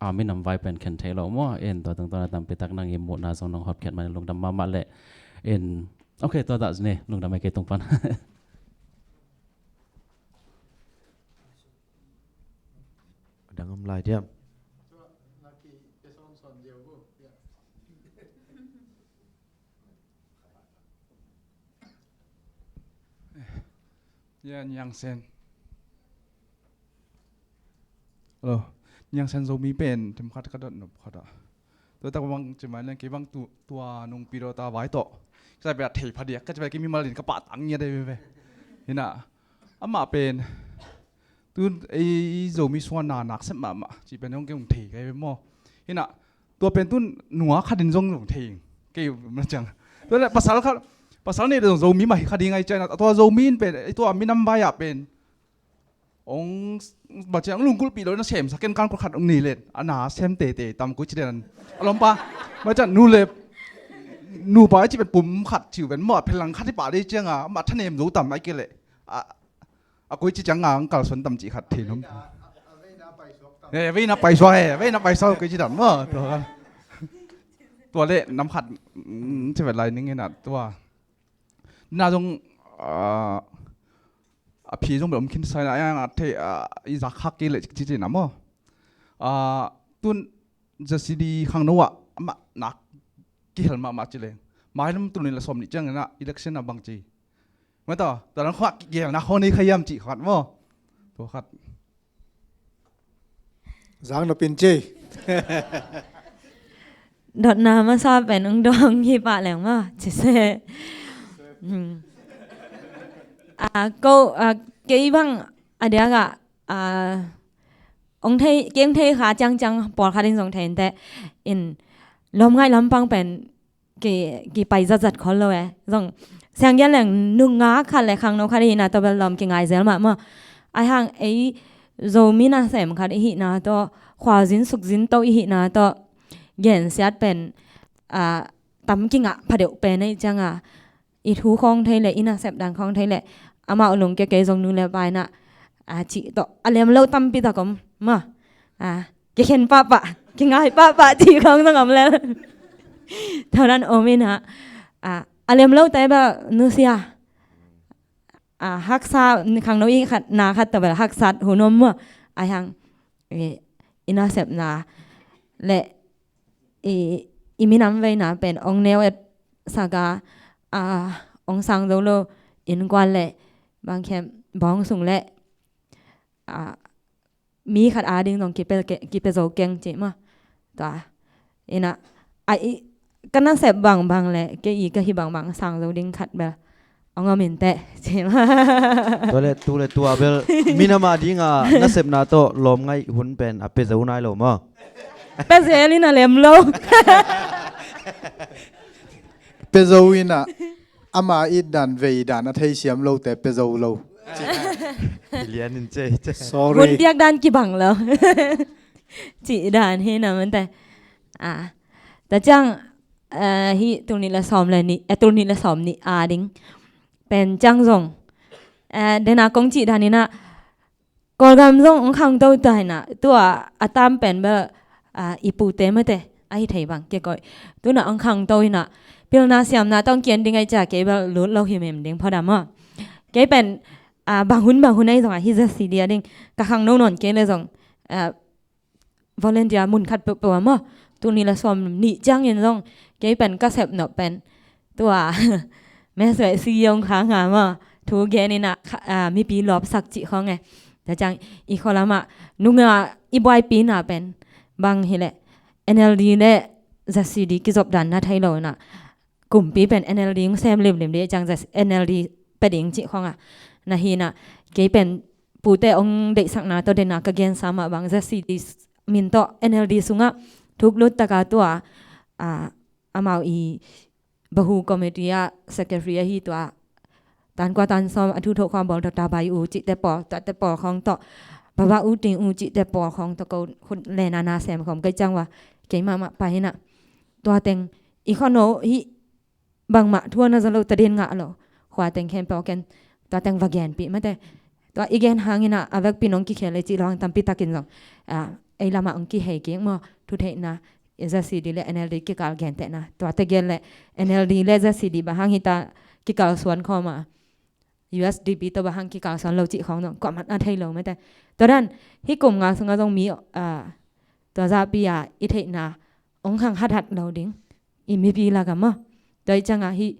ah, minam vai pen khen thei lo maw. In, tua tungtawn ah tampi tak nang i muhna zong nong hotkhiat man in lungdam mahmah le. In, ok, tua dah ni, lungdam ei kei tung pan. A dang om lai diam? Ya, Niang Sen. Hello. Niang Sen Zomi pen themkhat ka dot nop khat ah. Tua tak bang ci mai leng kei bang tu, tua nungpi dawta vai tawh ka ci pai a thei phadiak, ka ci pai kei mimal in ka pah tang ngiat ei ve ve. Hi in ah, amah pen tun ei Zomi suanna nak sep mahmah cih pen hong kei hong thei kei ve maw. Hi in ah, tua pen tun nua khat in zong zong thei kei mah ciang. Tua le pasal khat, Pasal nei le zong Zomi mah hi kha ding ahi ciangin, a tua Zomi in pen, a tua minam vai ah pen hong, bang ciang lunggulhpih lo na semsak ken kan kua khat hong nei le, a na sem tete tam koi ci den. A lawmpa, bang ciang nu le nupa i ci pen pum khat ci uh pen maw, a phelang khat i pah dei ciang a, mah thanem zo tam ai ke le. A, a koi ci ciang a hong kalsuan tam ci khat thei nuam. Eh, a veina paisuak he, a veina paisuak koi ci dan maw, tua kan. Tua le nam khat, mm, ci vet lai ning in a tua. Na zong, ah, a phi zong bel om khin sai na, a, a thei, ah, i zak khak kei le ci, ci, ci na maw. Ah, tun J C D khangno ah, amah nak kihel mahmah ci le. Mai lam tul nih le sawm nih ciangin a election a bang ci. Mata, tua dan khawng a kigelna khawng nei kha hiam cih khat maw. Tua khat. Zang nopin ci. Dotna masa pen ung dong hi pah leng maw, ci se. Hmm. A, ko, a, kei bang a diak ah, a, ong thei, kei ong thei kha ciangciang pawlkhat in zong thei inteh in lawm ngaih lampang pen ki, kipai zatzat khol lo e. Zong sianggian leng nungak khat le khangno khat ihihna tawh bel lawm kingai zel mah maw. Ahi hang ei Zomi nasem khat ihihna tawh, khualzin sukzin to ihihna tawh gensiat pen, a, tam kingah phadeuh pen ahi cianga, i thu khawng thei le, i nasep dan khawng thei le, amau lungkia kei zong nu le pa in a, a, cih tawh a lem lo tampi tak om maw. A, kikhen pahpah, kingai pahpah cih khawng zong om lel. Tua dan om in a, a, a lem lote bel nusia. A, haksa, khangno i khat, na khat tawh bel haksat hun om maw. Ahi hang, i, i nasepna le i, i minam veina pen ong neu et sak a, a, ong sang zo lo innkuan le bang khem bawng sung le, a, mi khat ading zong kipia, kipia zo keng cih maw. Tua. Ina, a, i, ka nasep bangbang le kei i ka hi bangbang sang zo ding khat bel ong om inteh cih maw. Tua le, tu le tua bel minam ading a nasepna tawh lawm ngaih hun pen a pia zo nai lo maw. Pia zel in a lem lo. Pia zo in a ama it dan, vei dan a theisiam lote pia zo lo. Lian in cei, cei. Sorry. Hun piak dan kibang lo. Cih dan hi na mante. A, ta ciang, eh, hi tul nih le sawm le nih, eh, tul nih le sawm nih ading pen ciang zong, eh, dena kong cih dan in a Kawlgam zong ong khangto ta hi na, tua a tam pen bel, a, i pute mate ahi thei bang kikoih. Tuna ong khangto hi na, pilna siamna tawh ong kian ding ahi cia kei bel lut lo hi mem ding phaw dam maw. Kei pen, a, bang hun bang hun ahi zong a hi J C D a ding ka khangno nawn kei le zong, a, volunteer mun khat peuhpeuh a maw. Tul nih le sawm nih ciangin zong kei pen ka sep nop pen tua, mess le si yong kha nga maw, thu gen in a, kha, a, mipi lawpsak cih khawng e. Tua ciang i khualam ah nunga i buaipina pen bang hi le N L D le Z C D kizop dan na thei lo in a, kumpi pen N L D ong sem limlim dih ciang Z, N L D pia ding cih khawng a na hi na, kei pen pute ong deihsakna tawh dena ka gensa mah bang Z C D min tawh N L D sungah thuk lut taka tua, a, amau i Bahu committee ah secretary ahi tua, tan kua tan sawm a thu thoh khawng bawl tawh tabai u cihte pawl, tuate pawl khawng tawh, baba u ting u cihte pawl khawng tawh ko khut lena na sem khawm kei ciang ua, kei mahmah pai hi na. Tua teng i khuano hi bangmah thu a na za lo, tadin ngah lo. Khua teng khempeuh ken tua teng va genpih mate. Tua i gen hangin a, a vekpi nong kikhel ei cih lo hang tampi takin zong, a, ei lamah ong kihei kik maw, thutheihna, Z C D le N L D kikal gentehna. Tuate gen le N L D le Z C D bang hang hita kikal suan khawm a, U S D P tawh bang hang kikal suan lo cih khawng zong kuamah na thei lo mate. Tua dan, hih kum nga sungah zong mi, a, tua zahpi a i theihna ong khang hathat lo ding i mipi lakah maw. Tua i ciangah hih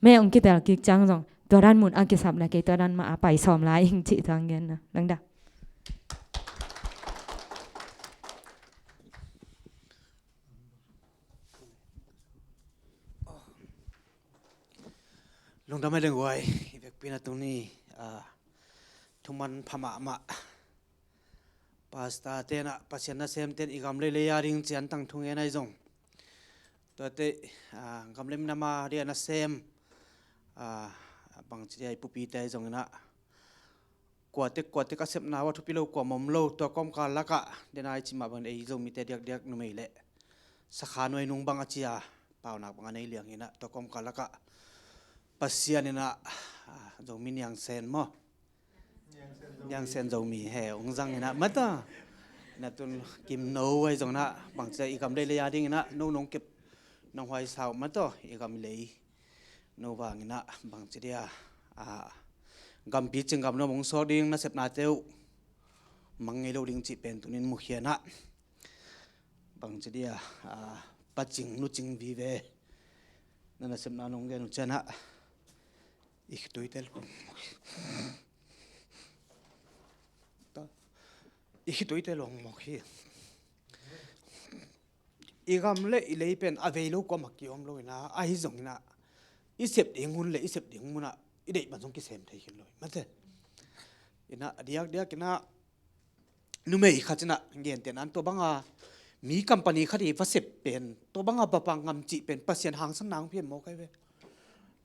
me ong kitel kik ciang zong tua dan mun a kisap le kei tua dan mah a pai sawm lai ing cih tuang genna. Langdah. Lungdam ei leng guai, i vekpi na tuni, a, thuman pha mahmah. Pastor ten a, Pasian nasem ten i gam leilei a ding cian tang thu ngen ahi zong, tuate, a, gam le minam a ding a nasem, a, bangci dia i pupite zong inah kuatek kuatek a sepna uh a thupi lo kuamah om lo, tua kawmkal lakah dena i cimah bangin ei Zomite diakdiak numei le sakha nuai nung bang a cia paunak bang a nei liang inah tua kawmkal lakah Pasian inah, a, Zomi Niangsen maw? Niangsen Zomi he ung zang inah mataw. Inah tun kim no ai zong inah bangci a i gam leilei a ding inah no nong kep nong huai sau mataw i gam lei. No vang inah bangci dia, a, gampi cing gam no mong suak ding nasepnate uh mang ngei lo ding cih pen tunin mukhia inah bangci dia, a, pacing nucing vive na nasepna nong gen uh cianah i khituite lo i khituite lo mawk hi. I gam le i lei pen a vei lo kuamah kiom lo inah ahi zong inah i sep ding hun le i sep ding munah i deih man zong kisem thei khin lo hi mate. Inah a diakdiak inah numei khat inah gentehna in tua banga mi company khat i va sep pen tua banga va pang ngam cih pen Pasian hangsan nang pian mawk ai ve.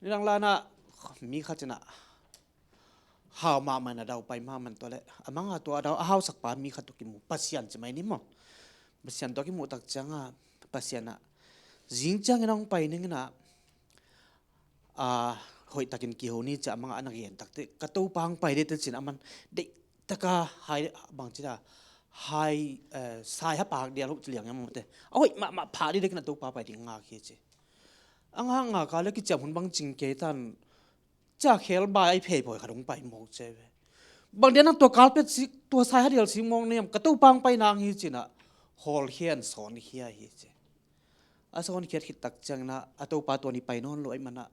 Nidang lanah mi khat inah hau mahmah in a daupai mahmah in tua le a manga tua a dau a hausakpa mi khat tua kimu Pasian ci mai ni maw? Pasian tua kimuh tak cianga Pasian ah zing ciangin a hong pai ning inah, a, hoihtakin kiho ni cia a manga a na gen takte ka Topa hong pai dete cin a man deihtaka hai bangci da hai, eh, sai hapak dia lo ci liang iam mawte a hoih mahmah phah deihtaka na Topa pai ding ngak hi ci. A ngak ngak a le kiciam hun bang cing kei tan cia khel bai phei poi khat hong pai mawk cia ve. Bang dia nang tua carpet sik tua sai hadial sik mawk niam ka Topa hong pai nang hi cinah hawlkhia in sawnkhia hi ci. A sawnkhiat khit tak cianginah a Topa tua ni pai nawn lo aih manah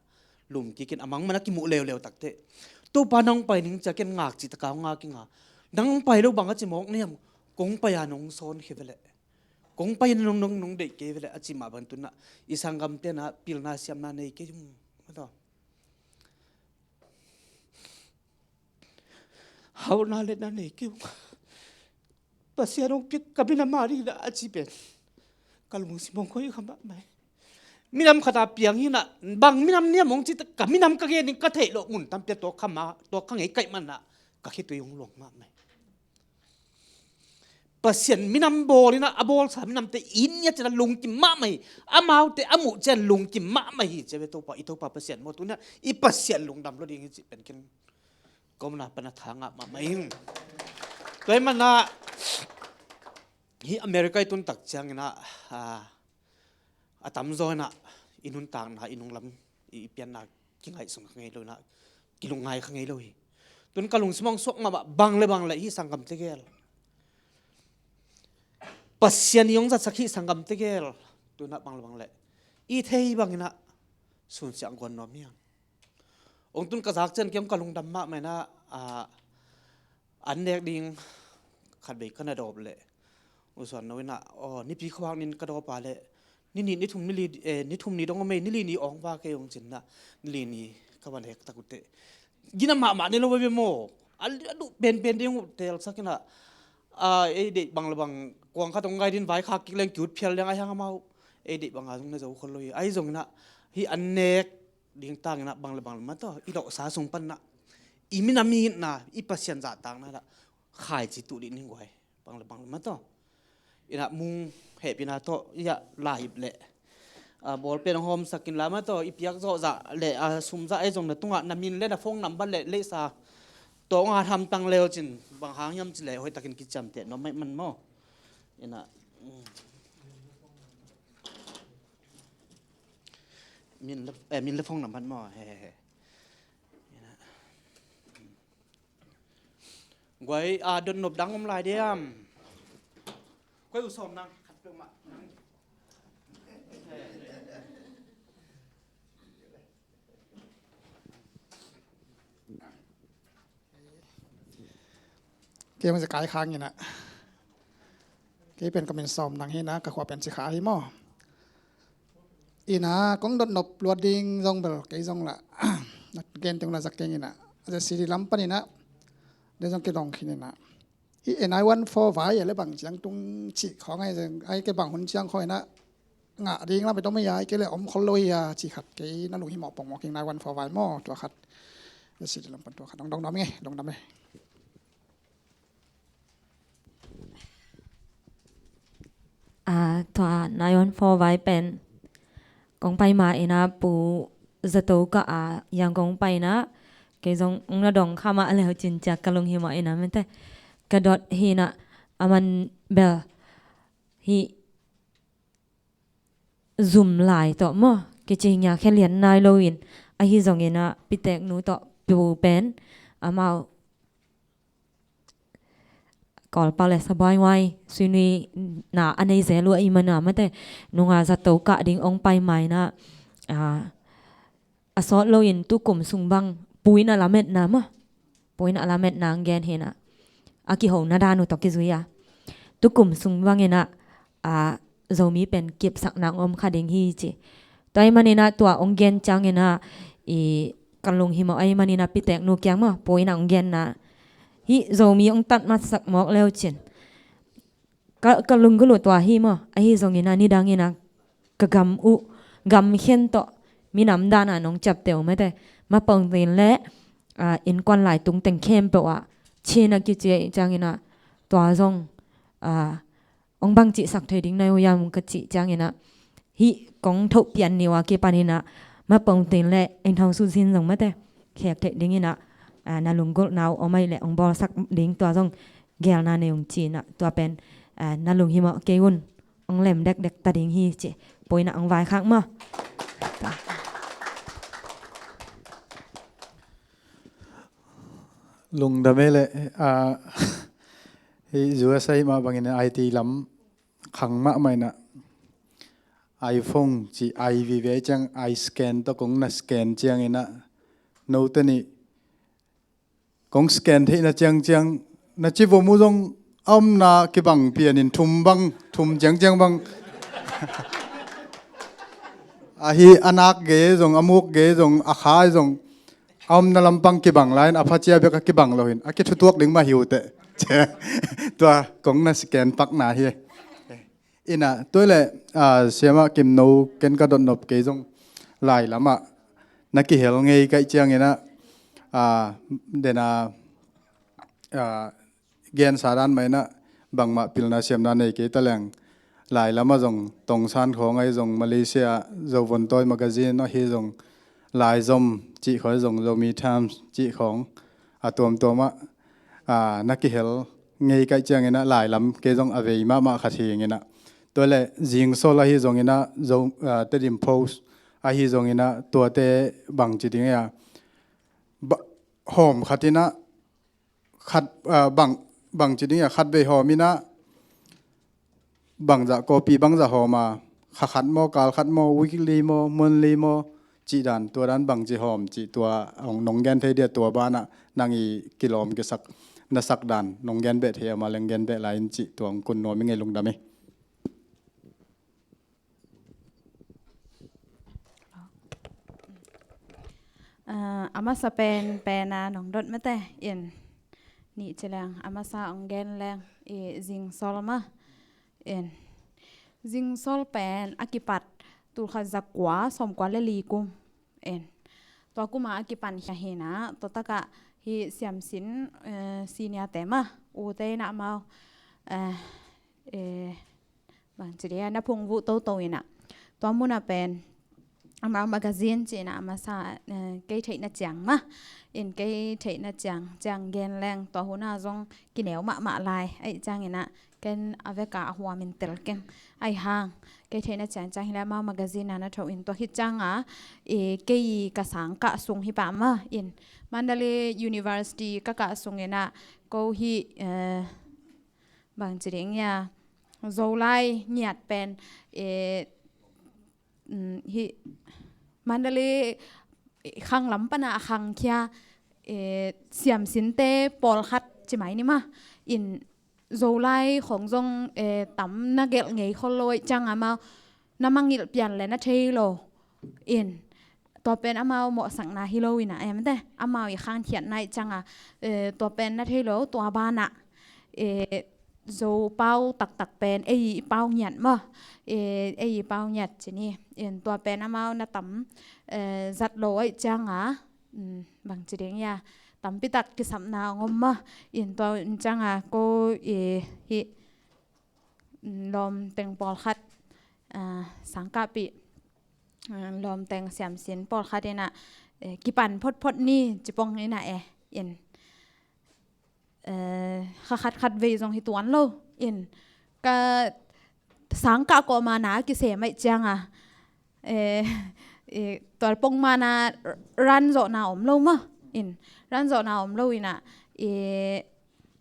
lum kikin a mang manah kimuh leuleu takteh Topa nang pai ning cia ken ngak cih taka hong ngak kinga nang pai lo bang a ci mawk niam kong pai a nong sawnkhia veleh kong pai a nong nong nong deih kei veleh a ci mah bang tunah i sanggam tenah pilna siamna nei kei ung. Hauhna le na nei kei ung. Pasian hong piak ka minam a ding dah a ci pen ka lungsim hong khoi kha mahmah hi. Minam khat a piang hinah bang minam niam hong ci ka minam ka gen ding ka theih loh mun tampi a tua kha ma tua kha ngei kaih manah ka khitui hong luang mahmah hi. Pasian minam bawl inah a bawlsa minamte in ngiat cinah lungkim mahmah hi. Amaute a muh cian lungkim mahmah hi cia ve Topa i Topa Pasian maw tunah i Pasian lungdam lo ding hi cih pen ken ka omna pana tha ngah mahmah ing. Tua hi manah hih America i tun tak cianginah a tamzaw inah i nuntakna i nunglam i pianna kingaihsun kha ngei lo inah kilungngai kha ngei lo hi. Tun ka lungsim hong suak mahmah bang le bang le hih sanggam tegel Pasian i hong zatsak hih sanggam tegel tunah bang le bang le i thei banginah sunsiah guan nuam hiang. Ong tun ka zak cian kiam ka lungdam mahmah inah an nek ding khatvei ka na dawp leh usuan no inah aw nipi khuak nin ka dawp a leh ni nih ni thum ni li eh, ni thum ni dong a mei ni li ni awng va kei ong cinnah ni li ni ka van hek tak uhteh gina mahmah ni lo ve maw a duh penpen ding uh telsak inah ei deih bang le bang kuang khat ong gai din vai khak kik leng ki ut phial leng a hiang amau ei deih bang a zong na zo khol lo hi ahi zonginah hih an nek ding tanginah bang le bang le mataw i lawhsa sung panah i minam i itna i Pasian zahtakna dah khaici tuh dih ning guai bang le bang le mataw inah mung hehpihna tawh iah lahip leh bawlpen hong hawmsakin la mataw i piak zawhzah le a sumzah ei zong na tungah na min le na phone number le leisa tawh nga hamtang leu cin bang hang hiam ci le hoihtakin kiciamteh nuam maih man maw inah min le, eh, min le phone number maw he he he. Guai a dotnop dang om lai diam? Guai u sawm nang khat peuhmah. Kei mah zekai khang inah kei pen ka min sawm nang hinah ka khua pen ci kha hi maw? Inah kong dotnop luat ding zong bel kei zong lah na gen teng lah zak keng inah a zia sidi lam pan inah de zong kidong khin inah hih N I one four vai a le bang ciang tung cih khawng ai kei bang hun ciang khawng inah ngah ding lam i tom hi a, i kei le om khol lo hi a, ci khat kei na lunghimawh pongmawh keng nai one four vai maw, tua khat. Sidi lam pan tua khat dong dong dam nge, dong dam e. A, tua nai one four vai pen kong pai ma ina Pu Zato ka a yang kong pai na kei zong ong na dong kha ma a leu cin ciak ka lunghimawh ina mete ka dot hi na a man bel hi zum lai tawh maw kici ngia khe lian nai lo in ahi zong ina pitek nu tawh pu pen amau Kawlpau le sabuai nguai suinui na a nei zel uh a i mana mate nunga zato kah ding ong pai maina a sawt loin tukum sung bang puina lametna maw puina lametna ang gen hina a kihona dan uh tawh kizui a tukum sung bangina a Zomi pen kipsakna ong om kha ding hi ci. Tua i manina tua ong gen ciangina i ka lunghimawh a i manina pitek nu kiang maw puina ong genna hi Zomi ong tat matsak mawk leu cin. Ka, ka lunggulh uh tua hi maw ahi zongina nidangina ka gam uh gam khen tawh minam dana nong ciapteh uh mate mapongtin le a, innkuan lai tung teng khempeuh ah cina kici a i ciangina tua zong a, ong bang cihsak thei ding nai uh yam ka cih ciangina hih kong thoh pian niwa kipanina mapongtin le eng thong su zin zong mate khek theih dingina a, na lunggulhna uh om aih le ong bawlsak ding tua zong gelna nei ung cina tua pen a, na lunghimawh kei un ong lem dekdek ta ding hi ci puina ong vaikhak maw. Lungdam e le a, hei U S A mah bangin I T lam khang mahmah ina iPhone ci ai vive ciang ai scan tawh kong na scan ciangina note nih kong scan theihna ciangciang na ci vom uh zong a omna kibang pianin thum bang thum ciangciang bang ahi a nak ge zong a muk ge zong a khai zong a omna lampang kibang lai-in a phacia bek a kibang loin a kithutuak ding mah hi uh teh. Tua kong na scan pakna hi. Ina tuai le a, siama Kimno ken ka dotnop kei zong lai lamah na kihel ngei kaih ciangina a, dena a, gensa dan maina bangmah pilna siamna nei kei ta leng lai lamah zong tongsan khawng ahi zong Malaysia Zovontawi magazine ahi zong laizom cih khawng ahi zong Zomi Times cih khawng a tuamtuamah a, na kihel ngei kaih ciangina lai lam kei zong a vei mahmah khat hi ingina tuai le zingsol ahi zongina zo a, Tedim Post ahi zongina tuate bang ci ding a hawm khatina khat a, bang bang ci ding a khat vei hawmina bangzah copy bangzah hawma kha khat maw kal khat maw weekly maw monthly maw cih dan tua dan bangci hawm cih tua hong nong gen thei dia tua banah nang i kilawm kisak na sak dan nong gen beh thei ama leng gen beh lai in cih tua hong kun nuam i ngei lungdam i. A masa pen pena nong dot mete in nih ci leng a masa hong gen leng i zingsol ma in zingsol pen a kipat tulkhat zakua sawmkua le li kum in tua kuma a kipan hia hina tua taka hi siamsin senior te ma ute ina amau bang ci dia na phung vuh toto ina tua muna pen amau magazine ci ina a masa kei theihna ciang ma in kei theihna ciang ciang gen leng tua huna zong kineu mahmah lai aih ciang ina ken a veka a huamin tel keng aih hang kei theihna ciang ciang hila amau magazine a na tho in tua hi cianga kei ka sang kah sung hi pah ma in Mandalay University ka kah sung ina ko hi bang ci ding ia Zolai ngiat pen hi Mandalay khang lam pana a khangkhia siamsinte pawlkhat ci mai ni ma in Zolai khong zong tam na gelh ngei khol lo aih ciang amau na mangilh pian le na thei lo in tua pen amau mawhsakna hi lo ina em te amau i khangkhiatna aih cianga tua pen na thei lo tua banah Zo pau taktak pen ei i pau ngiat maw. Eh, ei i pau ngiat ci ni. In tua pen amau na tam, eh, zat lo aih cianga, mm, bang ci ding ia, tampi tak kisapna ong om maw. In tua in cianga ko, eh, hih, mm, lawm teng pawlkhat, ah, sangkahpih, ah, lawm teng siamsin pawlkhat ina, eh, kipan photphot ni cipong ina eh, in, eh, kha khat khat vei zong hi tuan lo. In ka sangkah kawh mana kisem aih cianga, eh, eh, tual pong mana ran zawhna om lo maw. In ran zawhna om lo ina, eh,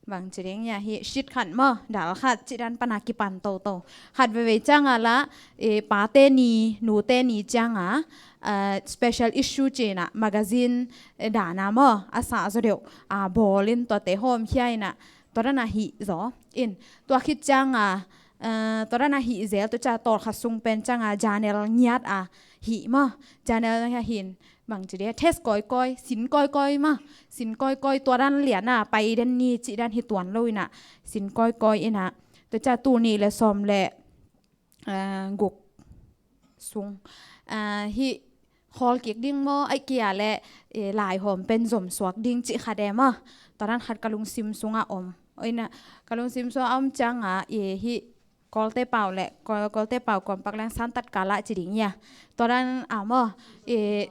bang ci ding ia, hih shit khat maw, dal khat ci dan pana kipan toto. Khat veivei cianga la, eh, pate ni, nute ni cianga, eh, special issue cina magazine, eh, dana maw, a sa zaw deuh, ah, bawlin tuate hawm hia ina, tua dana hih zaw. In tua khit cianga, eh, tua dana hih zel, tua cia tawlkhat sung pen cianga journal ngiat a hih maw, journal ngiat hin, bang ci dia, test kawikawi, sin kawikawi maw, sin kawikawi, tua dan liana pai den ni ci dan hi tuan lo ina, sin kawikawi ina, tua cia tul nih le sawm le, ah, guk sung, ah, hih khawl kik ding maw, aih kia le, eh, laihawm pen zom suak ding ci khat e maw. Tua dan khat ka lungsim sunga om. Oi ina, ka lungsim sunga om cianga, eh, hih Kawlte pau le, Kawl-, Kawlte pau Kawmpak leng santat kala ci ding ia. Tua dan a maw, eh,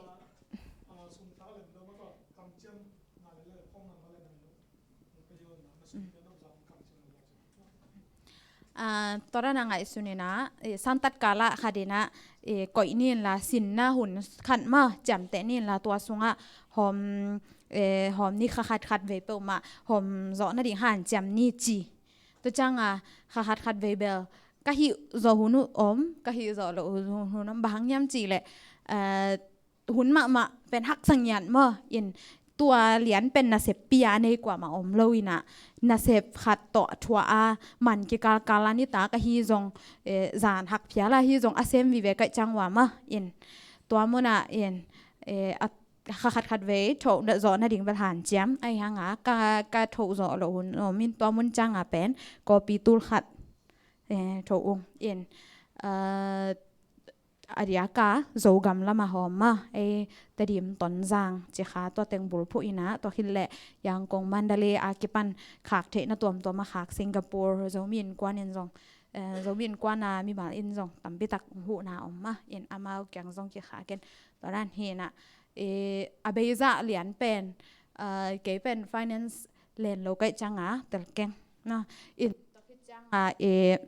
ah, tua dan a ngaihsun ina, eh, santat kala khat ina, eh, koih ni inla, sinna hun khat maw, ciamteh ni inla, tua sunga hawm, eh, hawm ni kha khat khat vei peuhmah hawm zawh nading hanciam ni ci. Tua cianga kha khat khat vei bel ka hih zawh hun uh om, ka hih zawh loh hun, hun om, bang hang hiam cih leh, eh, hun mahmah pen haksa ngiat maw. In tua lian pen nasep pia a nei kuamah om lo ina, nasep khat tawh thuah a man kikalkal a nitak ahi zong, eh, zan hak phial ahi zong a sem vive kaih ciang ua maw. In tua muna in, eh, a kha khat khat vei thoh zawh nading bel hanciam ahi hanga ka, ka thoh zawh loh hun om in tua mun cianga pen copy tul khat, eh, thoh ung in, eh, a diaka Zogam lama hawm maw, ei Tedim, Tonzang, Cikha, tua teng bulphuh ina, tua khit leh Yangon, Mandalay a kipan khak theihna tuamtuam a khak, Singapore, Zomi Innkuan in zong, eh, Zomi Innkuan a mimal in zong tampi tak huhna om maw, in amau kiang zong kikhak in, tua dan hi ina, eh, a beizah lian pen, eh, kei pen finance len lo kaih cianga telkeng na, in tua khit cianga, eh,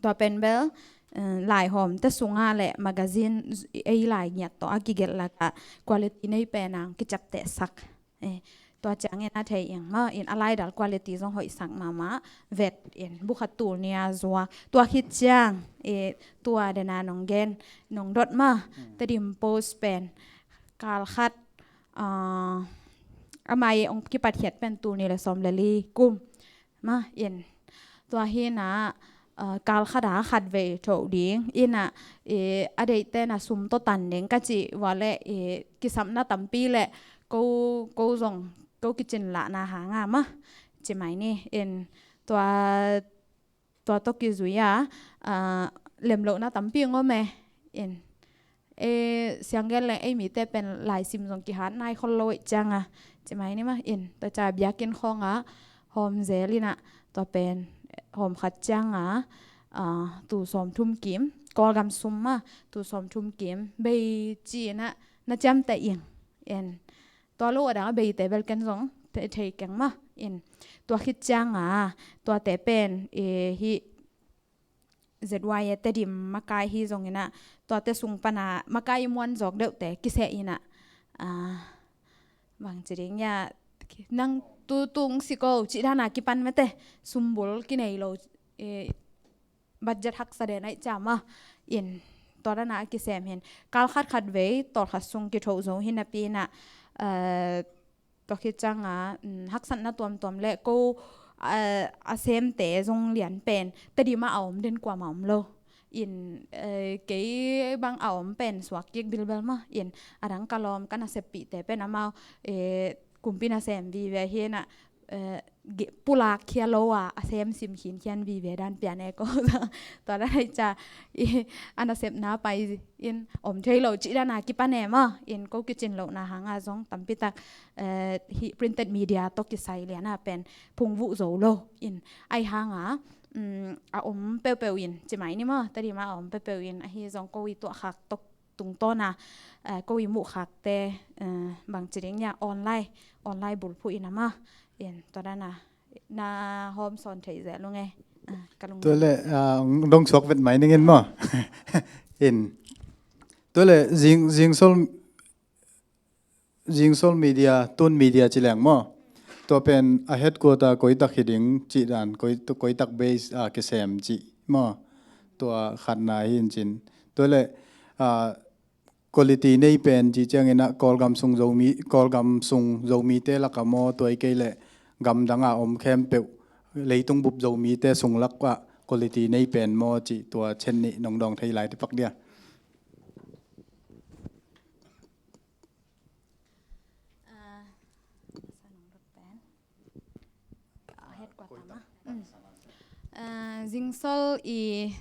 tua pen bel, eh, laihawmte sunga le magazine, ei lai ngiat tawh a kigelh lakah quality nei pen ang kiciaptehsak. Eh, tua ciangin a thei ing maw, in a laidal quality zong hoihsak mahmah, vet in bu khat tul nih a zuak. Tua khit ciang, eh, tua dena nong gen, nong dot maw, Tedim Post pen kal khat, ah, a mai ong kipatkhiat pen tul nih le sawm le li kum maw, in tua hi ina, ah, kal khata khat vei thoh ding ina, eh, a deihte na sum tawh tan ding ka cih ua le, eh, kisapna tampi le ko, ko zong ko kicin lahna hanga maw, ci mai ni. In tua, tua tawh kizui a, ah, lemlohna tampi ong om e. In, eh, siang gen leng ei mite pen laisim zong kihat nai khol lo aih cianga, ci mai ni maw. In tua cia biakinn khawnga hawm zel ina, tua pen hawm khat cianga, ah, tul sawmthum kim, Kawlgam sum maw, tul sawmthum kim bei ci ina na ciamteh ing. In tua lo a dang a beite bel ken zong thei, thei keng maw. In tua khit cianga tuate pen, eh, hih Z Y A Tedim makai hi zong ina, tuate sung pana makai i muan zawk deuhte kiseh ina, ah, bang ci ding ia, nang tu tung si ko cih dana kipan mete, sumbul kinei lo, eh, budget haksa den aih ciang maw. In tua dana a kisem hin kal khat khat vei tawlkhat sung kithoh zo hi napi ina, eh, tua khit cianga, mm, haksatna tuamtuam le ko, eh, a semte zong lian pen Tedim a om den kuamah om lo. In, eh, kei bang a om pen suak kik bilbel maw. In a dang ka lawm ka naseppihte pen amau, eh, kumpi nasem vive hi ina, eh, pulak khia lo a, a sem sim khin khian vive dan pian e ko. Tua dan ai ca i a nasepna pai in om thei lo cih dan a kipan e maw. In ko kicin lohna hanga zong tampitak, eh, hi printed media tawh kisai liana pen phungvuh zo lo. In ai hanga, um, a om peuhpeuh in ci mai ni maw, tadima a om peuhpeuh in ahi zong ko i tuahkhak tawh tungtawna, eh, ko i muhkhakte, eh, bangci ding nia online, online bulphuh in ama in tua dana na hawm sawn thei zel ung e. Ah, ka lung. Tua le, ah, dong suak vet mai ning in maw. In tua le zing, zingsol, zingsol media, tun media ci leng maw. Tua pen a headquarter koitak hi ding cih dan, koi, koitak base, ah, kisem cih maw. Tua khatna hi in cin. Tua le, ah, quality nei pen ci ciangin ah Kawlgam sung Zomi, Kawlgam sung Zomite laka maw, tua i kei le gamdang a om khempeuh leitung bup Zomite sung lak ah quality nei pen maw ci tua cen nih nong dawng thei lai ti pak dia. Ah, a headquarter ma. Mm. Ah, zingsol i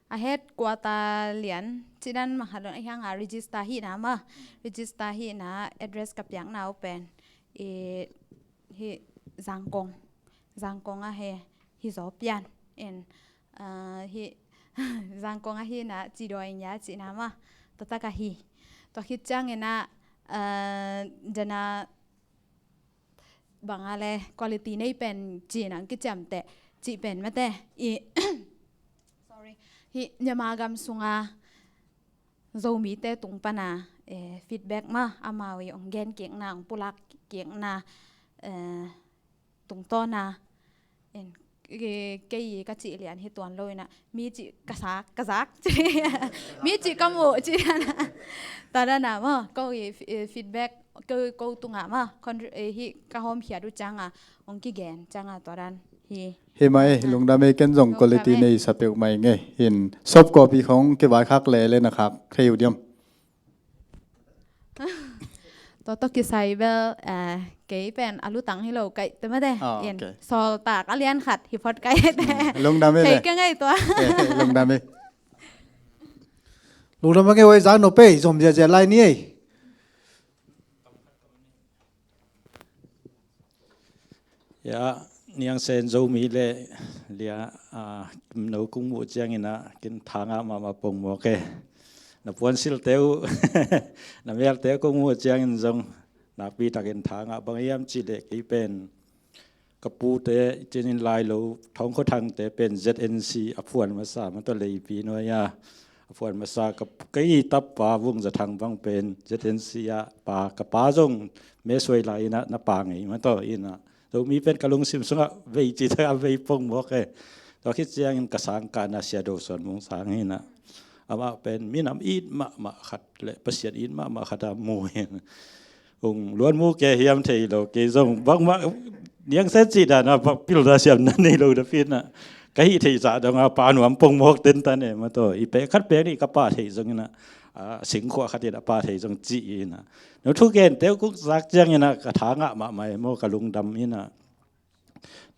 a headquarter lian cidan mah khat lo in a hiang a register hihna ma. Register hihna address ka piakna uh pen i hi Zangkong. Zangkong a hi, hi zaw pian in, ah, hi Zangkong a hihna ci dawi nia cihna ma. Tua tak a hi. Tua khit ciangin ah, ah, dana banga le quality nei pen ci nang kiciamteh cih pen mate i sorry, hi Myanmar gam sunga Zomite tung pana, eh, feedback ma amau i ong gen kikna, ong pulak kikna, eh, tungtawna in, eh, kei ka cih lian hi tuan lo ina mi cih ka sak, ka zak mi cih ka muh cih lian a. Tua dana maw ko i, eh, feedback ko, ko tunga ma, eh, hi ka hawm khiat uh cianga ong kigen cianga tua dan hi. Hi mai, lungdam ei, ken zong quality nei sa peuh mai ngei. In soft copy khong kivaikhak lele na khak thei uh diam? Tua tawh kisai bel, eh, kei pen a lutang hi lo kaih te mate. Ah, in okay. Sawltak a lian khat hi phot kaih te. Hmm, lungdam ei le. Thei ka ngei tua. Eh, lungdam ei. Lungdam a ngei oi, zang no pei zom ziazia lai ni ei. Ya, Niang Sen Zomi le lia, ah, no kung muh ciangin ah kin thangah mahmah pongmawk e. Na puansilte uh na melte uh kung muh ciangin zong nakpi takin thangah, bang hiam cih leh kei pen ka pute cinin lai lo Thawng Khua Thangte pen Z N C a phuan masa, ma tawh Leipi nuai a a phuan masa, ka, kei tapa Vung Za Thang bang pen Z N C a pa, ka pa zong mesuai lai ina na pa ngei ma tawh ina. Zomi pen ka lungsim sungah vei ci tak a vei pongmawk e. Tua khit ciangin ka sangkahna Sia Do Suan Mung Sang ina. Amah pen minam it mahmah khat le Pasian it mahmah khat a mu ina. Ung luan mu ke hiam thei lo, kei zong bangmah Niang Sen cih dana bak pilna siamna nei lo na pina. Ka hih theih zah donga pa nuam pongmawk tentan e ma tawh. I pek khat pek nih ka pa theih zong ina, ah, singkhuah khat in a pa theih zong ci ina. No thugente uh kuk zak ciang ina ka thangah mahmah e maw, ka lungdam ina.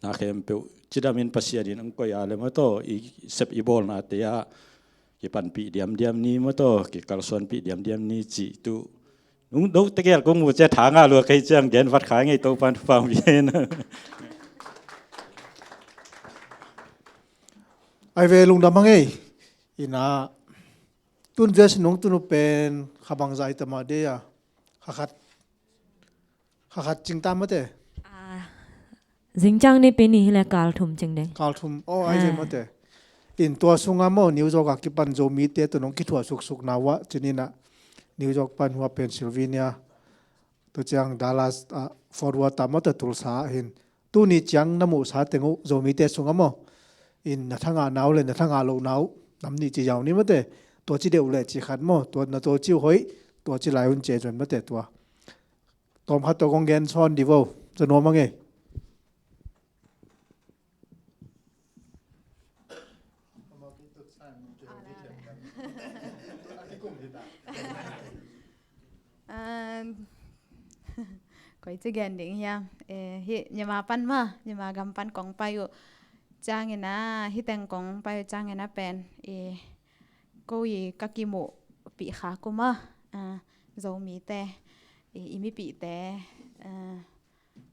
Na khempeuh cidamin Pasian in ang koih a le ma tawh i sep i bawlnate ah kipanpih diamdiam ni ma tawh, kikalsuanpih diamdiam ni cih tu. Nung do tegel kung mu cia thangah lua kei ciang gen vat khai ngei, Topan thupha hong pia in. Ai ve lungdam a ngei. Ina tun ves nung tunu pen khabang zai tama de a. Khakhat, khakhat cing tam mate. Ah, zingciang ni pini hile kal thum cing deng. Kal thum. Oh, ai ve mate. In tua sunga maw, New York a kipan Zomite tu nong kithuah suksuk na uh a, cinina New York pan hua Pennsylvania, tua ciang Dallas, ah, Fort Worth a maw, tua Tulsa hin. Tuni ciang na muhsa teng uh Zomite sunga maw, in na thangah na uh le na thangah loh na uh nam nih ci yau ni mate. Tua ci deuh le ci khat maw, tua na tua ci uh hoih, tua ci lai hun cia zon mate tua. Tawm khat tawh kong gen sawn di vo, za nuam a ngei. Um, Koi ci gen ding hiam? Eh, hih Myanmar pan mah, Myanmar gam pan kong pai uh ciangin ah, hih teng kong pai uh ciangin ah pen, eh, ko i ka kimuhpih kha uh mah, ah, Zomite, eh, i mipihte, eh,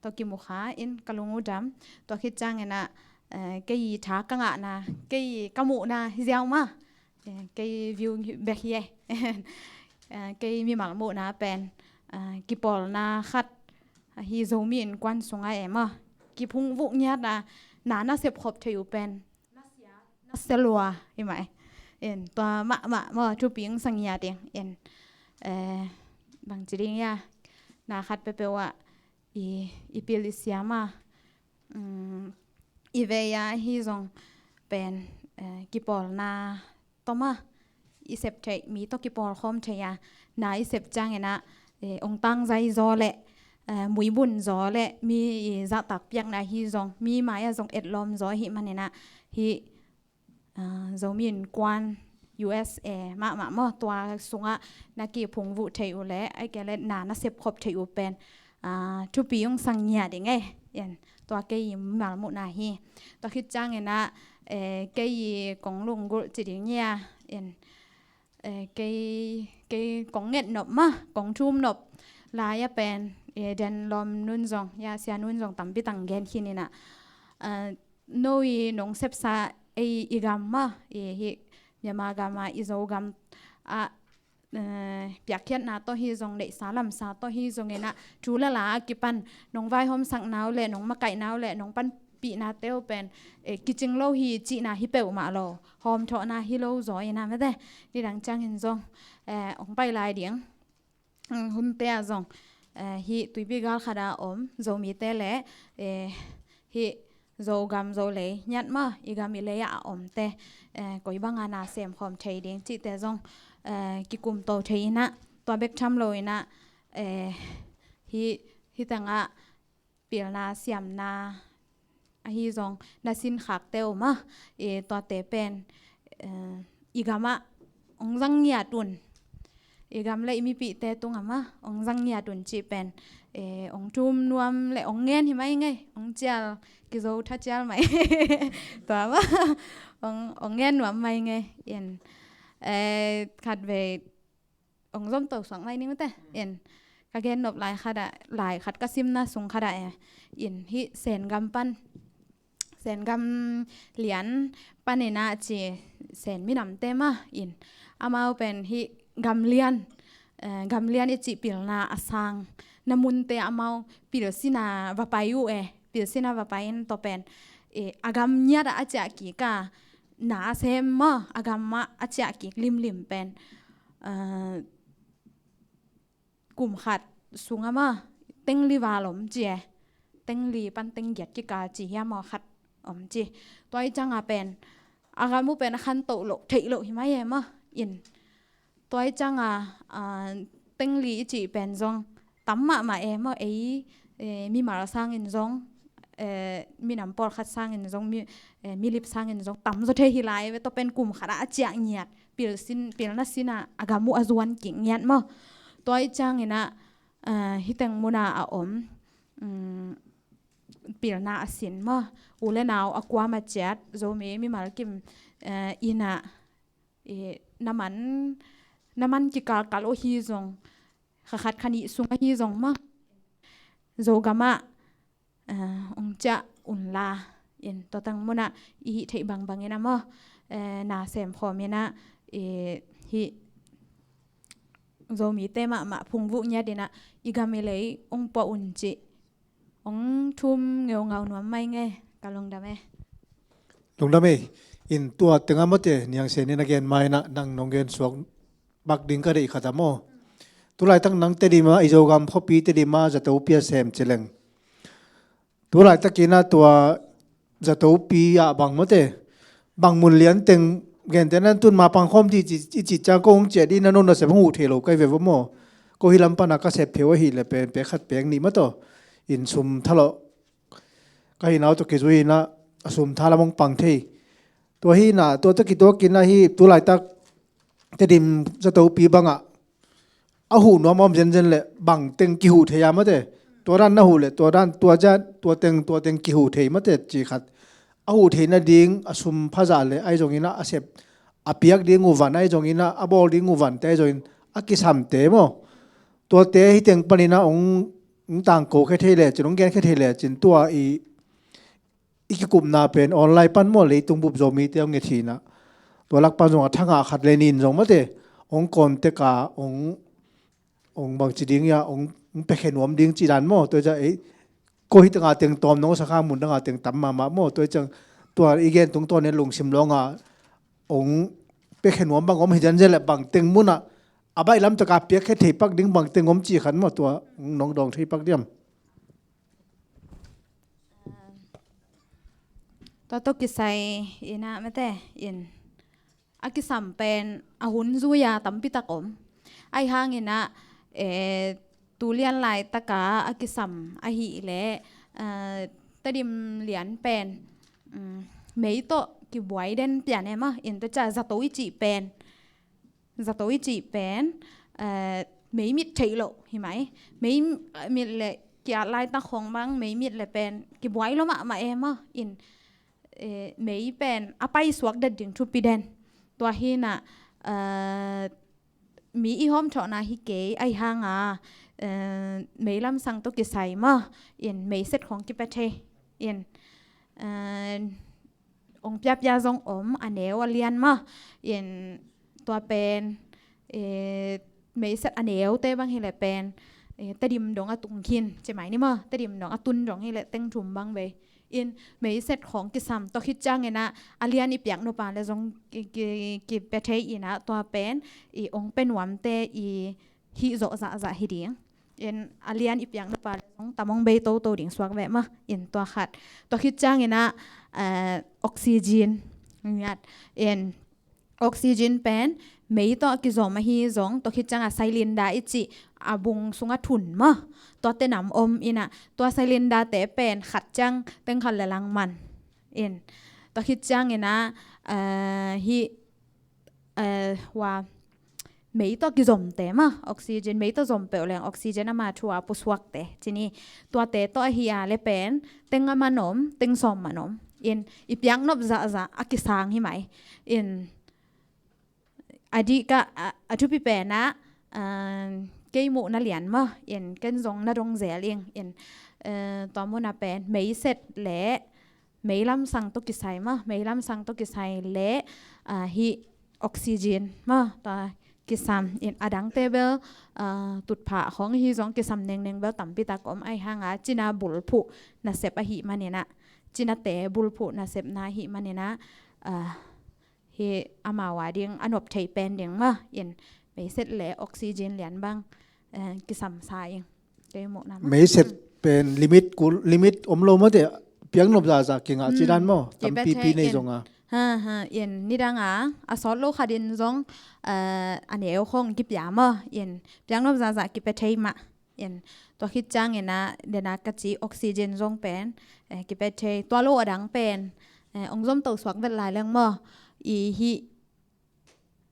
tawh kimu kha in ka lung uh dam. Tua khit ciangin ah, eh, kei i tha ka ngahna, kei i ka muhna hi ziau mah. Eh, kei view bek hi e. Eh, kei mimal muhna pen, eh, kipawlna khat, ah, hih Zomi Innkuan sungah e maw, kiphungvuh ngiat a, na na sepkhop theih uh pen na sia lua hi mah e. In, tua mahmah maw, thupi hong sa ngiat ding. In, eh, bangci ding hia, na khat peuhpeuh ah i, i pil i siam a, um, i vei a hi zong pen, eh, kipawlna tawh mah i sep theih, mi tawh kipawlkhawm theih a, na i sep ciangin ah, eh, ong tangzai zaw le, eh, muibun zaw le mi i zahtak piakna hi zong, mi mai-ah zong etlawm zaw ahih manin ah, hih, ah, Zomi Innkuan U S A mahmah maw, tua sungah na kiphungvuh theih uh le, ahih kei leh na na sepkhop theih uh pen, ah, thupi hong sa ngiat ding e. In, tua kei i mimal muhna hi. Tua khit ciangin ah, eh, kei i kong lunggulh ci ding hia. In, eh, kei, kei kong nget nop mah, kong thum nop lai-ah pen, eh, den lawm nun zong, ya sia nun zong tampi tang gen khin in ah, eh, no i nong sepsa ei i gam mah, i hih Myanmar gam ah, i Zogam ah, eh, piakkhiatna tawh hi zong, neihsa lamsa tawh hi zongin ah, thu le la a kipan nong vaihawmsakna uh le, nong makaihnate uh le, nong panpihnate uh pen, eh, kicing lo hi cihna hi peuhmah lo, hawmthawhna hi lo zaw in ah mate. Nidang ciangin zong, eh, ong pai lai ding, mm, hunte ah zong, eh, hih tuipi gal khat ah om Zomite le, eh, hih Zogam Zolei ngiat mah, i gam i lei ah a omte, eh, koi bang a na semkhawm thei ding cihte zong, eh, kikumto thei in ah, tua bek tham lo in ah, eh, hih, hih teng ah pilna siamna ahi zong, na sinkhakte uh mah, eh, tuate pen, eh, i gam ah ong zang ngiat un, i gam le i mipihte tungah mah ong zang ngiat un cih pen, eh, ong thum nuam le ong ngen hi mai ngei, ong cial, kizo tha cial mai. Tua mah ong, ong ngen nuam mai ngei. In, eh, khatvei ong zom to suak mai ning mate. In, ka gen nop lai khat ah, lai khat ka simna sung khat ah e. In, hih Sengam pan, Sengam lian pan in ah ci, Sen minamte mah in, amau pen hih gamlian, eh, gamlian i cih pilna a sangna munte amau pilsin a va pai uh e, pilsin a va pai in tua pen, eh, a gam ngiat ah a ciah kik a, na a sem maw, a gam ah a ciah kik limlim pen, eh, kum khat sungah mah teng li val om ci e. Teng li pan teng giat kikal ci hiam maw, khat om ci. Tua i ciangah pen a gam uh pen a khantoh loh theih loh hi mai e maw. In, tua i ciangah, ah, teng li i cih pen zong tam mahmah e maw, ei, eh, mimal sangin zong, eh, minam pawlkhat sangin zong, mi, eh, milip sangin zong tam zaw thei hi lai ve. Tua pen kum khat ah a ciah ngiat, pilsin, pilna sin ah a gam uh a zuan kik ngiat maw. Tua i ciangin ah, eh, hih teng mun ah a om, um, pilna a sin maw, u le nau a kuam a ciat, Zomi mimal kim, eh, inn ah, eh, na man, na man kikalkal uh hi zong, kha khat kha nih sung ahi zong maw, Zogam ah, eh, ong ciah un la. In, tua teng mun ah i hih theih bangbang in ah maw, eh, na semkhawm in ah, eh, hih Zomite mahmah phungvuh ngiat in ah, i gam i lei ong puah un cih ong thum ngeungau nuam mai ngei. Ka lungdam e. Lungdam e. In, tua tengah mawte, Niang Sen in a gen ma in ah nang nong gen suak bak ding ka deih khat ah maw, tulaitak nang Tedim ah, i Zogam khuapi Tedim ah zatopi a sem ci leng, tulaitakin ah tua zatopi ah bang mawte, bang mun lian teng, gentehna tun ma pangkhawm dih ci, i cih ciang ko hong ciah dih na, no nasep hong huh thei lo ka hi ve va maw. Ko hih lam pan ah ka sep thei uh ahih leh pen pek khat pek nih mah tawh, in, sum thalawh ka hihna uh tawh kizui in ah, a sum tha lam hong pang thei. Tua hi in ah, tua tawh kituakin ah hih tulaitak Tedim zatopi bangah a huh nuam a om zenzen leh bang teng kihuh thei a mawte, tua dan na huh le, tua dan, tua jan, tua teng, tua teng kihuh thei mate ci khat. A huh thei nading a sum phazah le, ahi zongin ah a sep, a piak ding uh van, ahi zongin ah a bawl ding uh vante, ahi zongin a kisamte maw. Tuate hi teng panin ah ong, ong tangko khe thei le cin, ong gen khe thei le cin, tua i, i kikupna pen online pan maw, leitung bup Zomite ong nget hi na. Tua lak pan zong a thangah khat le nin zong mate, ong contact a, ong, ong bangci ding ia, ong, ong pekhe nuam ding ci dan maw. Tua i ciang, ei, ko hi tengah teng tawm nong sa kha, mun dangah teng tam mahmah maw. Tua i ciang, tua i gen tungtawn in lungsim lawnga ong pekhe nuam bang om hi, jan zel le bang teng munah a baih lam taka piak khe thei pak ding bang teng om ci khat maw, tua nong dawng thei pak diam? Tua tawh kisai in ah mate in a kisam pen a hun zui-a tampi tak om. Ahi hangin ah, eh, tu lian laitaka a kisam ahih leh, eh, Tedim lian pen, mm, mei tawh kibuai den pian e maw, in tua ciang zato i cih pen, zato i cih pen, eh, mei mit theih loh hi mai. Mei mit le ki-at laitak khong bang, mei mit le pen kibuai lo mahmah e maw, in, eh, mei pen a paisuak det ding thupi den. Tua hi na, eh, mi i hawmthawhna hi kei, ahi hanga, eh, mei lamsang tawh kisai maw, in meiset khong kipia thei. In, eh, ong piapia zong om, a neu a lian maw. In tua pen, eh, meiset a neute bang hi le pen, eh, Tedim dong a tung khin ci mai ni maw, Tedim dong a tun dong hi le teng thum bang vei. In meiset khong kisam, tua khit ciangin ah a lian i piak nop a le zong ki, ki, kipia thei in ah, tua pen i ong pia nuamte i hih zawh zahzah hi ding. In a lian i piak nop a le zong tam ong bei toto ding suak veh maw. In tua khat. Tua khit ciangin ah, eh, oxygen ngiat. In oxygen pen mei tawh a kizom ahi zong, tua khit ciangah cylinder i cih a bung sungah thun maw, tuate nam om in ah, tua cylinder-te pen khat ciang teng khat le lang man. In tua khit ciangin ah, eh, hih, eh, hua mei tawh kizomte maw, oxygen, mei tawh zom peuh leng oxygen ama thu-a pusuakte ci ni. Tuate tawh ahi a le pen teng a man om, teng sawm man om. In i piak nop zahzah a kisang hi mai. In a dih ka, a, a thupi pen ah, ah, kei muhna lian maw, in ken zong na dong zel ing. In, eh, tua munah pen meiset le mei lamsang tawh kisai maw, mei lamsang tawh kisai le, ah, hih oxygen maw, tua kisam. In a dangte bel, ah, tutphah khong hi zong kisam nengneng bel tampi tak om, ahi hanga cina bulphuh nasep ahih manin ah, cinate bulphuh nasepna ahih manin ah, ah, hih amau a ding a nop thei pen ding maw, in meiset le oxygen lian bang, eh, kisam sa ing. Kei muhna maw. Meiset pen limit kul, limit om lo maw te, piak nop zahzah kingah ci dan maw, tampipi nei zong a. Ha, ha, in nidang a, a sawt lo khat in zong, eh, a neu khong kipia maw, in piak nop zahzah kipia thei mah. In tua khit ciangin ah, dena ka ci oxygen zong pen, eh, kipia thei, tua lo a dang pen, eh, ong zom to suak vet lai leng maw, i hih,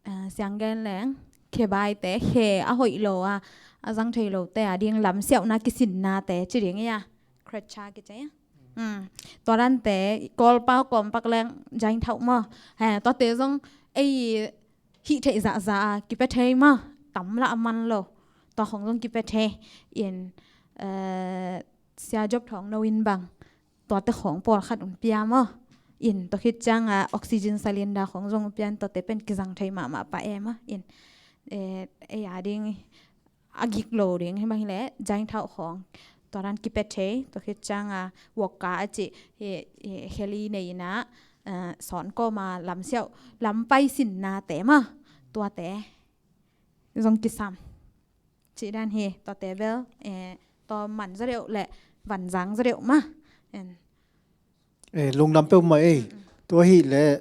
eh, siang gen leng, khebaite, khe a hoih lo a, a zang thei lote a ding lamsiauhna kisinnate ci ding ia, kretcha kici ia. Hmm. Tua dante, Kawlpau kawmpak leng, jainthauh maw. He, tuate zong, ei, hih theih zahzah a kipia thei maw, tam lah a man lo. Tua khong zong kipia thei. In, eh, Sia Job Thawng No in bang, tuate khong pawlkhat un pia maw. In tua khit cianga oxygen cylinder khong zong un pia in, tuate pen kizang thei mahmah pah e maw. In, eh, ei a ding a gik lo ding, hih bang hileh jainthauh khawng tua dan kipia thei, tua khit cianga wokka a cih, hi, hi, heli nei inah, eh, sawn kawma lamsiauh, lampai sinnate mah, tuate zong kisam. Cih dan hi, tuate bel, eh, tua man zaw deuh le vanzang zaw deuh mah. En. Eh, lungdam peuhmah ei. Mm, mm. Tua hileh,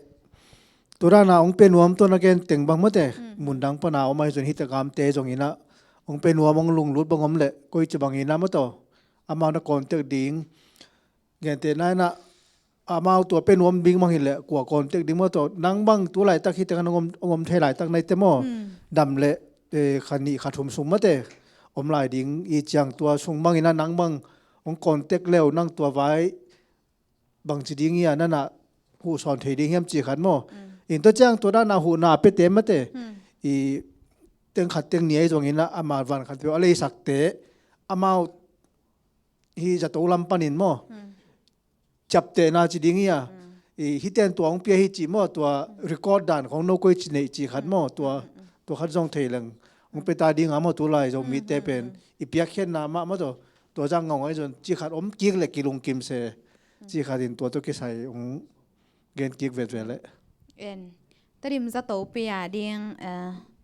tua dana hong pia nuam tua na gen teng bang mate. Mm. Mundang pana om ahi zong hita gamte zong inah hong pia nuam hong lunglut bang om leh, koici bang inah mataw. Amau na contact ding. Gente na inah, amau tua pia nuam ding bang hileh, kua contact ding mataw. Nang bang tu laitak hita kan hong om, hong om thei laitak naite maw. Mm. Dam leh, eh, kha nih kha thum sung mate. om lai ding i ciang tua sung bangin a nang bang hong contact leu nang tua vai bangci ding i a nana huhsawn thei ding hiam ci khat maw? In tua ciang tua dana huhna a pete mate i teng khat teng ni ahi zongin a ama van khat peuh a leisakte amau hi zato lam panin maw? Ciaptehna ci ding hi a i hiten tua hong pia hi ci maw? Tua record dan khong no koi ci neih ci khat maw? Tua tua khat zong thei leng hong peta ding a maw? Tulai Zomite pen i piakkhiatna mah maw? Tua tua zang ngaungah i zon ci khat om kik le kilungkim se ci khat in tua tua kisai hong gen kik vetvet le. En Tedim zato pia ding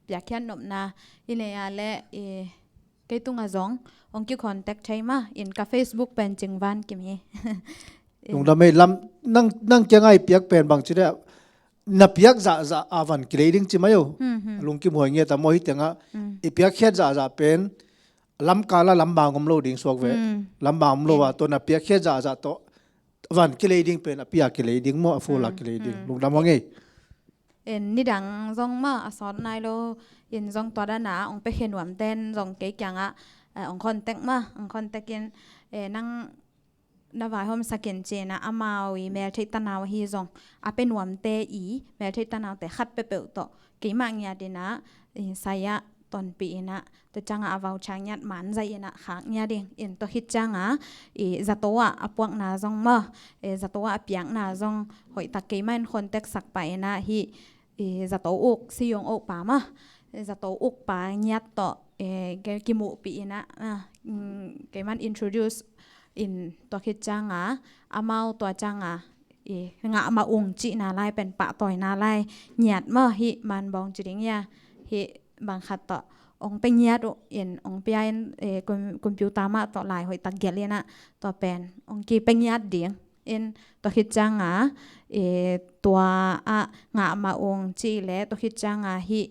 piakkhiat nopna i nei a le i kei tungah zong hong kicontact thei mah in ka Facebook pen Cingvan Kim hi. Lungdam ei lam nang nang kiangah i piak pen bangci le na piak zahzah a van kilei ding ci mai o. Lungkim huai ngiat a maw hi tengah i piakkhiat zahzah pen lamkala lambang om lo ding suak ve. Lambang om lo a tawh na piakkhiat zahzah tawh van kilei ding pen a pia kilei ding maw a fula kilei ding lungdam hong ei. En nidang zong mah a sawt nai lo in zong tua dana ong pekhe nuamten zong kei kiangah ong contact mah ong contact in nang na vaihawm sakin cina amau i meltheih tanau ahi zong a pe nuamte i meltheih tanaute khat pepeuh tawh keimah ngiat ina saya tonpih ina tua ciangah a voucher ngiat man zaih ina khak ngiat ding in tua khit ciangah i zato ah a puakna zong maw zato ah a piakna zong hoihtak keimah in contact sak pah ina hi i zato uk siyong uk pa maw zato uk pa ngiat tawh kimuhpih ina keimah in introduce in tua khit ciangah amau tua ciangah i ngah mah ung cihna lai pen pahtawina lai ngiat maw hi manbawng ci ding ia hi bang khat tawh ong pe ngiat uh in ong pia in computer mah tawh lai hoihtak gelh ina tua pen ong kipe ngiat ding in tua khit ciangah tua ah ngah mah ung cih le tua khit ciangah hi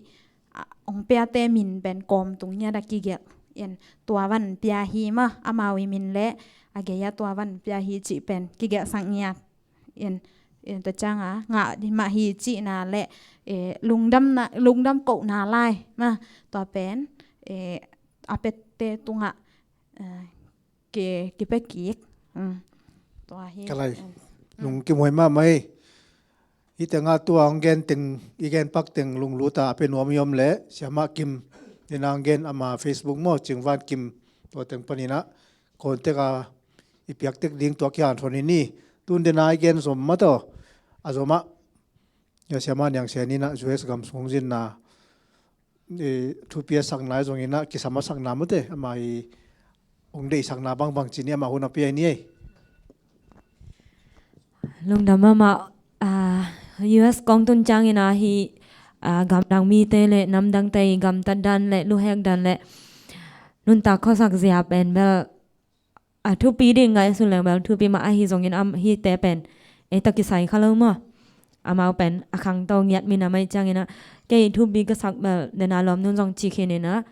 ong piate min pen kawm tung ngiat a kigelh in tua van pia hi maw amau i min le a gei a tua van pia hi cih pen kigelhsak ngiat in tua ciangah ngah mah hi cihna le lungdam kohna lai maw tua pen a pette tungah kipekik tua hi. Ka lai lungkim huai mahmah hi. Hi tengah tua hong gen teng i gen pak teng lunglut a a pe nuam i om le siamah Kim nina hong gen ama Facebook maw Cingvan Kim tua teng paninah contact a i piaktek ding tua kihanthon hi ni. Tun dena i gen zom mah tawh a zomah siamah Niang Sian inah U S gam sung zinna thupi a sakna i zonginah kisam a sakna mute ama i hong deihsakna bangbang cini ama hun a pia i ni ei. Lungdam mahmah. U S kong tun ciangin a hi gamdang mite le namdangte i gamtat dan le luhek dan le nuntak khuasak zia pen bel a thupi ding ngai sun leng bel thupi mah ahi zongin am hite pen ei ta kisai kha lo maw? Amau pen a khangto ngiat min a mai ciangin a kei thupi ka sak bel dena lawm nun zong ci khin in a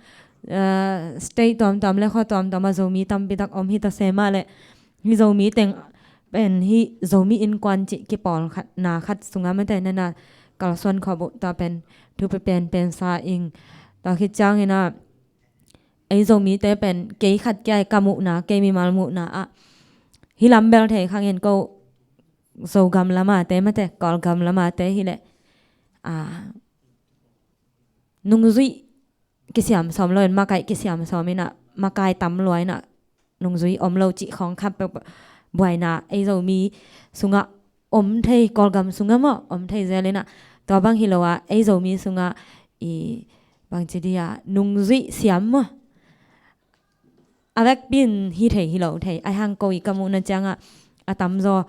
state tuamtuam le khua tuamtuam a Zomi tampi tak om hi ta se mah le hi Zomi teng pen hi Zomi innkuan cih kipawl khat na khat sunga mate nana kalsuan khawp uh ta pen thupi penpen sa ing ta khit ciangin a ei Zomite pen kei khat kia ka muhna kei mimal muhna ah hi lam bel thei khangin ko Zogam lamate mate Kawlgam lamate hileh nungzuih kisiam sawm lo in makai kisiam sawm inah makai tam lua inah nungzui om lo cih khawng khat peuh buaina ei Zomi sungah om thei Kawlgam sungah maw om thei zel inah tua bang hi lo ah ei Zomi sungah i bangci dia nungzuih siam maw a vekpi in hi thei hi lo thei ai hang ko i ka muhna ciangah a tamzaw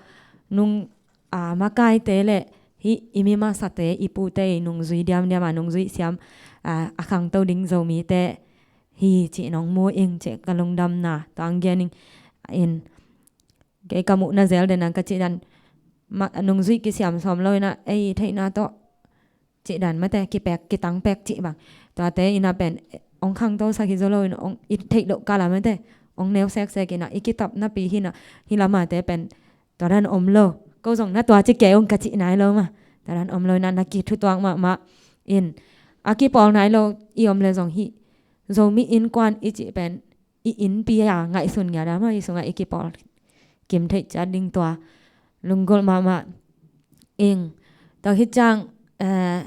nung a makaite le hih i mi masate i pute i nungzui diamdiam a nungzui siam a khangto ding Zomite hi cih nong mu ing cih ka lungdamna tuang gen ing in kei ka muhna zel dena ka cih dan nungzui kisiam sawm lo inah ei theihna tawh cih dan mate kipek kitang pek cih bang tuate inah pen ong khangto sak hi zaw lo in ong i theih loh kala mate ong neu seksek inah i kitap napi hinah hi lamate pen tua dan om lo ko zong na tua ci kei ong ka cih nai lo ma tua dan om lo inah na kithutuak mahmah in a kipawl nai lo i om le zong hih Zomi innkuan i cih pen i innpi a ngaihsun ngiat a maw, i sungah i kipawl kim theih ciat ding tua lunggulh mahmah ing. Tua hi ciang, eh,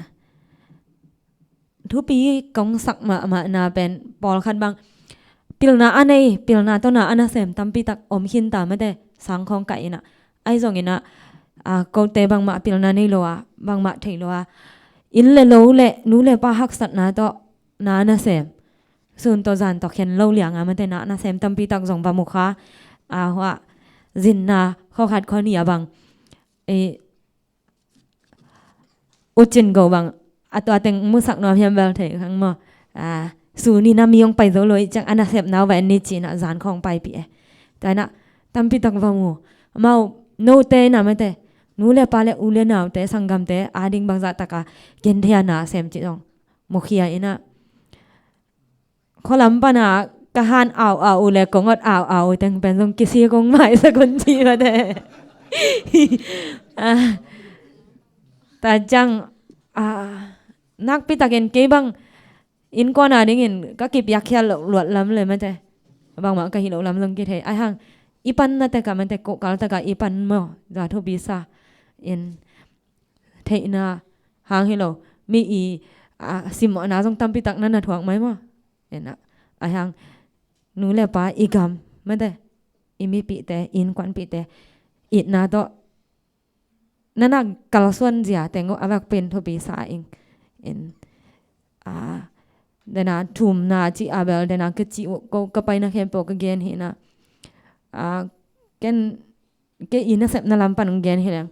thupi kong sak mahmahna pen pawlkhat bang pilna a nei, pilna tawh na a nasem tampi tak om khinta mate, sang khawng kaih inah. Ahi zonginah, ah, kote bangmah pilna nei lo a, bangmah thei lo a, inn le lo le nu le pa haksatna tawh na a nasem. Sun tawh zan tawh khen lo lianga mate na a nasem tampi tak zong va mu kha. Ah, hua zinna khawkhat khua ni a bang, eh, ucin go bang a tua teng musak nuam hiam bel thei khang maw. Ah, suni na mi hong pai zo lo i ciang a nasepna uh va en ni cinah zan khawng paipih e. Tua inah tampi tak va mu. Amau note inah mate, nu le pa le u le naute sanggamte ading bangzah taka genthei a na sem cih zong mukhia inah. Khualam pana ka han au au uh le kong ot au au uh teng pen zong kisi kong maisak un ci mate. Ah, ta ciang, ah, nakpi takin kei bang innkuan a dingin ka kipiak khial lo luat lam le mate. Bangmah ka hi lo lam zong kithei. Ahi hang i panna teka mate, kohkal teka i pan maw, za thupi sa in theihna hang hi lo. Mi i, ah, simawhna zong tampi tak na na thuak mai maw. Inah, ahi hang nu le pa i gam mate, i mipihte, i innkuanpihte itna tawh na na kalsuan zia teng uh a vekpin thupi sa ing. In, ah, dena thumna cih a bel dena ka cih uh ko ka paina khempeuh ka gen hinah. Ah, ken kei i nasepna lam pan hong gen hi leng,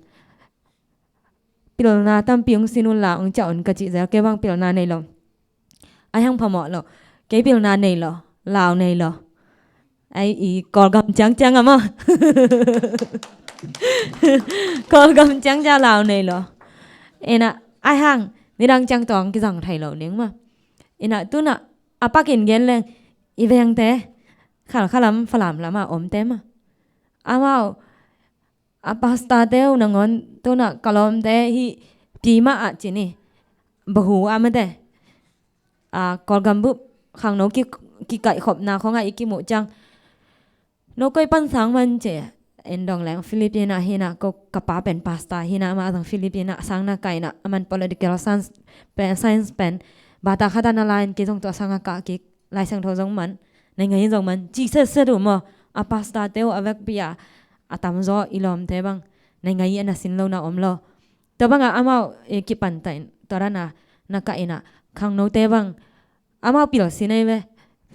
pilna tampi hong sin un la hong ciah un ka cih zel, kei bang pilna nei lo. Ahi hang phamawh lo. Kei pilna nei lo, lau nei lo. Ai i Kawlgam ciangciang a maw. Kawlgam ciangciang lau nei lo. Inah, ahi hang nidang ciang tawng kizang thei lo ning maw. Inah tunah a pakin gen leng i vengte Khalkha lam, Falam lam a omte maw. Amau a pastor te uh nangawn tunah ka lawmte hih pi mah ah cin hi. Bahu ah mate, a, Kawlgam bup khangno ki, kikaihkhopna khawngah i kimuh ciang, no koi pan sang man ci. En dong leng Philippine ah hinah, ko ka pa pen pastor hinah, amah zong Philippine ah sang na kaih inah, aman political science pen, science pen bata khat ah na la in, kei zong tua sang a kah kik, Lai Siangtho zong man, naingai in zong man ci setset uh maw. A pastor te uh a vekpi ah a tamzaw i lawmte bang naingai a na sin lo na om lo. Tua bangah amau, eh, kipantah in tua dana na kah inah, khangnote bang amau pil sin ei ve.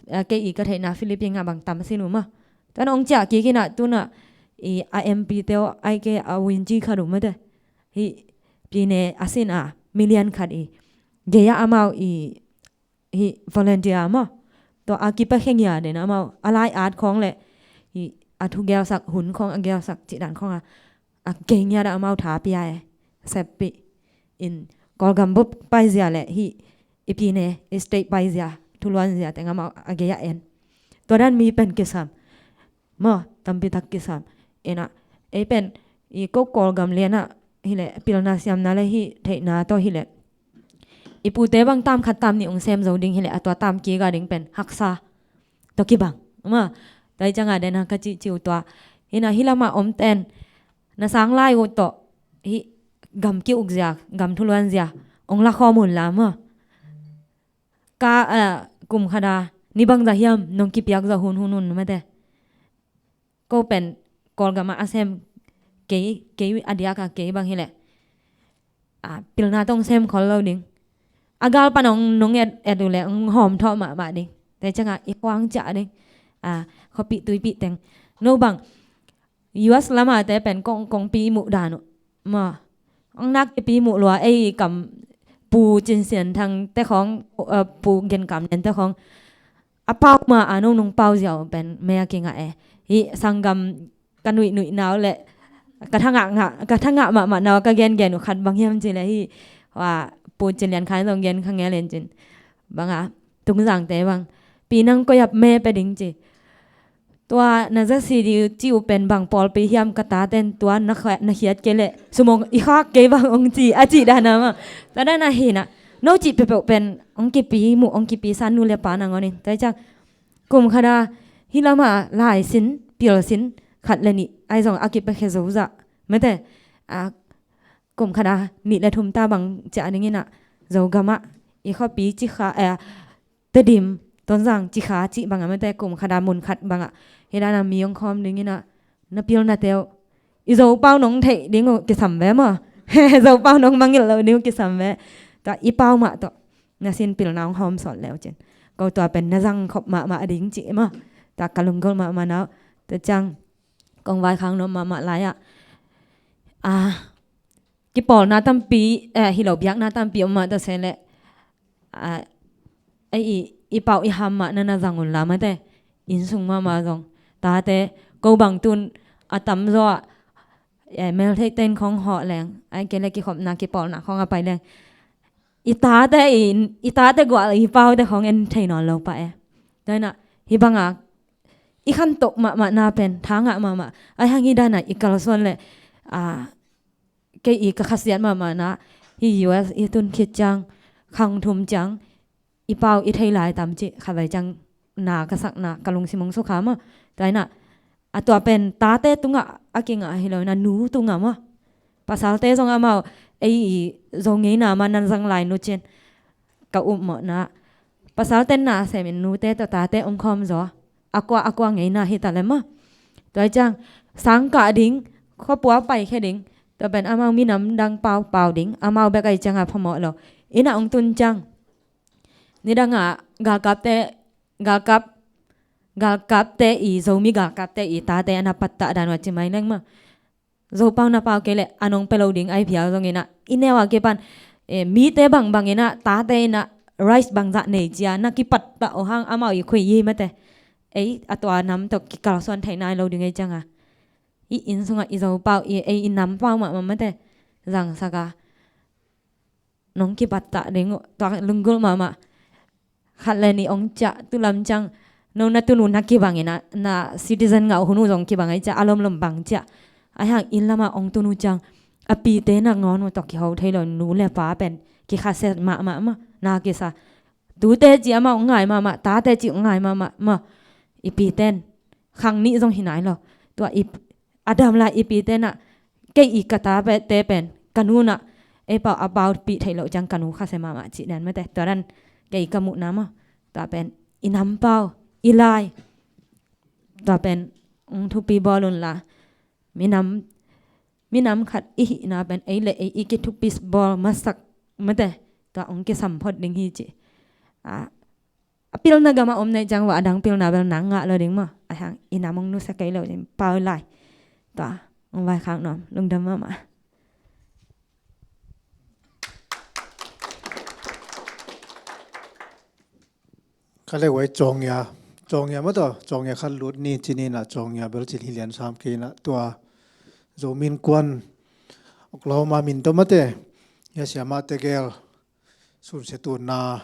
Eh, kei i ka theihna Philippine ah bang tam sin uh maw. Tua na hong ciah kik inah tunah i a M P te uh ai kei a win ci khat uh mate, hih pine a sin a million khat i gei ah amau i hih volunteer maw, tua a kipa khengia den amau a lai-at khawng le hih a thugelsak hun khawng a gelsak cihdan khawng a, a kei ngiat ah amau tha pia e. Seppih in Kawlgam bup paizia le hih i pine i state paizia, thuluanzia teng amau a gei ah en. Tua dan mi pen kisam maw, tampi tak kisam. Inah ei pen i ko Kawlgam lianah hileh pilna siamna le hih theihna tawh hileh i pute bang tam khat tam nih hong sem zo ding hileh a tua tam kik a ding pen haksa tawh kibang maw. Tua hi ciangah den a ka cihcih uh tua hinah hih lamah omten na sang lai uh tawh hih gam ki-ukzia, gam thuluanzia hong lakhawm un la maw. Ka, ah, kum khat a ni bangzah hiam nong kipiak zawh hunhun un mate. Ko pen Kawlgam ah a sem kei, kei a diak a kei bang hileh, ah, pilna tawh hong sem khol lo ding. A gal pan hong nong et, et uh leh hong hawm thawh mahmah ding. Tua hi ciangah i khuang ciah ding. Ah, khuapih tuipih teng no bang U S lamate pen kong, kongpi muh dan uh maw. Hong nak kipi muh lua ei kam Pu Cin Sian Thang te khawng, eh, Pu Gen Kam Lian te khawng a pau ma a nong nong pau ziau pen me a kingah e. Hih sanggam ka nuihnuih nau le ka thangah ngah, ka thangah mahmah nau ka gengen uh khat bang hiam cileh hih, hua, Pu Cin Lian Khai zong gen kha ngel in cin banga Tungzangte bang pi nang koi ap me pe ding ci. Tua na za si di ci uh pen bang pawlpi hiam ka taten tua na kha-, na khiat kei leh sumong i khak kei bang hong ci a cih dana maw. Tua dana hinah no cih peuhpeuh pen ong kipi muh, ong kipi san nu le pa nangawn in. Tua ciang kum khat a hih lamah laisin, pilsin khat le nih ahi zong a kipiakhia zo zah mate. A, kum khat a nih le thum ta bang ciah ding inah Zogamah i khuapi Cikha, eh, Tedim, Tonzang Cikha cih bangah mate, kum khat a mun khat bangah hih dan a mi ong khawm ding inah na pilna teuh i Zopau nong theih ding uh kisam ve maw? Zopau nong mangngilh loh ding uh kisam ve. Tua i pau mah tawh na sin pilna ong hawm sawt leu cin, ko tua pen na zang khop mahmah ding cih maw? Tua ka lunggulh mahmah na uh. Tua ciang kong vaikhak nuam mahmah lai-ah, ah, kipawlna tampi, eh, hi lo biakna tampi om mah ta se leh, ah, ei i, i pau i ham mah na na zang un la mate. Inn sung mahmah zong tate ko bang tun a tamzaw ah, eh, meltheih ten khong hawh leng, ai kei le kikhopna kipawlna khong a pai leng, i tate i, i tate guah i paute khong en thei nawn lo pah e. Tua inah hih banga i khantoh mahmah na pen tha ngah mahmah. Ai hang hih dana i kalsuan le, ah, kei i ka khasiat mahmah na, hih U S i tun khit ciang khang thum ciang i pau i thei lai tam cih khatvei ciang na ka sakna ka lungsim ong sukha maw? Tua inah a tua pen tate tungah a kingah hi lo inah nu tungah maw? Pasalte zong amau ei i Zo ngeina mah nan zang lai nu cin ka upmawhna. Pasalte na semin nute tawh tate ong khawm zaw a kua a kua ngeina hi ta le maw? Tua ciang sang kah ding, khuapua paikhia ding, tua pen amau minam dang pau pau ding, amau bek ahi cianga phamawh lo. Inah ong tun ciang nidangah galkapte, galkap, galkapte i, Zomi galkapte i tate ana pattah dan uh a ci mai leng maw? Zopau na pau kei leh a nong pia lo ding ahi phial zong inah i neu a kipan, eh, mite bangbang inah tate inah rights bangzah nei cia na kipattah uh hang amau i khui i mate. Ei a tua nam tawh kikalsuan thei nai lo ding ei cianga i inn sungah i Zopau i, ei i nam pau mahmah mate. Zangsak a nong kipattah ding uh tua lunggulh mahmah. Khat le nih ong ciah tu lam ciang no na tunu na kibang inah, na citizen ngah hun uh zong kibang ahi ciah a lomlom bang ciah. Ai hang inn lamah ong tunu ciang a pite nangawn uh tawh kiho thei lo nu le pa pen kikhasia mahmah maw? Na kisa tute ci amah ong ngai mahmah, tate ci ong ngai mahmah maw? I piten khang nih zong hi nai lo. Tua i a dam lai i pite nah, kei i ka tate pen ka nu nah ei pau a paupih theih loh ciang ka nu khasia mahmah cih dan mate. Tua dan kei i ka muhna maw? Tua pen i nam pau i lai. Tua pen ong thupi bawl un la, minam, minam khat i hihna pen ei le ei i kithupi bawl masak mate. Tua ong kisam phot ding hi ci. A, a pilna gamah om neih ciang va a dang pilna bel nang ngah lo ding maw? A hang i nam ong nusia kei lo ding pau lai. Tua ong vaikhak nuam, lungdam mahmah. Ka leuai Cawngia, Cawngia maw taw, Cawngia khat lut ni ci ni nah, Cawngia bel cin hi lian sam kei nah. Tua Zomi Innkuan Oklahoma min tawh mate, hia siamah tegel sunsia tunna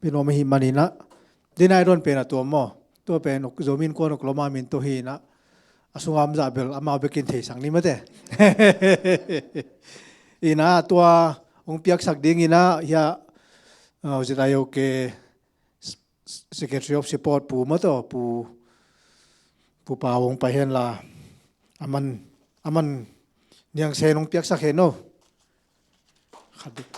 pen om ahih manin ah, dina i dawn pen a tua maw? Tua pen Zomi Innkuan Oklahoma min tawh hi nah, a sungah om zah bel amau bekin theisak ni mate. Inah tua ong piaksak ding inah hia, uh, Z I O K Secretary of Support pu maw taw, pu, pu Pau ong pai hen la, aman, aman niang sen ong piaksak hen aw. Khat dih.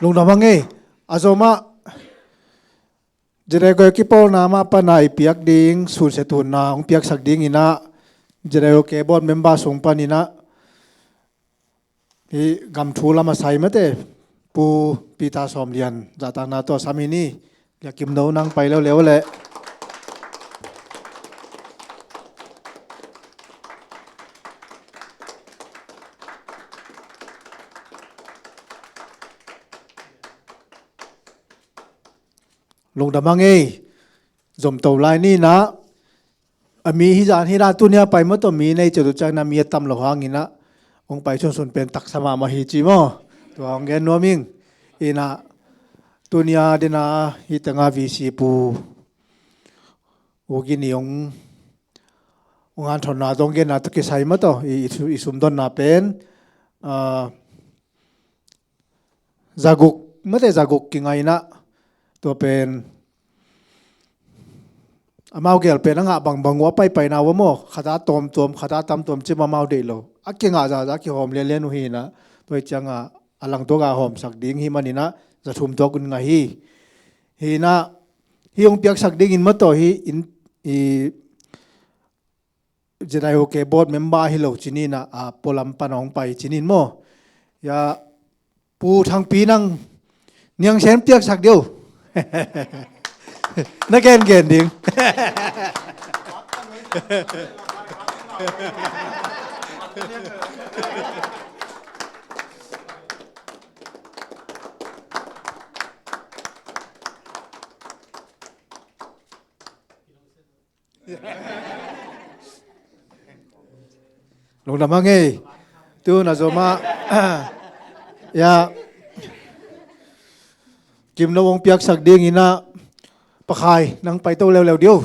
Lungdam hang ei, a zomah Z I O K kipawlna mah pana i piak ding sunsia tunna ong piaksak ding inah, Z I O K board member sung pan inah, hih gam thu lam a sai mate, Pu Peter Sawm Lian zahtakna tawh sam hi ni. Lia Kim No nang pai leuleu leh. Lungdam hang ei, zom to lai ni nah. A mi hi zan hi nah, tuni a pai maw taw mi nei ciat uh ciang nah mi a tam lo hang inah, ong pai sunsun pen taksa mahmah hi ci maw? Tua ong gen nuam ing. Inah tuni a dina hih tengah V C pu, Uki ni ong, ong hanthotna tawh ong genna tawh kisai mah tawh i, i, i sumdonna pen, ah, zaguk, mate zaguk kingaina, tua pen amau gel pen a ngah bangbang uh a paipaina uh a maw, khata tawmtuam, khata tamtuam ci mah amau deih lo. A kingah zahzah kihawm lianlian uh hi inah, tua hi ciangah a langtuak a hawmsak ding hi man inah, za thum tuak un ngah hi. Hi inah, hi ong piaksak dingin mah tawh hi in, i, ZIOK board member hi lo ci ni inah, a pualam pan ong pai ci ni in maw. Ya, Pu Thangpi nang Niang Sen piaksak dih uh. Na gengen ding. Lungdam hang ei. Tu na zomah, ya, Kim No ong piaksak ding inah, Pakhai nang paito leuleu dih uh.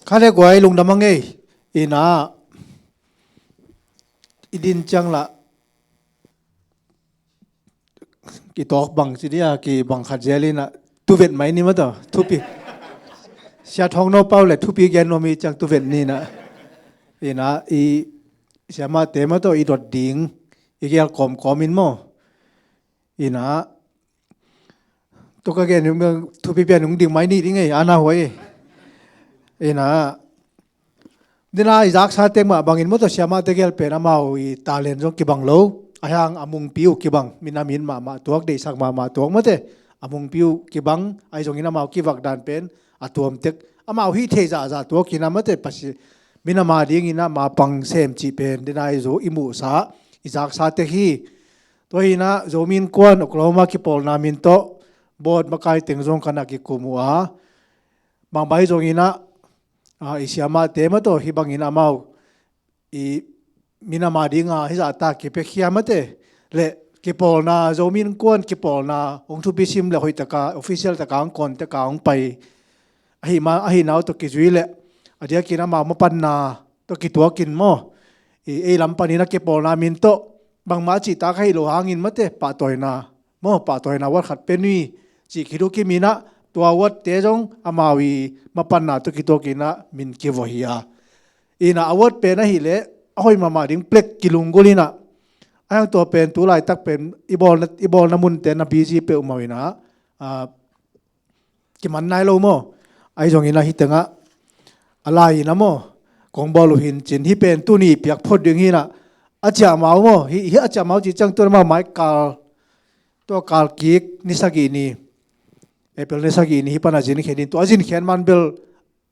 Kha le guai, lungdam hang ei. Inah, i din ciang lah kitawk bang ci dia, kibang khat zel inah, tuvet mai ni mah tawh, thupi. Sia Thawng No Pau le thupi gen nuam hi ciang tuvet ni inah. Inah, i siamahte mah tawh i dot ding i gel kawmkawm in maw. Inah, tua ka gen thupi pian ung ding mai ni ding ei, ana huai ei. Inah, dina i zaksa tek mah bangin mawtaw siamahte gel pen amau i talent zong kibang lo. A hiang a mungpi uh kibang, minam in mahmah tuak, deihsak mahmah tuak mate. A mungpi uh kibang, ahi zongin amau kivak dan pen a tuam tek. Amau hih thei zahzah tuak inah mate, pasi minam a ding inah mapang sem cih pen dina i zo i muhsa, i zaksa tek hi. Tua hi inah Zomi Innkuan Oklahoma kipawlna min tawh board makai teng zong ka na kikum uh a, bangbai zong inah, a, i siamahte mah tawh hih bangin amau i minam a dinga hih zahta kipiakhia mate le kipawlna, Zomi Innkuan kipawlna hong thupi sim le hoihtaka, official taka hong contact a hong pai ahi ma, ahi nau tawh kizui le a diakin amau mapanna tawh kituakin maw, i ei lam panin a kipawlna min tawh bangmah cihtak ahi lo hangin mate, pahtawina maw, pahtawina award khat pe ni cih kiduk kim inah, tua award te zong amau i mapanna tawh kituak inah min kivuah hi a. Inah award pen ahih leh a hoih mahmah ding plaque kilunggulh inah, a hiang tua pen tu laitak pen i bawlna, i bawlna munte na busy peuhmah inah, a, kiman nai lo maw. Ahi zongin ah hih tengah a lai inah maw, kong bawl uh hi in cin, hih pen tuni piak phot ding hi inah, a ciah mau maw, hih, hih a ciah mau cih ciang tu na maw, mai kal, tua kal kik ni sagih ni, April ni sagih ni hih pan a zin khen in, tua a zin khen man bel,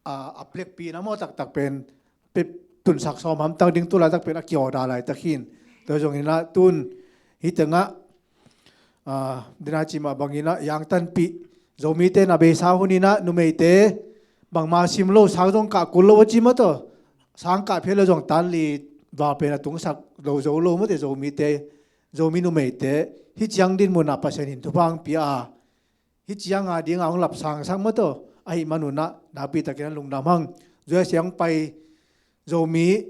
a, a plaque pi na maw taktak pen, pe tunsak sawm hamtang ding tu laitak pen a ki-order laitak hi in. Tua zong inah tun hih tengah, a, dina ci mah bang inah yangtanpih, Zomite na beisa hun inah numeite bangma sim lo, sang zong kah kul lo a ci mah tawh, sang kah phial lo zong tan li val pen a tungsak lo zo lo mate, Zomite, Zomi numeite hih ciang din munah Pasian in thupha hong pia a, hih ciang a dinga hong lapsangsak mah tawh, ahih man unah nakpi takin a lungdam hang. Zuai siang pai Zomi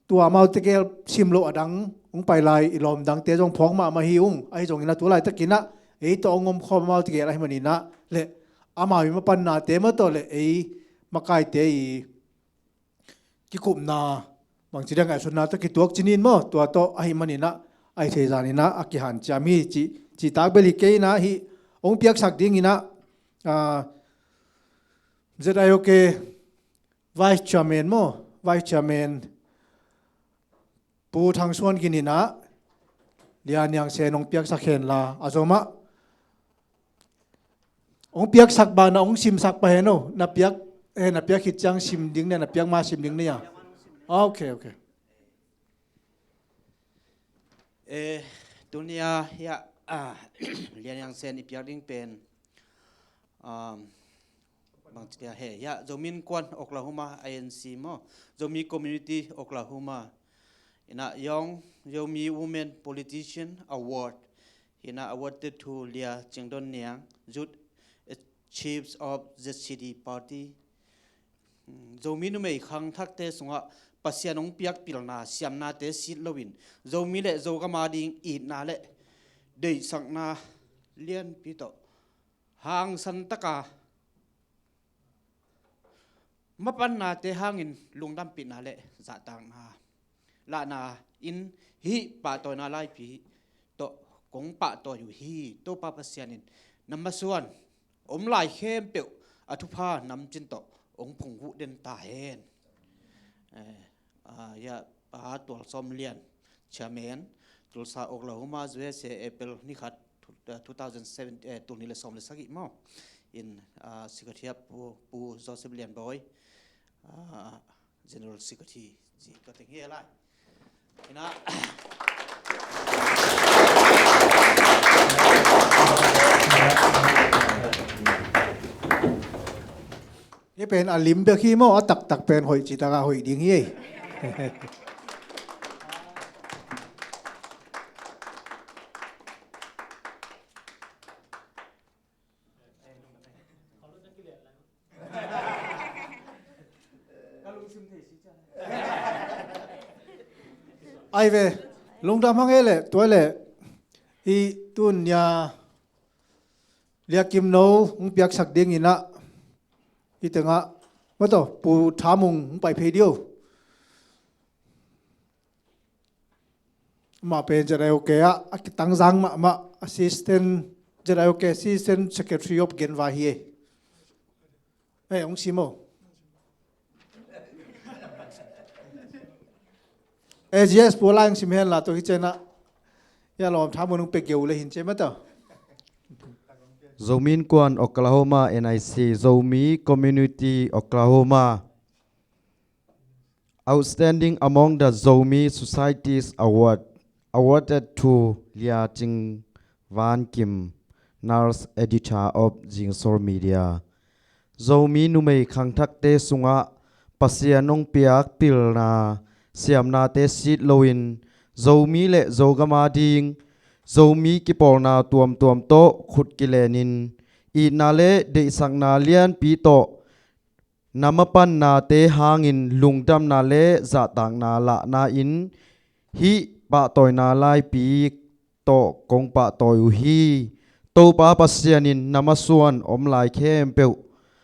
tua amau tegel sim loh a dang hong pai lai i lawm dangte zong phawk mahmah hi ung. Ahi zongin a tu laitakin ah ei tawh hong omkhawm amau tegel ahih manin ah le amau i mapannate mah tawh le ei makaite i kikupna bangci dang ngaihsutna tawh kituak ci ni in maw, tua tawh ahih manin ah a i thei zanin ah a kihanciam hi cih, cihtak bel hi kei in ah, hih hong piaksak dingin ah, ah, Z I O K Vice Chairman maw, Vice Chairman Pu Thang Suan Gin in ah Lia Niang Sen hong piaksak hen la, a zom ah hong piaksak banah hong simsak pah hen aw. Na piak, eh, na piak khit ciang sim ding ne, na piak ma sim ding ne a. Ah, ok, ok. Eh, tuni a hiah, ah, Lia Niang Sen i piak ding pen, Um, bang ci dia he, ya, Zomi Innkuan Oklahoma, I N C maw, Zomi Community Oklahoma, ina Young Zomi Women Politician Award, ina awarded to Lia Cingdon Niang, Youth Chiefs of Z C D Party. Zomi numei khangthakte sungah Pasian hong piak pilna siamnate sit loin, Zomi le Zogam a ding itna le deihsakna lianpi tawh hangsan taka mapannate hangin lungdampihna le zahtakna lahna in hih pahtawina laipi tawh kong pahtawi uh hi. Topa Pasian in na masuan om lai khempeuh a thupha namcin tawh hong phungvuh den ta hen. Eh, ah, ya, Pa Tual Sawm Lian, Chairman, Tulsa, Oklahoma, U S A, April ni khat, two thousand seven, eh, tul nih le sawm le sagih maw. In, ah, Secretary Pu, Pu Joseph Lian Bawi, ah, General Secretary ci ka teng hi lai. Ina. Hih pen a lim bek hi maw, a taktak pen hoih citak a hoih ding hi ei. Ai ve, lungdam hang e le, tua le, i tun nia, Lia Kim No hong piaksak ding ina, i tengah, mato, Pu Tha Mung hong pai phei ding. Mah pen Z I O K ah a kitangzang mahmah assistant, Z I O K assistant secretary of Genva hi e. Eh, hong sim o. A G S Pu lai hong sim hen la, tua hi cianah. Ya lawm, Tha Mung hong pia geu le hin cian mah ta. Zomi Innkuan Oklahoma, N I C, Zomi Community Oklahoma. Outstanding among the Zomi Societies Award, awarded to Lia Cing Van Kim, Nurse Editor of Zingsol Media. Zomi numei khangthakte sungah Pasian hong piak pilna siamnate sit loin, Zomi le Zogam a ding Zomi kipawlna tuamtuam tawh khut kilenin, itna le deihsakna lianpi tawh na mapannate hangin lungdamna le zahtakna lahna in hih pahtawina laipi tawh kong pahtawi uh hi. Topa Pasian in na masuan om lai khempeuh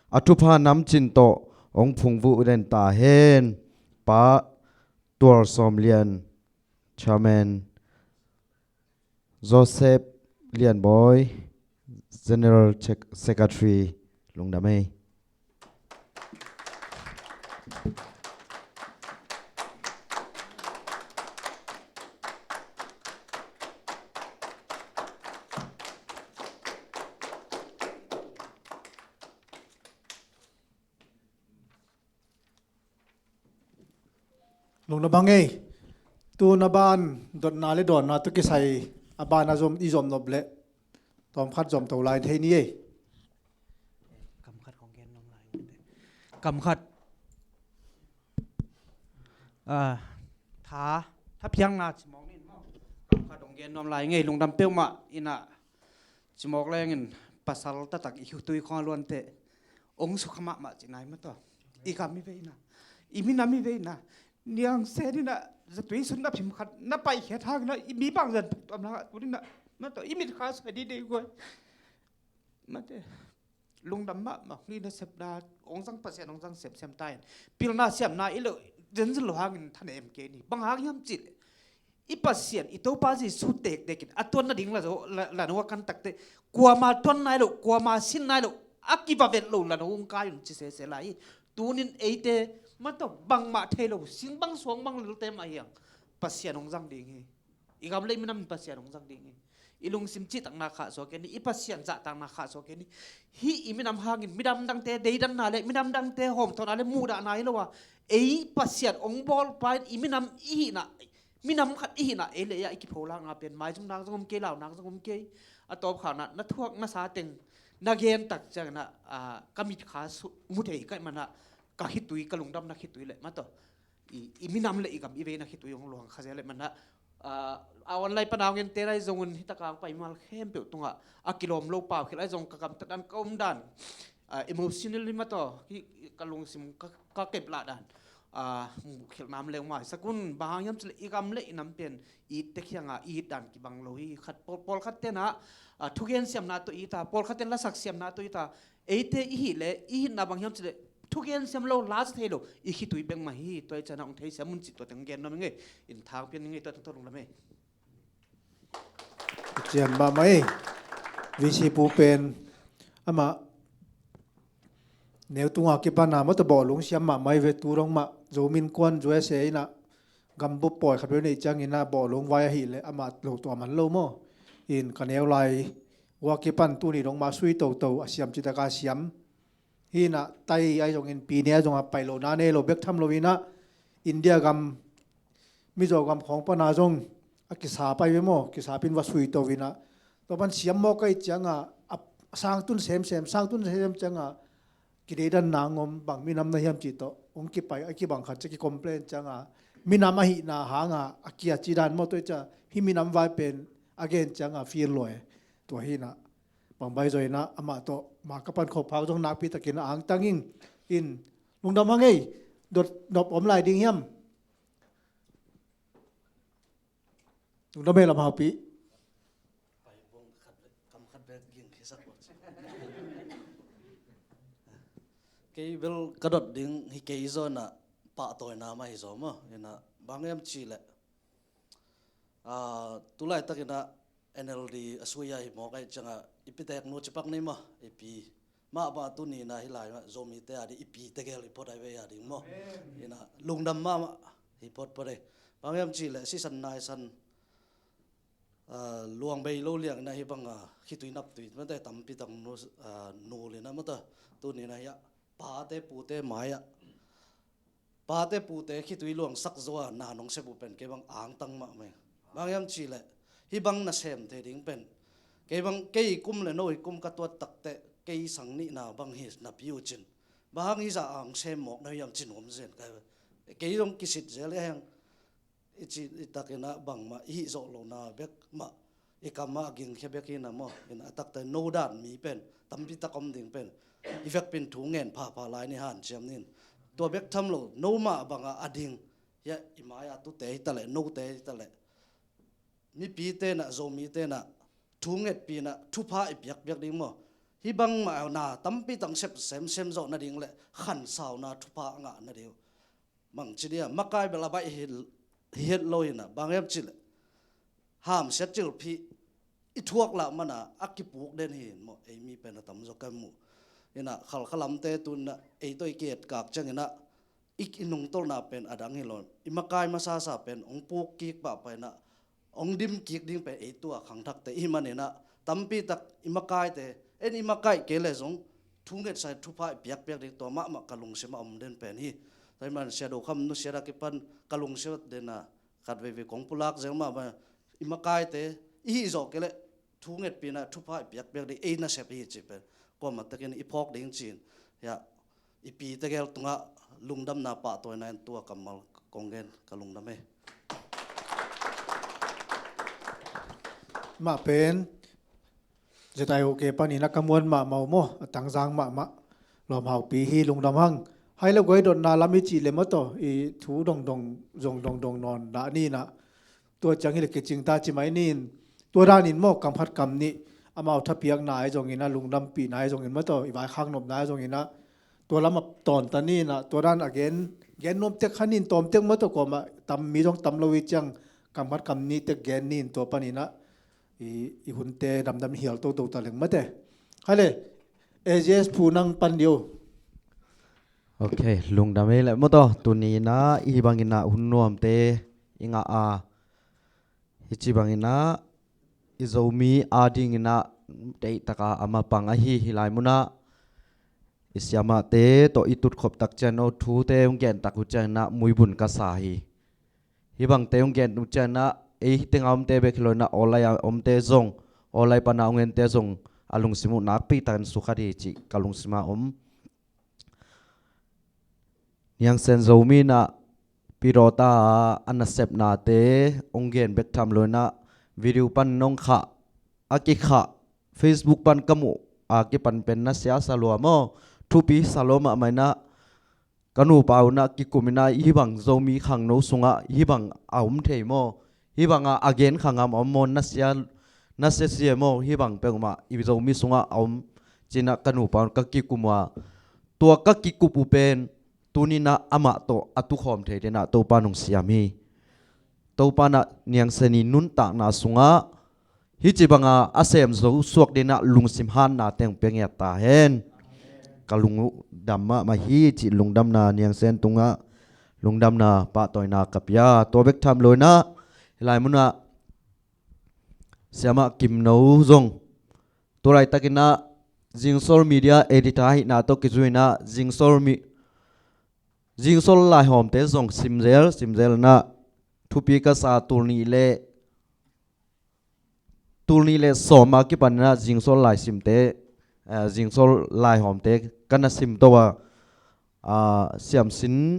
a thupha namcin tawh hong phungvuh den ta hen. Pa Tual Sawm Lian, Chairman, Joseph Lian Bawi, General Sec-, Secretary, lungdam ei. Lungdam ei. Tu na ban dotna le dawnna tawh kisai a ban a zom, i zom nop le tawm khat zom to lai thei ni ei. Kam khat kong gen nuam lai. Kam khat. Ah, tha, tha phiangna cimawk ni maw. Kam khat kong gen nuam lai ngei, lungdam peuhmah ina. Cimawk lengin pasal taktak i khutui khong a luante hong sukha mahmah ci nai mah tawh. I gam i veina, i minam i veina, niang se dina zatui sun na phim khat na paikhiat hangina i mi bangzan puktuamna tunina mah tawh i mit kha sua didei guai. Mate, lungdam mahmah. Ni nasepna hong zang, Pasian hong zang semsem ta in. Pilna siamna i lo, zenzen lo hangin thanem kei ni. Bang hang hiam cih leh i Pasian, i Topa Jesu tektekin a tuan nading la zo, la, la no a kan takte, kuama tuan nai lo, kuama sin nai lo, a kiva vet lo la no hong kai un ci sese lai hi. Tunin eite mah tawh bangmah thei lo, sing bang suang bang lilte mah hiang Pasian hong zang ding hi. I gam le i minam in Pasian hong zang ding hi. I lungsim cihtakna khahsuak kei ni, i Pasian zahtakna khahsuak kei ni. Hih i minam hangin midam dangte deidanna le midam dangte hawmthawhna le muhdahna hi lo a, ei Pasian hong bawlpa in i minam i hihna, minam khat i hihna ei le ei ah i kipholakna pen maizumna zong om kei, launak zong om kei. A tawpkhakna na thuak na sa teng na gen tak ciangin ah, ah, ka mitkha su-, mu thei ka hih manin ah, ka khitui, ka lungdamna khitui leh mataw, i, i minam leh i gam i veina khitui hong luang kha zel leh manin ah, ah, a online pan a hong ente lai zong un, hi tak a hong pai mimal khempeuh tungah a kilawm lo pau khel lai zong, ka gamtat dan, ka om dan, ah, emotionally mataw, hi, ka lungsim, ka, ka kep lah dan, ah, muh khelh nam leng mai sak un. Bang hang hiam cih leh i gam leh i nam pen i it te kiangah i it dan kibang lo hi. Khat, pawl, pawlkhat ten ah, ah, thugen siamna tawh it a, pawlkhat ten lasak siamna tawh it a, eite i hih leh i itna bang hiam cih leh thugen siam lo, lasa thei lo, i khitui bek mah hi. Tua ahih ciangin ah hong theisiam un cih tua teng gen nuam ing ei. In thang pian ing ei, tua teng tawh lungdam ei. Cian mahmah ei. V C pu pen amah neu tunga kipan a mataw bawhlung siam mahmah ei ve. Tu dong mah Zomi Innkuan U S A in ah gambup pawi khat bel neih ciangin ah bawhlung vai ahih leh amah lo tua man lo maw. In ka neu lai ua kipan tuni dong mah sui toto a siam cih tak a siam. Hi in ah tai ahi zongin, pine ahi zongin, pai lohna nei lo bek tham lo in ah, India gam, Mizo gam khawng pan a zong a kisa pai ve maw, kisa pin va sui to in ah. Tua pan siam mawk ahih ciangin ah, a sangtun semsem, sangtun semsem ciangin ah, kideidanna hong om, bang minam na hiam cih tawh hong kipai, a kibang khat ciang ki complain ciangin ah, minam ahihna hangin a kia ci dan maw, tua ahih ciangin hih minam vai pen a gen ciangin ah feel lua e. Tua hi in ah, bang bai zaw in ah amah tawh ma ka pan khop phak zong nakpi takin a angtang ing. In lungdam hang ei. Dot nop om lai ding hiam? Lungdam ei, Lam Haupi. Kei bel ka dot ding hi kei zaw in ah, pahtawina mah hi zaw maw. In ah bang hiam cih leh, ah, tu laitak in ah N L D a sui a hi mawk ahih ciangin ah, i pitek nu cipak ni maw, i pi mahmah tuni in ah hih lai mah Zomite a ding, i pi tegel hi phot a, i vei a ding maw. In ah lungdam mahmah hi photphot ei. Bang hiam cih leh sisan naisan, ah, luang bei lo liang in ah hih bang a khitui naptui mate tampi tak nu, ah, nul in ah mataw, tuni in ah hiah pate pute mai ah pate pute khitui luangsak zo a na nong sep uh pen kei bang angtang mahmah ing. Bang hiam cih leh hih bang nasem thei ding pen, kei bang, kei i kum leh no i kum ka tuat tak teh kei sang nihna bang hi napi uh cin, bang hang hih zah a hong sem mawk na hiam cih nuam zen ka hi. Kei zong kisit zel e heng. I cih i tak in ah bangmah i hih zawh lohna bek mah i kam ah a gingkhia bek hi in ah maw. In ah a taktak no dan mi pen tampi tak om ding pen, i vekpi in thu ngen phapha lai ni, hanciam ni in. Tua bek tham lo, no mah bang a a ding, hiah i mai a tute hi ta leh, note hi ta leh, mipite in ah, Zomite in ah thu ngetpih in ah thupha i piakpiak ding maw. Hih bang mah na tampi tak sep semsem zawh nading leh khansauna thupha a ngah nading uh. Bangci dia, makai bel a baih hi, hi het lo in ah, bang hiam cih leh hamsiat cilphih i thuak lah man a a kipuk den hi in maw, ei mi pen a tamzaw ka mu. In ah Khalkha lamte tu in ah ei tawh i ki-etkak ciangin ah, i, i nungtolhna pen a dang hi lo. I makai masasa pen hong puk kik pahpah in ah, hong dim kik ding pen ei tua khangthakte i hih manin ah, tampi tak i makaite, en i makaih kei leh zong thu ngetsa in thupha i piakpiak ding, tua mahmah ka lungsim ah om den pen hi. Tua ahih manin Sia Do Kham Nu Siat a kipan ka lungsim ah den a, khat veivei kong pulak zel mahmah, i makaite i hih zawh kei leh thu ngetpih in ah thupha i piakpiak ding ei nasep hi cih pen kuamah takin i phawk ding ci-in, hiah i pi tegel tungah lungdamna pahtawina in tua kammal kong gen, ka lungdam ei. Mah pen Z I O K panin a ka muan mahmah uh maw, a tangzang mahmah Lawm Haupi hi, lungdam hang. Hai lo guai dotna lam i cih leh mataw, i thu dongdong zong dongdong nawn dah ni in ah, tua ciang hi leh kicing ta ci mai ni in, tua dan in maw, kam khat kam nih amau thapiakna ahi zongin ah, lungdampihna ahi zongin mataw, i vaikhak nopna ahi zongin ah, tua lam a tawnta ni in ah, tua dan a gen, gen nuam tek kha ni in, tawm tek mataw, kuamah tam, mi zong tam lo i ciang kam khat kam nih tek gen ni in, tua panin ah i, i hunte damdam hial toto ta leng mate. Hai le, A J S Phu, nang pan dih o. Ok, lungdam ei leh mataw, tuni in ah i hih bangin ah hun nuamte i ngah a, hih ci bangin ah i Zomi adingin ah deihtak a a mapang ahi, hih lai mun ah i siamahte tawh i tutkhop tak ciang, aw, thute hong gen tak uh ciangin ah muibun ka sa hi. Hih bangte hong gen uh ciangin ah ei teng a omte bek hi lo in ah, awlai a omte zong, awlai pan a hong ente zong a lungsim uh nakpi takin sukha ding hi cih ka lungsim ah om. Niang Sen Zomi in ah Pidawta a nasepnate hong gen bek tham lo in ah video pan hong khah, a kikhah Facebook pan ka muh a kipan pen na sia sa lua maw, thupi sa lua mahmah in ah ka nupa un ah kikum in ah hih bang Zomi khangno sungah hih bang a om thei maw, hih bangah a gen kha ngam a om maw, na sia, na sia sia maw, hih bang peuhmah i Zomi sungah a om ci-in ah ka nupa un ka kikum uh a, tua ka kikup uh pen tuni in ah amah tawh a tukhawm thei ding in ah Topa in hong siam hi. Topa in ah Niang Sen i nuntakna sungah hih ci banga a sem zo suak ding in ah lungsim hanna teng pia ngiat ta hen. Ka lungdam mahmah hi cih lungdamna Niang Sen tungah lungdamna pahtawina ka pia. Tua bek tham lo in ah hih lai munah Siamah Kim No zong tu laitakin ah Zingsol Media Editor ahihna tawh kizui in ah Zingsol mi, Zingsol laihawmte zong simzel simzel in ah thupi ka sa. Tul nih le tul nih le sawm a kipan in ah Zingsol laisimte, eh, Zingsol laihawmte ka na sim to a, ah, siamsin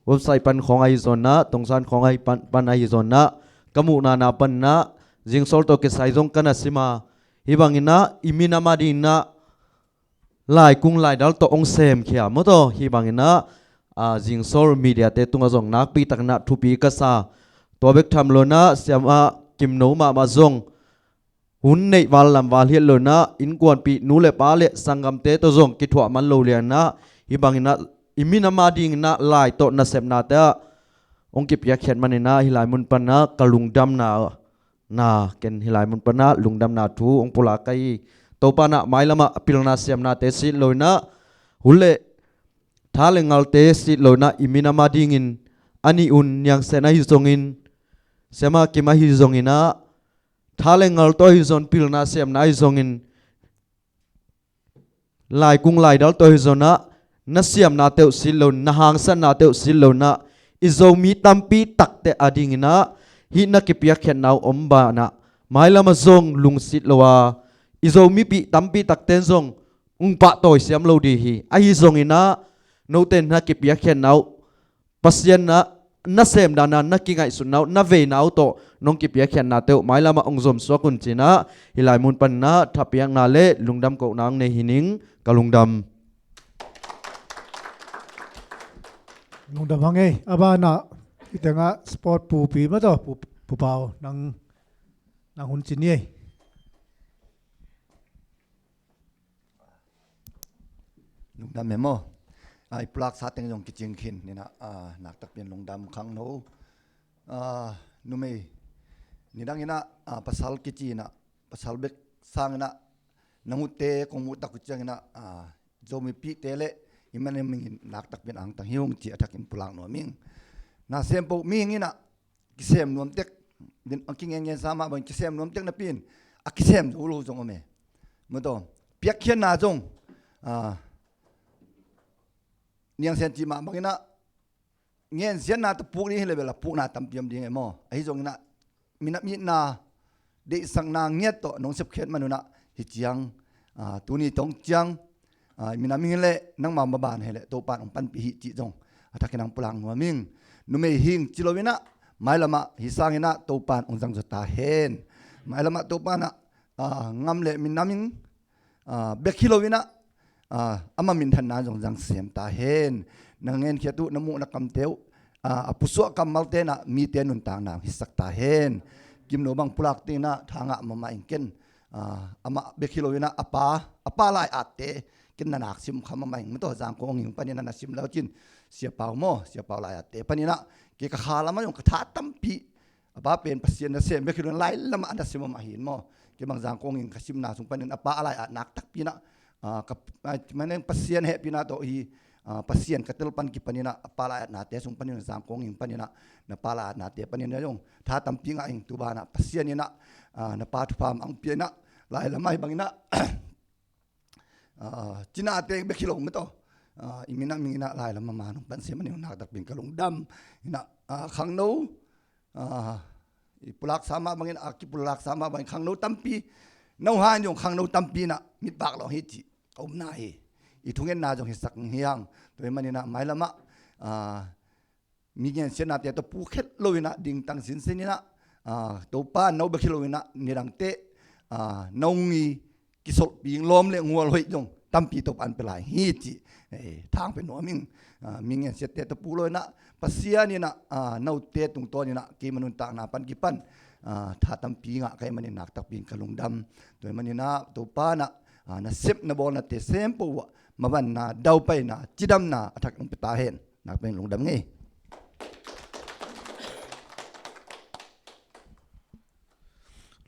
website pan khawng ahi zong in ah, tongsan khawng ahi pan, pan ahi zong in ah, ka muhna na pan in ah Zingsol tawh kisai zong ka na sim a, hih bangin ah i minam adingin ah laikung laidal tawh hong semkhia maw taw, hih bangin ah, ah, Zingsol Media-te tungah zong nakpi takin ah thupi ka sa. Tua bek tham lo in ah Siamah Kim No mahmah zong hun neih val lam val hiat lo in ah innkuanpih nu le pa le sanggamte tawh zong kithuah man lo lian in ah, hih bangin ah i minam adingin ah lai tawh nasepnate ah hong kipiakkhiat manin ah hih lai mun pan ah ka lungdamna na, ken hih lai mun pan ah lungdamna thu hong pulak ka hi. Topa in ah mailamah a pilna siamnate sit lo in ah, hun le tha le ngalte sit lo in ah i minam adingin a nih un Niang Sen ahi zongin, Siamah Kim ahi zongin ah, tha le ngal tawh ahi zong, pilna siamna ahi zongin, laikung laidal tawh ahi zong in ah na siamnate uh sit lo in, na hangsatnate uh sit lo in ah, i Zomi tampi takte adingin ah hih na kipiakkhiatna uh om banah mailamah zong lungsit lo a, i Zomipih tampi takte in zong hong pahtawi siam lo ding hi. Ahi zongin ah note na kipiakkhiatna uh, Pasian na, na semdan a na kingaihsutna uh, na veina uh tawh nong kipiakkhiatnate uh mailamah hong zomsuak un ci-in ah hih lai mun panin ah thapiakna le lungdam kohna hong nei hi ning. Ka lungdam. Lungdam hang ei. A banah hih tengah sport pupi maw taw, Pu, Pu Pau, nang, nang hun ci ni ei. Lungdam e maw. Ah, i pulaksa teng zong kicing khin ni in ah, ah, naktak pian lungdam. Khangno, ah, numei nidang in ah, ah, pasal kici in ah, pasal bek sang in ah nang utte kong muh tak uh ciangin ah, ah, Zomipihte le i minam mingin naktak pian angtang hi ung ci a thakin pulak nuam ing. Na sem po mihing in ah kisem nuam tek, din a kingen ngen sa mah bangin kisem nuam tek napi in a kisem zo lo zong om e. Maw taw, piakkhiatna zong, ah, Niang Sen cih mah bangin ah ngensiatna tawh puk ding hi leh bel a pukna tampi om ding e maw. Ahi zongin ah minam itna deihsakna ngiat tawh nong sepkhiat man un ah hih ciang, ah, tuni tawh hong ciang, ah, minam ing hi leh nangma maban hi leh Topa in hong panpih hi cih zong a thakin hong pulak nuam ing. Numei hing ci lo in ah mailamah hih sangin ah Topa in hong zang zaw ta hen. Mailamah Topa in ah, ah, ngam le minam ing, ah, bek hi lo in ah, ah, ama minthanna zong zang sem ta hen. Na ngenkhiat uh, na muh na kamte uh, ah, a pusuah kammalte in ah mite nuntakna hong hisak ta hen. Kim No bang pulak ding in ah tha ngah mahmah ing ken. Ah, amah bek hi lo in ah a pa, a pa lai-atte ken na nak sim kha mahmah ing. Maw taw, Zangkong ing panin ah na sim lo cin, Sia Pau maw, Sia Pau lai-atte panin ah kei ka kha lamah zong ka tha tampi, a pa pen Pasian nasem bek hi lo in lai lamah a na sim om ahi in maw. Kei bang Zangkong ing ka simna sung panin a pa a lai-at naktakpi in ah, ah, ka, ah, manin Pasian hehpihna tawh hi, ah, Pasian ka tel pan kipanin ah a pa lai-atnate sung panin ah Zangkong ing panin ah na pa lai-atnate panin ah zong tha tampi ngah ing. Tu banah Pasian in ah, ah, na pa thupha mah hong pia in ah lai lamah hih bangin ah, ah, cinate bek hi lo maw taw, ah, i minam ing in ah lai lamah man hong pan sem a nih un naktakpi in ka lungdam in ah, ah, khangno, ah, i pulaksa mah bangin, a kipulaksa mah bangin khangno tampi No hang zong khangno tampi in ah mitvak lawng hi cih ka upna hi. I thungetna zong hisak hi hang. Tua ahih manin ah mailam ah, ah, mi ngensiatnate tawh pukhet lo in ah dingtang sinsin in ah, ah, Topa no bek hi lo in ah nidangte, ah, no ngi kisolhping lawm le ngual hoih zong tampi Topa in pia lai hi cih, eh, thang pia nuam ing. Ah, mi ngensiatte tawh puk lo in ah Pasian in ah, ah, note tungtawn in ah keima nuntakna pan kipan, ah, tha tampi ngah ka hih manin nakpi takin ka lungdam. Tua ahih manin ah Topa in ah, ah, na sep na bawlnate sempoh uh ah mavanna, daupaina, cidamna a thak hong pia ta hen. Nakpi takin lungdam ing ei.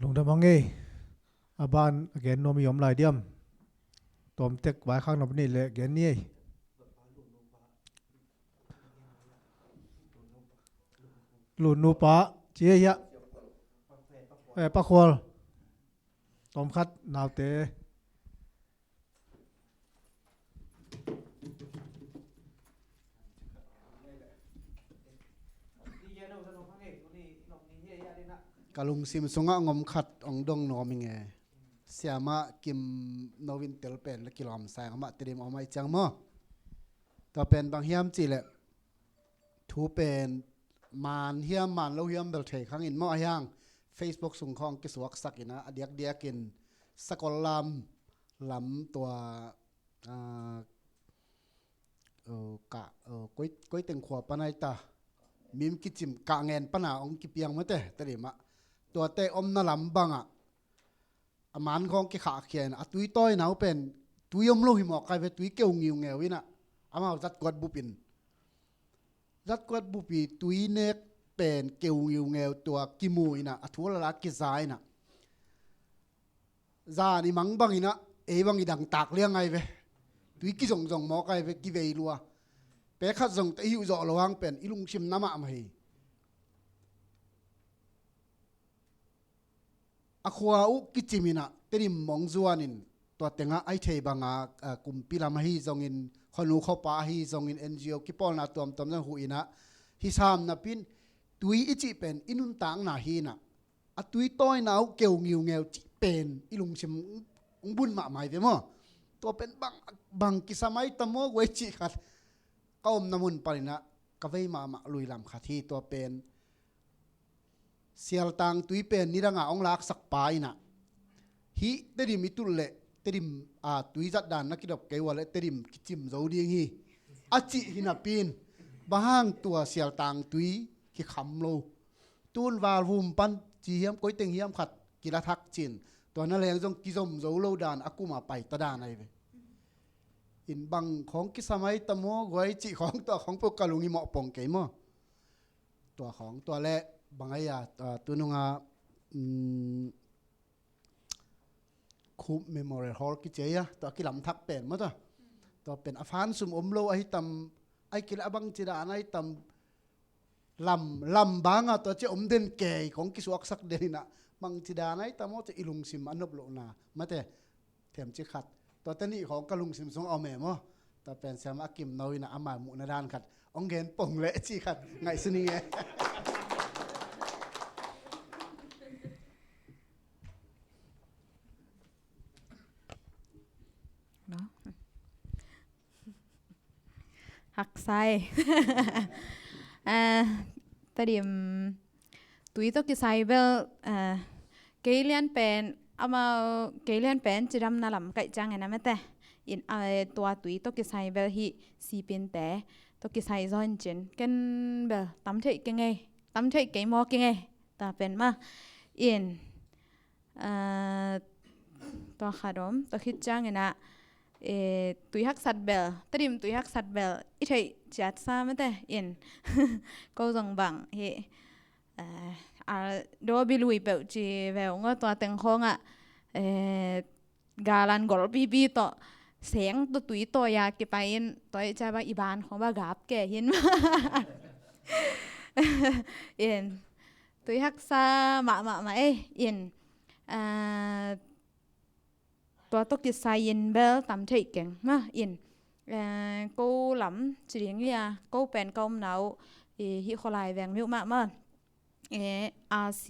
Lungdam ing ei. A ban a gen nuam i om lai diam? Tawmtek vaikhak nop nih leh gen ni ei. Lutnupa ci ei hiah. Eh, Pa Khual. Tawmkhat naute. Ka lungsim sungah ngom khat hong dong nuam ing e. Siamah Kim no in tel pen la kilawm sa ing, amah Tedim om ahih ciang maw. Tua pen bang hiam cih leh thu pen man hiam man lo hiam bel thei khang in maw, ahi hang Facebook sung khawng kisuaksak in ah a diakdiakin sakol lam lam tua, ah, oh, kah, oh, koi, koi teng khua pan ai ta, mim kicim kah ngen pan a hong kipiang mate, Tedim ah. Tuate omna lam bang ah a man khawng kikhahkhia in ah a tui tawina uh pen tui om lo hi mawk ai ve, tui keu ngiungeu in ah amau zatkuat bup in, zatkuat bup i tui nek pen keu ngiungeu tua kimu in ah a thu a la la kiza in ah zan i mang bang in ah ei bang i dangtak liang ai ve. Tui kizongzong mawk ai ve, kivei lua. Pek khat zong teh i huh zawh lo hang pen i lungsim na mahmah hi. A khua uh kicim in ah Tedim hong zuan in tua teng ah a i thei bang a, a, kumpi lam ahi zongin, khuanu khuapa ahi zongin, N G O kipawlna tuamtuam zong huh in ah, hi sam napi in tui i cih pen i nuntakna hi in ah a tui tawina uh keu ngiungeu cih pen i lungsim hong, hong bun mahmah hi ve maw. Tua pen bang, bang kisam ai ta maw guai cih khat ka omna mun pan in ah ka vei mahmah lui lam khat hi. Tua pen Sialtang tui pen nidang a hong laksak pa in ah, hih Tedim i tulh leh Tedim, a, tui zat dan na kidop kei ua leh Tedim kicim zo ding hi a cih hi napi in, bang hang tua Sialtang tui kikham lo, tun valvum pan ci hiam koi teng hiam khat kila thak cin, tua na leng zong kizom zo lo dan a kum a pai ta dan ai ve. In bang khawng kisam ai ta maw guai cih khawng, tua khawng peuh ka lung i mawh pong kei maw. Tua khawng tua leh bang ai a, a, tunung a, um, Khup Memorial Hall kici ai a, tua kilam thak pen maw tua. Tua pen a fan sum om lo ahi tam, ai kila a bang ci dan ai tam, lam, lam bang a tua ci om den kei, kong kisuaksak den in ah bang ci dan ai tam maw ci i lungsim a nop lohna mate. Themcik khat. Tua teh nih khawng ka lungsim sung a om e maw. Tua pen siamah Kim no in ah ama muhna dan khat hong gen pong leh cih khat ngaihsun ing e. No? Haksa e. Eh, Tedim tui tawh kisai bel, eh, kei lian pen, amau kei lian pen cidamna lam kaih ciangin a mate. In, eh, tua tui tawh kisai bel hih sipinte tawh kisai zaw in cin. Ken bel tam theih keng e. Tam theih kei maw keng e. Tua pen mah. In, ah, tua khat om, tua khit ciangin ah, eh, tui haksat bel, Tedim tui haksat bel i theih ciat sa mate in. Ko zong bang hi, eh, a, do bi lui peuh ci veu ngo tua teng khawng ah, eh, galan gol pipi tawh seng tawh tui tawh ya kipai in, tua i ca bang i ban khawng bang gap ke hin. In, tui haksa mahmah mah e in, ah, tua tawh kisai in bel tam theih keng mah in, eh, ko lam ci ding hi a, ko pen ka omna uh, eh, hih Khawlai veng mi uh mahmah, eh, R C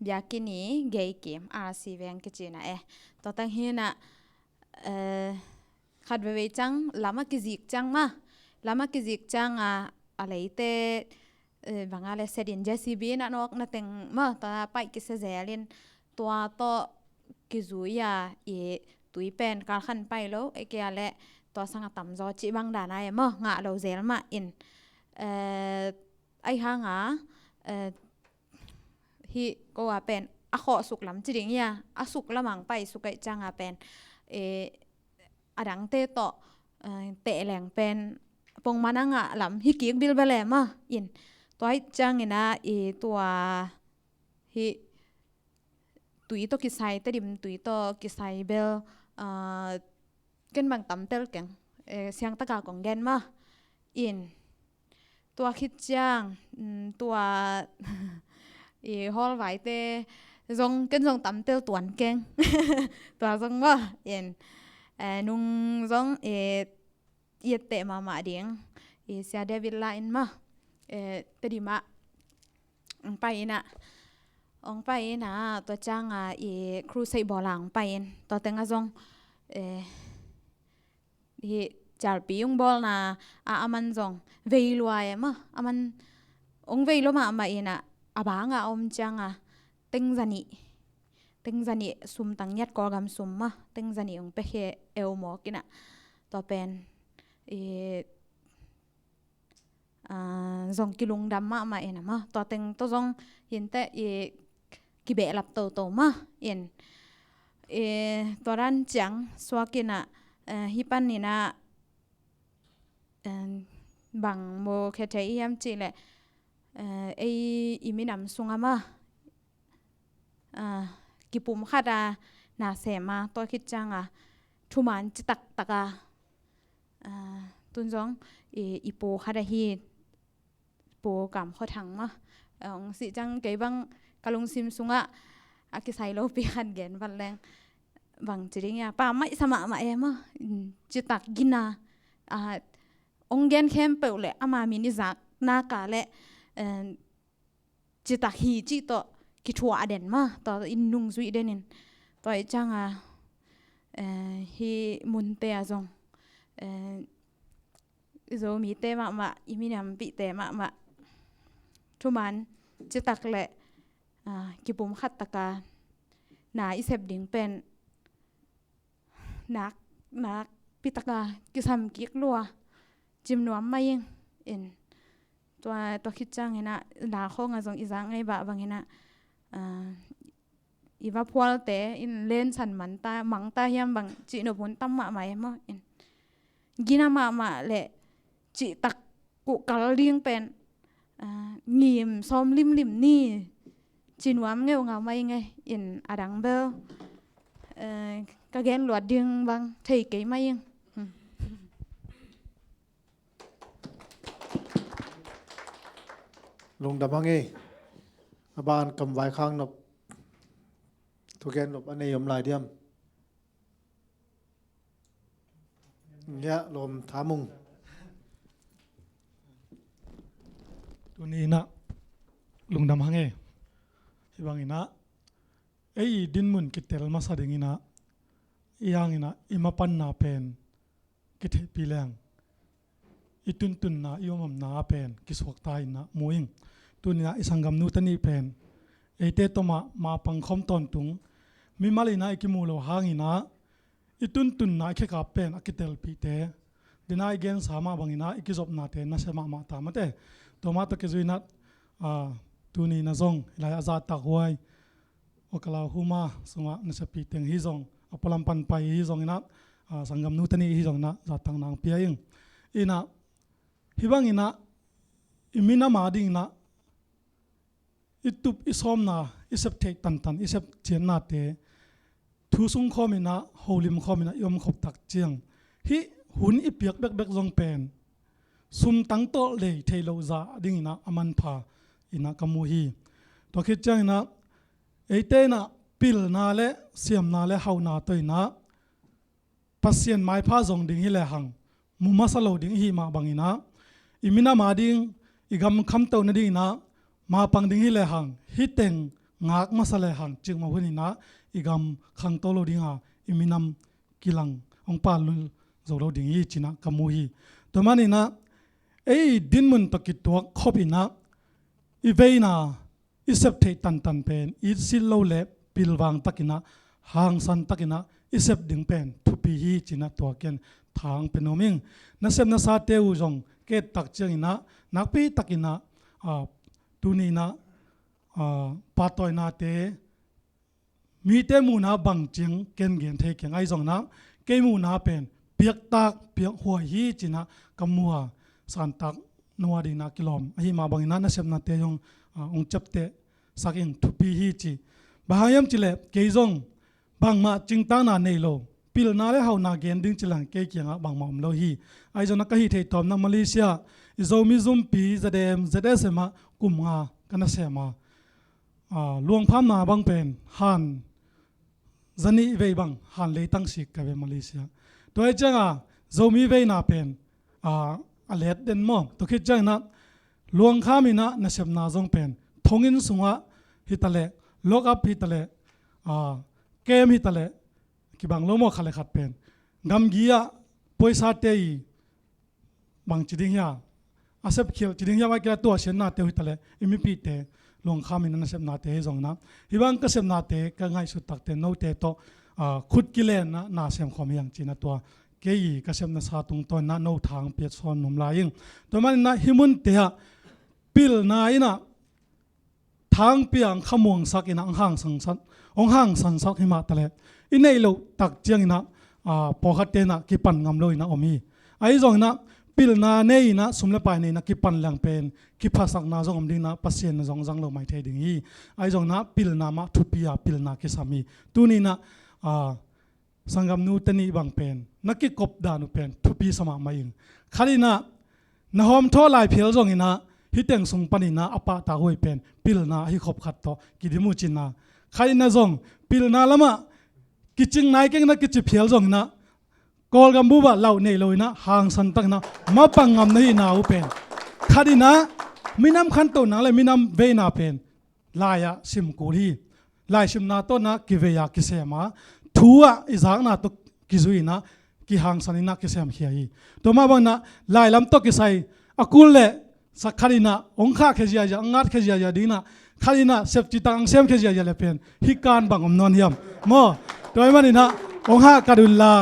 biakinn i gei kim, R C veng kici na e. Tua teng hi na, eh, khat veivei ciang lam a kizik ciang mah, lam a kizik ciang a, a leite, eh, bang a le set in J C B na nawk na teng mah, tua paih kisia zel in, tua tawh kizui a, i tui pen kalkhan pai lo, ei kia le tua sang a tam zaw cih bang dan a e mah, ngah lo zel mah in. Eh, ahi hang a, eh, hih ko a pen a khawh suk lam ci ding hi a, a suk lam ang pai suk ahih ciang a pen, eh, a dangte tawh, eh, teh leng pen pongman a ngah lam hi kik bilbel e mah in. Tua ahih ciangin a, i tua hih tui tawh kisai, Tedim tui tawh kisai bel, ah, ken bang tamtel keng, eh, siangtaka kong gen mah in. Tua khit ciang, mm, tua i hawlvaite zong, ken zong tamtel tuan keng. Tua zong mah in, eh, nung zong, eh, i etteh mahmah ding i Sia David la in mah, eh, Tedim ah ong pai in ah, ong pai in ah, tua ciang a i crusade bawl a ong pai in, tua teng a zong, eh, hih cialpi ong bawlna a, aman zong vei lua e mah, aman ong vei lua mahmah in ah, a bang a om ciang a teng zanih, teng zanih sum tang ngiat, Kawlgam sum mah, teng zanih ong pia khia e uh mawk in ah, tua pen i, ah, zong kilungdam mahmah in ah mah, tua teng tawh zong hinteh i kibehlap toto mah in, i tua dan ciang suak in ah, eh, hih pan in ah, eh, bang mukhia thei hiam cih leh, eh, ei i minam sung a mah, ah, kipumkhat a na sem a, tua khit ciang a thuman citak tak a, ah, tun zong i, i pu khat ahi, Pu Kam Khua Thang mah, ah, ong sih ciang kei bang ka lungsim sung ah a kisai lopi khat gen vat leng, bang ci ding hia, pa maihsa mahmah e mah, mm, citak gina, ah, ong gen khempeuh leh ama min i zak nak a leh, eh, citak hi cih tawh kithuah den mah, tua in nungzuih den in. Tua ahih ciang a, eh, hih munte a zong, eh, i Zomite mahmah, i minampihte mahmah thuman citak leh, ah, kipumkhat tak a na i sep ding pen nak, nakpi tak a kisam kik lua, cim nuam mah ing in. Tua, tua khit ciang in ah, la khawng a zong i zak ngei bah bang in ah, ah, i va phualte in lensan man ta, mang ta hiam bang cih nop hun tam mahmah e mah in. Gina mahmah leh cihtak kuh kal ding pen, ah, ngim sawm limlim ni, ci nuam ngeungau mah ing e in, a dang bel, eh, ka gen luat ding bang thei kei mah ing. Hmm. Lungdam hang e. A ban kam vaikhak nop, thugen nop a nei om lai diam? Ngiah lawm thamung. Tuni in ah lungdam hang e. Hih bang in ah ei i dinmun kitel masa ding in ah, i hang in ah i mapanna pen kitheihpih leng, i tuntunna, i omomna pen kisuakta in ah mu ing. Tuni in ah i sanggamnu teni pen eite tawh mah mapang khawm tawntung, mimal in ah i kimu lo hang in ah i tuntunna, i khekap pen a kitelpihte, dena i gensa mah bang in ah i kizopnate nasia mahmah ta mate. Tua mah tawh kizui in ah, ah, tuni in ah zong i lai a zahtak huai Oklahoma sungah nasiapi teng hi zong, a pualam pan pai hi zong in ah, ah, sanggamnu teni hi zong in ah zahtakna hong pia ing. In ah hih bang in ah i minam a ding in ah i tup i sawmna, i sep theih tantan, i sep ciatnate thu sung khawm in ah, holim khawm in ah i om khop tak ciang, hih hun i piak bekbek zong pen sumtang tawh lei theih loh zah ding in ah a manpha in ah ka mu hi. Tua khit ciang in ah eite in ah pilna le siamna le hauhna tawh in ah Pasian maipha zong ding hi lehang, mu masa lo ding i hih mah bang in ah, i minam a ding, i gam khamtoh nading in ah mapang ding hi lehang, hih teng ngak masa le hang cikmah hun inah i gam khangto lo dinga i minam kilang hong pal lul zo lo ding hi cinah ka mu hi. Tua maninah ei dinmun tawh kituak khop inah i veina i sep theih tantan pen i silh lo le pilvang takinah hangsan takinah i sep ding pen thupi hi cinah tua ken thang pe nuam ing. Nasep nasate uh zong ka et tak cianginah nakpi takinah, ah, tuninah, ah, pahtawinate mite muhna bang ciang ken gen thei keng ahi zonginah kei muhna pen piaktak piakhuai hi cinah ka mu a santak nuadinah kilawm ahi mah banginah nasepnate zong, ah, hong ciapteh sak ing thupi hi ci. Bang hang hiam cileh kei zong bangmah cingtakna nei lo pilna le hauhna gen ding cilang kei kiangah bangmah om lo hi. Ahi zonginah ka hih theih tawmna Malaysia i Zomi zumpi Z A M Z S M ah kum nga ka na sem a, ah, luangphamna bang pen han zanih vei bang han leitang sik ka ve Malaysia. Tua hi cianga Zomi veina pen, ah, a let den maw? Tua khit cianginah luangkham inah nasepna zong pen thonginn sungah hitaleh, lock up hitaleh, ah, kem hitaleh, kibang lo maw khat le khat pen gamgi ah poisate i bang ci ding hia, a sepkhial ci ding hia, vai kila tuahsiatnate uh hitaleh i mipihte luangkham inah nasepnate hi zonginah hih bang ka sepnate ka ngaihsut takte note tawh, ah, khut kilenna na sem khawm hiang cinah tua kei i ka sepna sa tungtawn inah no thang piat sawn nuam lai ing. Tua maninah hih munte ah pilna inah thang piang khamuangsak inah hong hangsansak, hong hangsansak hi mah taleh i neih loh tak cianginah, ah, pawlkhatte inah kipan ngam lo inah om hi. Ahi zonginah pilna nei inah sum le pai nei inah kipan leng pen kiphasakna zong om dinginah Pasian na zong zang lo mai thei ding hi. Ahi zonginah pilna mah thupi a pilna kisam hi. Tuninah, ah, sanggamnu te nih bang pen na kikop dan uh pen thupi sa mahmah ing. Khat inah na hawmthawh lai phial zonginah hih teng sung paninah a pahtak huai pen pilna ahi khop khat tawh kidim uh cinah, khat inah zong pilna lamah kicing nai keng na kici phial zonginah Kawlgam bup ah lauh nei lo inah hangsan takinah mapang ngam na hihna uh pen khat inah minam khantohna le minam veina pen lai-ah sim kul hi. Laisimna tawh inah kivei-a kisem a, thu ah i zakna tawh kizui inah kihangsan inah kisemkhia hi. Tua mah bang inah lailam tawh kisai a kul le sak khat inah hong khahkhia ziazia, hong ngatkhia ziazia ding inah khat inah sepcitak hong semkhia ziazia le pen hih kan bang om nawn hiam? Maw, tua ahih man inah hong hahkat unla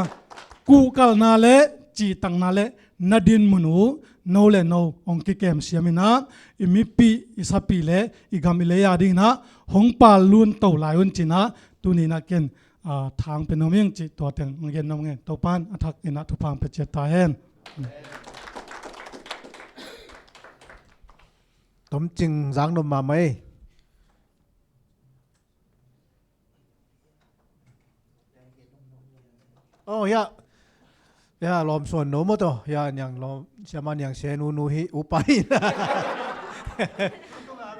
kuhkalna le cihtakna le na dinmun uh no le no hong kikem siam inah i mipih i sapih le i gam i lei a ding inah hong pal lunto lai un cinah tuni inah ken, ah, thang pe nuam ing cih tua teng hong gen nuam ing. Topa in a thak inah thupha hong pia ciat ta hen. Tomcing zak nop mahmah ei. Oh, hiah. Hiah lawm suan no maw tawh. Hiah niang lawm, Siama Niang Sen u nu hi upa hi.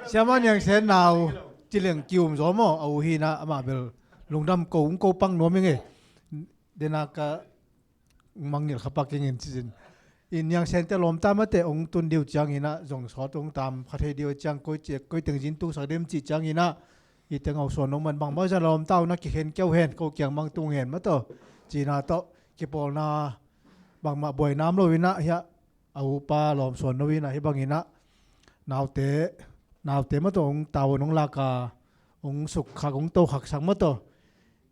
Siama Niang Sen nau cileng kium zaw maw a u hi inah amah bel lungdam ko, ung ko pang nuam ing ei. Dena ka mangngilh kha pak ing in cicin. In Niang Sente lawmta mate hong tun diu ciang inah zong sawt hong tam kha thei diu ciang koi ciek koi teng zin tungsak dem cih ciang inah i teng hau suan hong man bangmah zan lawmta uh na kikhen keu hen, ko kiang mang tung hen mah tawh cina tawh kipawlna bangmah buaina om lo inah hiah a upa lawm suan lo inah hih bang inah naute, naute mah tawh hong tau hong lak a hong sukkhak hong tokhaksak mah tawh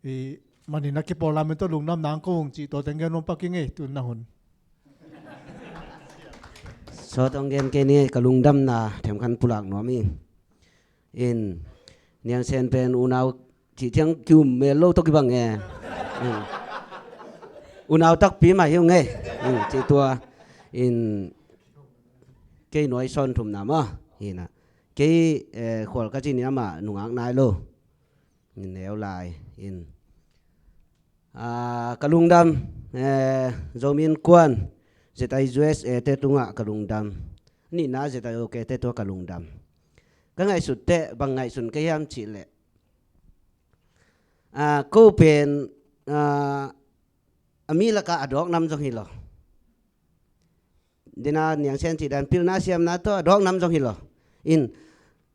i manin a kipawlna men tawh lungdam nang ko hong cih tawh teng gen hong pak ing ei tun na hun. Sawt hong gen kei ni, ka lungdamna themkhat pulak nuam ing. In Niang Sen pen unau cih ciang kium mel lo tawh kibang e. In unau takpi mah hi ung e. In cih tua in kei nuai sawn thumna maw hi inah kei, eh, khual ka cin inah amah nungak nai lo. Neu lai in, ah, ka lungdam, eh, Zomi Innkuan Z I U S A te tungah ka lungdam. Nihna Z I O K te tungah ka lungdam. Ka ngaihsut teh bang ngaihsun ka hiam cih leh, ah, ko pen, ah, a mi lakah a dawk nam zong hi lo. Dena Niang Sen cih dan pilna siamna tawh a dawk nam zong hi lo. In,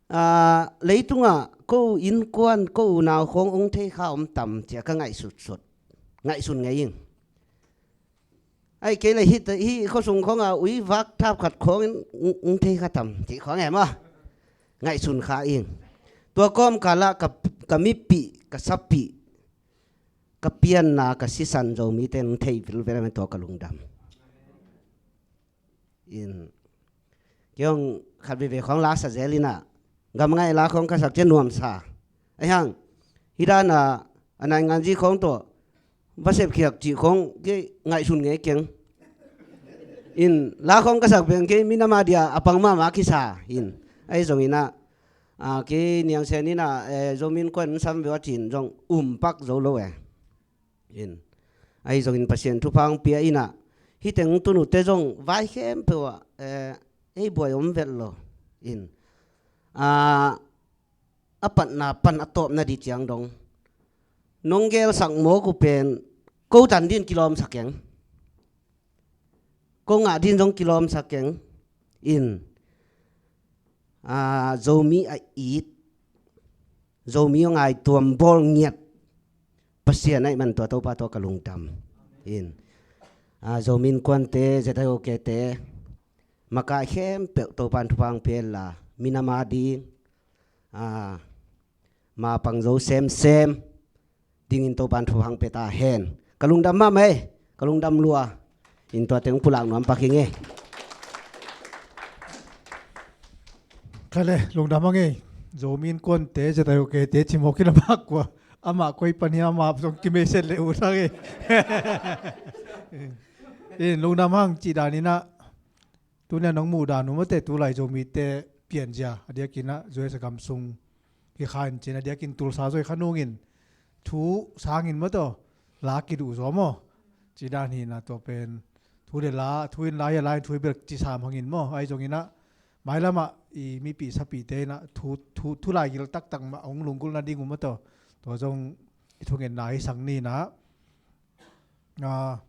ah, leitungah ko innkuan, ko unau khawng hong thei kha om tam ci-a ka ngaihsutsut, ngaihsun ngei ing. Ahih kei leh hih, hih khuasung khawng a ui vak thap khat khawng in hong, hong thei kha tam cih khawng e maw, ngaihsun kha ing. Tua kawmkal ah ka, ka mipih, ka sapih, ka pianna, ka sisan Zomite in hong thei vilvel a, tua ka lungdam. In, kei hong khat veve khawng la sa zel in ah, gam ngaih la khawng ka sak ciang nuamsa. Ahih hang, hih dan a, a nainganzi khawng tawh va sepkhiat cih khawng kei ngaihsun ngei keng. In, la khawng ka sak pen kei minam a dia a pang mahmah kisa. In, ahi zongin ah, a, kei Niang Sen in ah, eh, Zomi Innkuan sam ve aw ci-in zong um pak zo lo e. In, ahi zongin Pasian thupha hong pia in ah, hih teng tun uh te zong vai khempeuh ah, eh, ei buai om vet lo. In, a, a patna pan a tawpna ding ciang dong, nong gelsak mawk uh pen ko tan ding kilawmsak keng, ko ngah ding zong kilawmsak keng. In, a, Zomi a it, Zomi a ngaihtuah bawl ngiat Pasian ahih man tua Topa tawh ka lungdam. In, a, Zomi Innkuante, Z I O K te, makai khempeuh Topa'n thupha hong pia hen la, minam a ding, a, mapang zo semsem dingin Topa'n thupha hong pia ta hen. Ka lungdam mahmah e, ka lungdam lua. In, tua teng pulak nuam pak ing e. Kha le, lungdam hang e. Zomi Innkuante, Z I O K te ci mawk in a, mah kua, amah koi pan hiam, amah zong kimeiset le uh thang e. In, lungdam hang cih dan in ah, tuni a nong muh dan uh mawte, tulai Zomite pianzia a diakin ah U S A gam sung hi kha in cin, a diakin Tulsa zaw hi kha nungin thu sangin maw tawh la kiduh zaw maw, ci dan hi in ah, tua pen thu le la, thu in la hi a, la in thu hi bel ci sam hangin maw. Ahi zongin ah, mailam ah i mipih sapihte in ah thu, thu, thu laigil taktak mah hong lunggulh nading uh maw tawh, tua zong i thungetna hi sang ni in ah. A,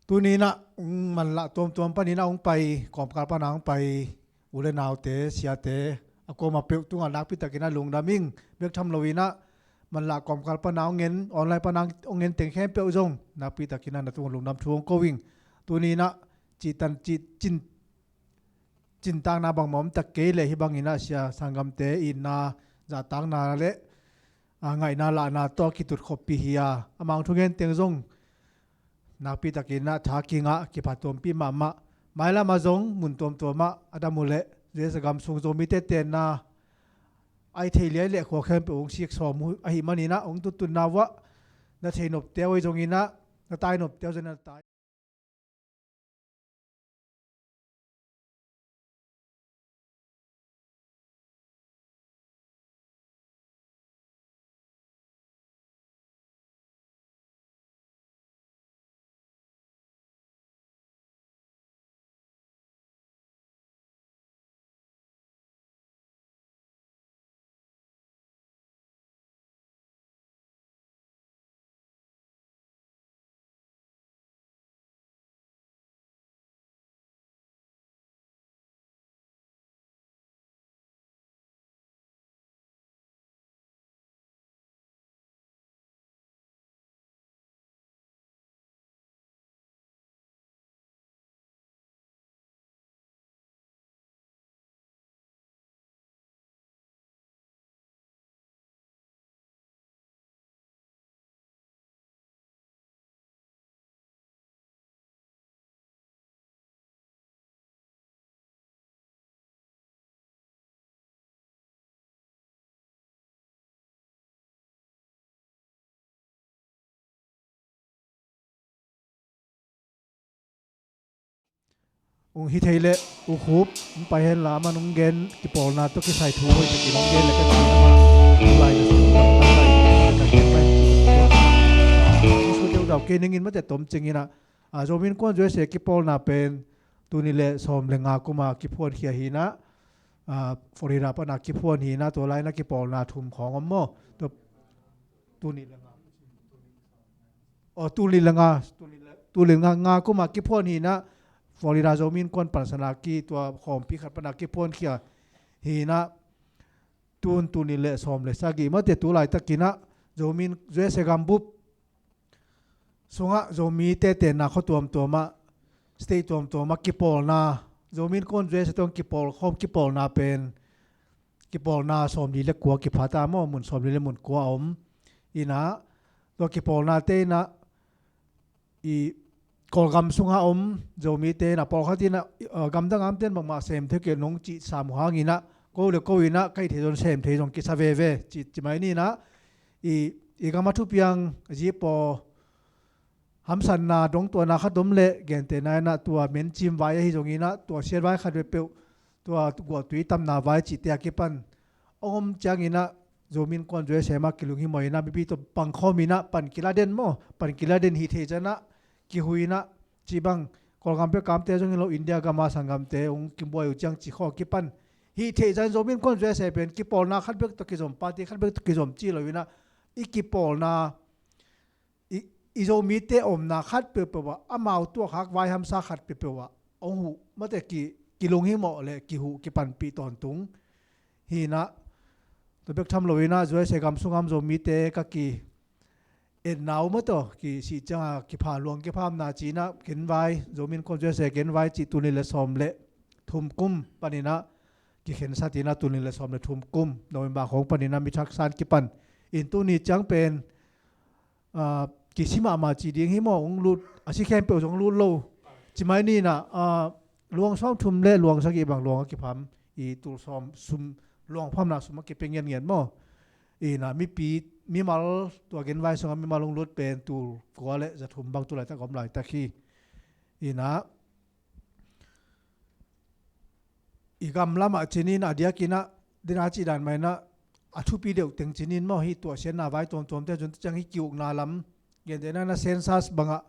tuni in ah, um, manlah tuamtuam panin ah hong pai, kawmkal pan a hong pai u le naute, siate, a kuamah peuh tungah nakpi takin ah lungdam ing. Bek tham lo in ah, manlah kawmkal pan a hong en, online pan a hong en teng khempeuh zong nakpi takin ah na tungah lungdam thu hong ko ing. Tuni in ah, cihtan, cih, cin, cintakna bangmah om tak kei leh, hih bangin ah sia sanggamte itna, zahtakna le, a, ngaihna lahna tawh a kitutkhoppi hi a, amah hong thungen teng zong nakpi takin ah tha kingah, kiphat tuampi mahmah. Mailam ah zong mun tuamtuam ah a dam uh leh, U S A gam sung Zomite tenna ahi thei liai leh khua khempeuh hong sik sawm uh ahih manin ah, hong tuttunna uh ah na thei nopte uh ahi zongin ah, na tai nopte uh zong na tai. Ung hi thei leh U Khup hong pai hen la, aman hong gen kipawlna tawh kisai thu hoih takin hong gen leh ka ci in, amah tulai na sung ka pai ka gen pai. Hong sute uh dau kei ning in mate, tom cing in ah, a, Zomi Innkuan U S A kipawlna pen tuni le sawm le nga kum a kiphuan khia hi in ah, a, Florida pan a kiphuan hi in ah, tua lai in ah kipawlna thum khawng om maw? Tua, tuni le nga. Aw, tul nih le nga, tul nih le, tul nih le nga, nga kum a kiphuan hi in ah, Florida Zomi Innkuan pansan a ki, tua khawmpi khat pan a kiphuan khia hi in ah, tun tul nih le sawm le sagih mate tu laitakin ah Zomi in U S A gambup sungah Zomite tenna khua tuamtuam ah, state tuamtuam ah kipawlna, Zomi Innkuan U S A tawh kipawlkhawm kipawlna pen kipawlna sawmli le kua kipha ta maw, mun sawmli le mun kua a om. Inah tua kipawlnate inah i Kawlgam sungah om Zomite inah pawlkhat inah, eh, gamdang a omte in bangmah sem thei kei nong cih sam uh hang inah ko le ko inah ka hih thei zong sem thei zong kisa veve ci, ci mai ni inah i, i gam a thupiang zipaw hamsatna dongtuahna khat om leh gentehna inah tua mencim vai ahi zong inah tua siat vai khat peuhpeuh, tua guahtui tamna vai cihte a kipan hong om ciang inah Zomi Innkuan U S A mah kilunghimawh inah mipi tawh pangkhawm inah pan kila den maw, pan kila den hih theih zan ah kihui inah cih bang Kawlgam peuh kamte zong hi lo, India gam a sanggamte hong kibuai uh ciang cih khawng kipan hih theih zan Zomi Innkuan U S A pen kipawlna khat bek tawh kizom, party khat bek tawh kizom cih lo inah i kipawlna i, i Zomite omna khat peuhpeuh ah amau tuahkhak vai hamsa khat peuhpeuh ah hong huh mate ki, kilunghimawh le kihuh kipanpih tawntung hi inah tua bek tham lo inah U S A gam sungah om Zomite ka ki etna uh mataw kisih ciangah kipha luang kiphamna ci inah genvai, Zomi Innkuan U S A genvai cih tul nih le sawm le thum kum pan inah kikhensat inah tul nih le sawm le thum kum November khawng pan inah mi thaksan kipan in tuni ciang pen, ah, kisi mahmah ci ding hi maw, hong lut a si khempeuh zong hong lut lo ci mai ni inah, ah, luang sawmthum le luang sagih bang luang a kipham, i tul sawm sum luang phamna sum a kipia ngiatngiat maw. Inah mipi mimal tua genvai sungah mimal hong lut pen tul kua le za thum bang tu laitak om laitak hi. Inah i gam lamah cinin a diakinah dena cih dan mah inah a thupi deuh teng cinin maw, hih tuahsiatna vai tuamtuamte zun ciang hih ki-ukna lam gentehna inah census bangah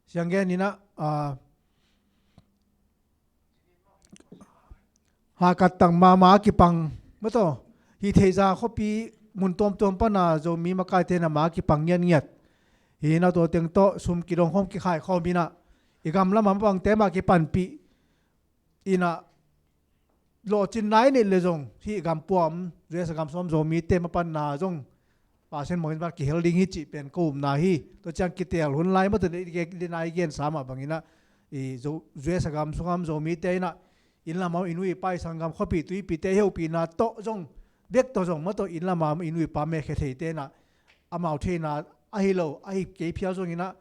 siang gen inah, ah, hahkat tang mama a kipang mataw, hih theihza khuapi mun tuamtuam pana Zomi makaite na ma a kipang ngiatngiat hi inah tua teng tawh sum kidongkhawm kikhaikhawm inah i gam lamah mabangte mah kipanpih inah lawhcin nai nih le zong hih gam pua om U S A gam sungah om Zomite mapanna zong pasen mawhin van kihel ding hi cih pen ko upna hi. Tua ciang kiteel hun lai mawtaw dena i gensa mah bang inah i Zo-, U S A gam sungah om Zomite inah inn lamah om i nu i pa i sanggam khuapi tuipite i hehpihna tawh zong bek tawh zong mawtaw inn lamah om i nu i pa mekhia theite inah amau theihna ahi lo ahi kei phial zong inah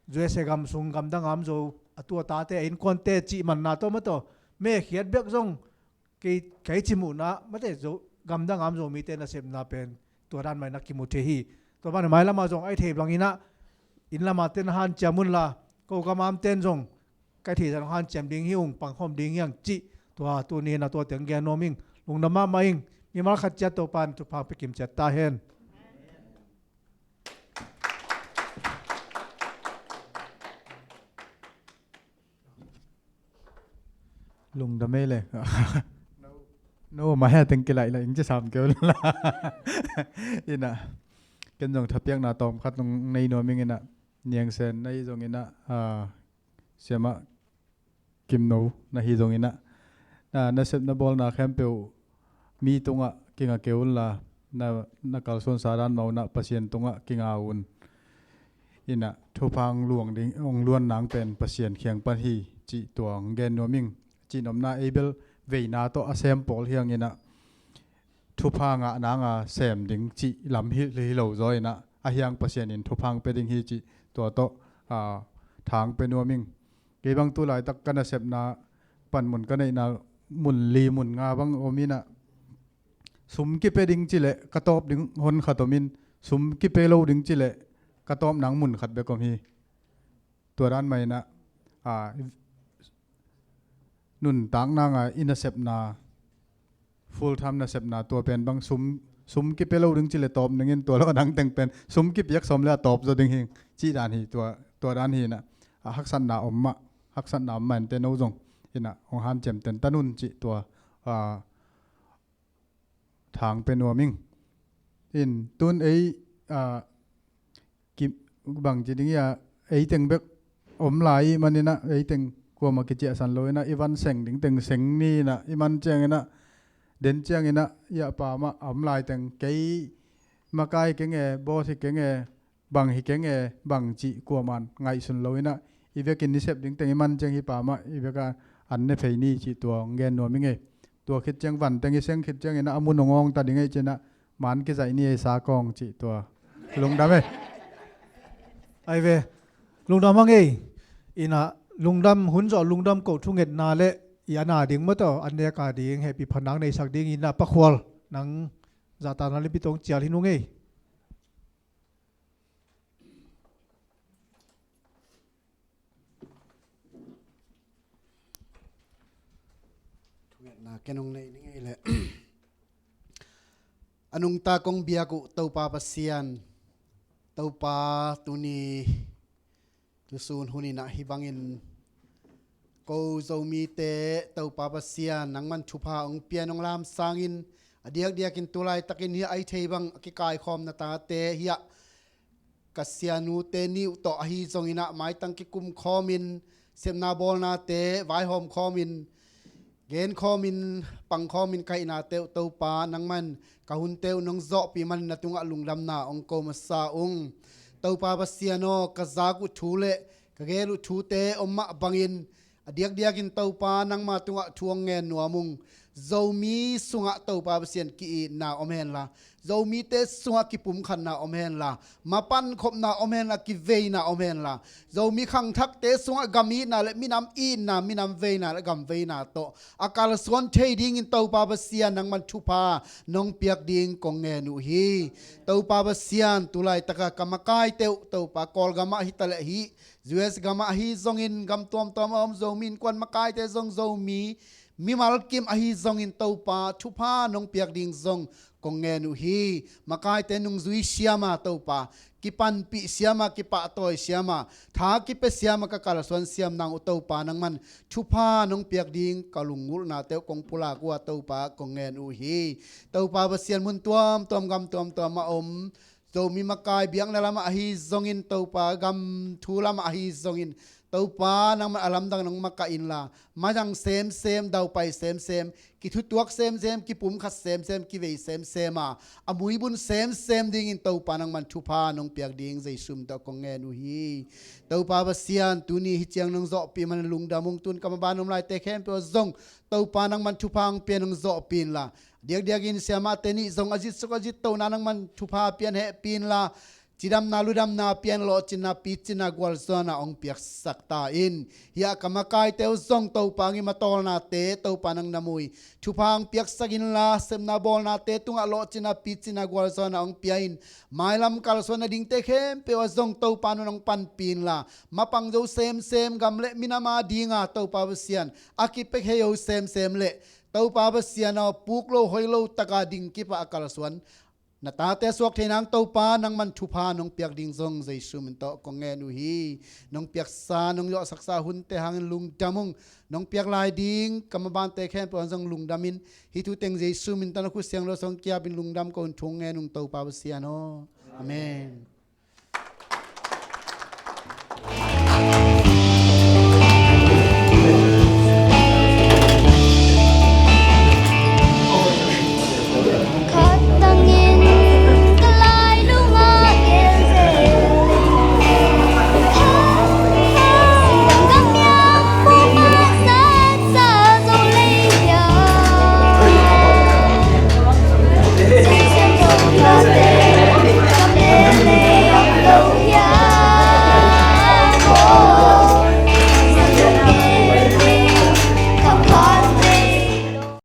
U S A gam sung gamdang a om Zo a tu a tate a innkuante cih manna tawh mawtaw mekhiat bek zong kei, kei cih muhna mate Zo gamdang a om Zomite nasepna pen tua dan mah inah kimu thei hi. Tua banah mailamah zong a i theih bang inah inn lamah ten hanciam unla ko gam a omten zong ka i theih zan hanciam ding hi ung, pangkhawm ding hi ang cih tua tuni inah tua teng gen nuam ing. Lungdam mahmah ing. Mimal khat ciat Topa'n thupha pia kim ciat ta hen. Lungdam ei le. No, no, mah hia teng kilaih lah ing ci sam kei un la. Inah ken zong thapiakna tawm khat nong nei nuam ing inah, Niang Sen na hi zong inah, ah, Siamah Kim No na hi zong inah, ah, na sep na bawlna khempeuh mi tungah kinga kei unla, na, na kalsuansa dan mah unah Pasian tungah kinga un. Inah thupha hong luang ding, hong luan nang pen Pasian kiang pan hi cih tua hong gen nuam ing. Cihnopna ei bel veina tawh a sem pawl hi hang inah thupha ngah nanga sem ding cih lam hi, hi lo zaw inah a hiang Pasian in thupha hong pia ding hi cih tua tawh, ah, tha hong pia nuam ing. Kei bang tu laitak ka nasepna panmun ka neihna mun li mun nga bang om inah sum kipia ding cileh ka tawp ding hon khat om in, sum kipia lo ding cileh ka tawp nang mun khat bek om hi. Tua dan mah inah, ah, nuntak nanga i nasepna, full time nasepna tua pen bang sum, sum kipia lo ding cileh tawp ning in, tua lo a dang teng pen sum kipiak sawm le a tawp zaw ding hi cih dan hi. Tua, tua dan hi inah, ah, haksatna om mah, haksatna om mah ente no zong inah hong hanciam ten ta nun cih tua, ah, tha hong pia nuam ing. In tun ei, ah, ki, bangci ding hi a, ei teng bek om lai i man inah, ei teng kuamah kiciahsan lo inah, i van seng ding teng seng ni inah, i man ciang inah den ciangin ah, hiah pa mah a om laiteng kei makai hi keng e, boss hi keng e, bang hi keng e, bang cih kuaman ngaihsun lo in ah, i vekin nisep ding teng i man ciang hi pa mah i vek a an ne phei ni cih tua hong gen nuam ing e. Tua khit ciang van teng i seng khit ciangin ah a mun hong awng ta ding e ci-in ah man kizaih ni e sa kawng cih tua lungdam e. Ai ve, lungdam hang e. Ina lungdam hun zawh lungdam koh thungetna le i ana ding maw tawh an nek a ding hehpih phatna neisak ding ina Pa Khual nang zahtakna limpi tawh cial hi nung e. Thungetna ken hong nei ning ei leh. A nungta kong biak uh Topa Pasian, Topa tuni tusun hun in ah hih bangin ko Zomite Topa Pasian nangman thupha hong pia in hong lam sangin a diakdiakin tu laitakin hiah a i thei bang a kikaikhawm na tate hiah ka sianute nih uh tawh ahi zongin ah maitang kikum khawmin sepna bawlnate vaihawm khawmin gen khawmin pang khawmin ka hihnate uh Topa nangman ka hunte uh nong zawhpih manin na tungah lungdamna hong ko masa ung. Topa Pasian aw, ka zak uh thu le ka gel uh thute om mah bangin a diakdiakin Topa nangma tungah thu hong ngen nuam ung. Zomi sungah Topa Pasian ki-itna om henla, Zomite sungah kipumkhatna om henla, mapankhopna om henla, kiveina om henla, Zomi khangthakte sungah gam itna le minam itna, minam veina le gam veina tawh a kalsuan thei dingin Topa Pasian nangman thupha nong piak ding kong ngen uh hi. Topa Pasian tu laitaka ka makaite uh Topa Kawlgamah hi taleh hih U S gamah ahi zongin gam tuamtuam a om Zomi innkuan makaite zong Zomi mimal kim ahi zongin Topa thupha nong piak ding zong kong ngen uh hi. Makaite nungzui siama Topa kipanpih siama kipahtawi siama tha kipia siama ka kalsuan siam nang uh Topa nangman thupha nong piak ding ka lunggulhnate uh kong pulak uh a Topa kong ngen uh hi. Topa Pasian mun tuamtuam gam tuamtuam a om Zomi makai biakna lamah ahi zongin Topa gam thu lamah ahi zongin Topa nangman a lamdang nong makaih inla, madang semsem, daupai semsem, kithutuak semsem, kipumkhat semsem, kivei semsem a a muibun semsem dingin Topa nangman thupha nong piak ding Jesu min tawh kong ngen uh hi. Topa Pasian tuni hih ciang nong zawhpih manin lungdam ung. Tun ka maban om laite khempeuh ah zong Topa nangman thupha hong pia nong zawhpih inla, diakdiakin siamahte nih zong a zitsuk a zittohna nangman thupha pian hehpih inla, cidamna ludamna pian lawhcinna picinna gualzawhna hong piaksak ta in. Hiah ka makaite uh zong Topa hong i matawlnate Topa nang na mui thupha hong piaksak inla, sepna bawlnate tungah lawhcinna picinna gualzawhna hong pia in. Mailam kalsuan na dingte khempeuh ah zong Topa nang hong panpih inla, mapang zo semsem gam le minam a dinga Topa Pasian a kipia khia zo semsem le Topa Pasian aw, puk lo hoi lo taka ding kipah a kalsuan na tate suak thei nang Topa nangman thupha nong piak ding zong Jesu min tawh kong ngen uh hi. Nong piaksa nong zawhsaksa hunte hangin lungdam ung. Nong piak lai ding ka mabante khempeuh ah zong lungdam in, hih thu teng Jesu min tawh na khut siangtho sung kiapin lungdam ko in thu ngen ung Topa Pasian aw. Amen.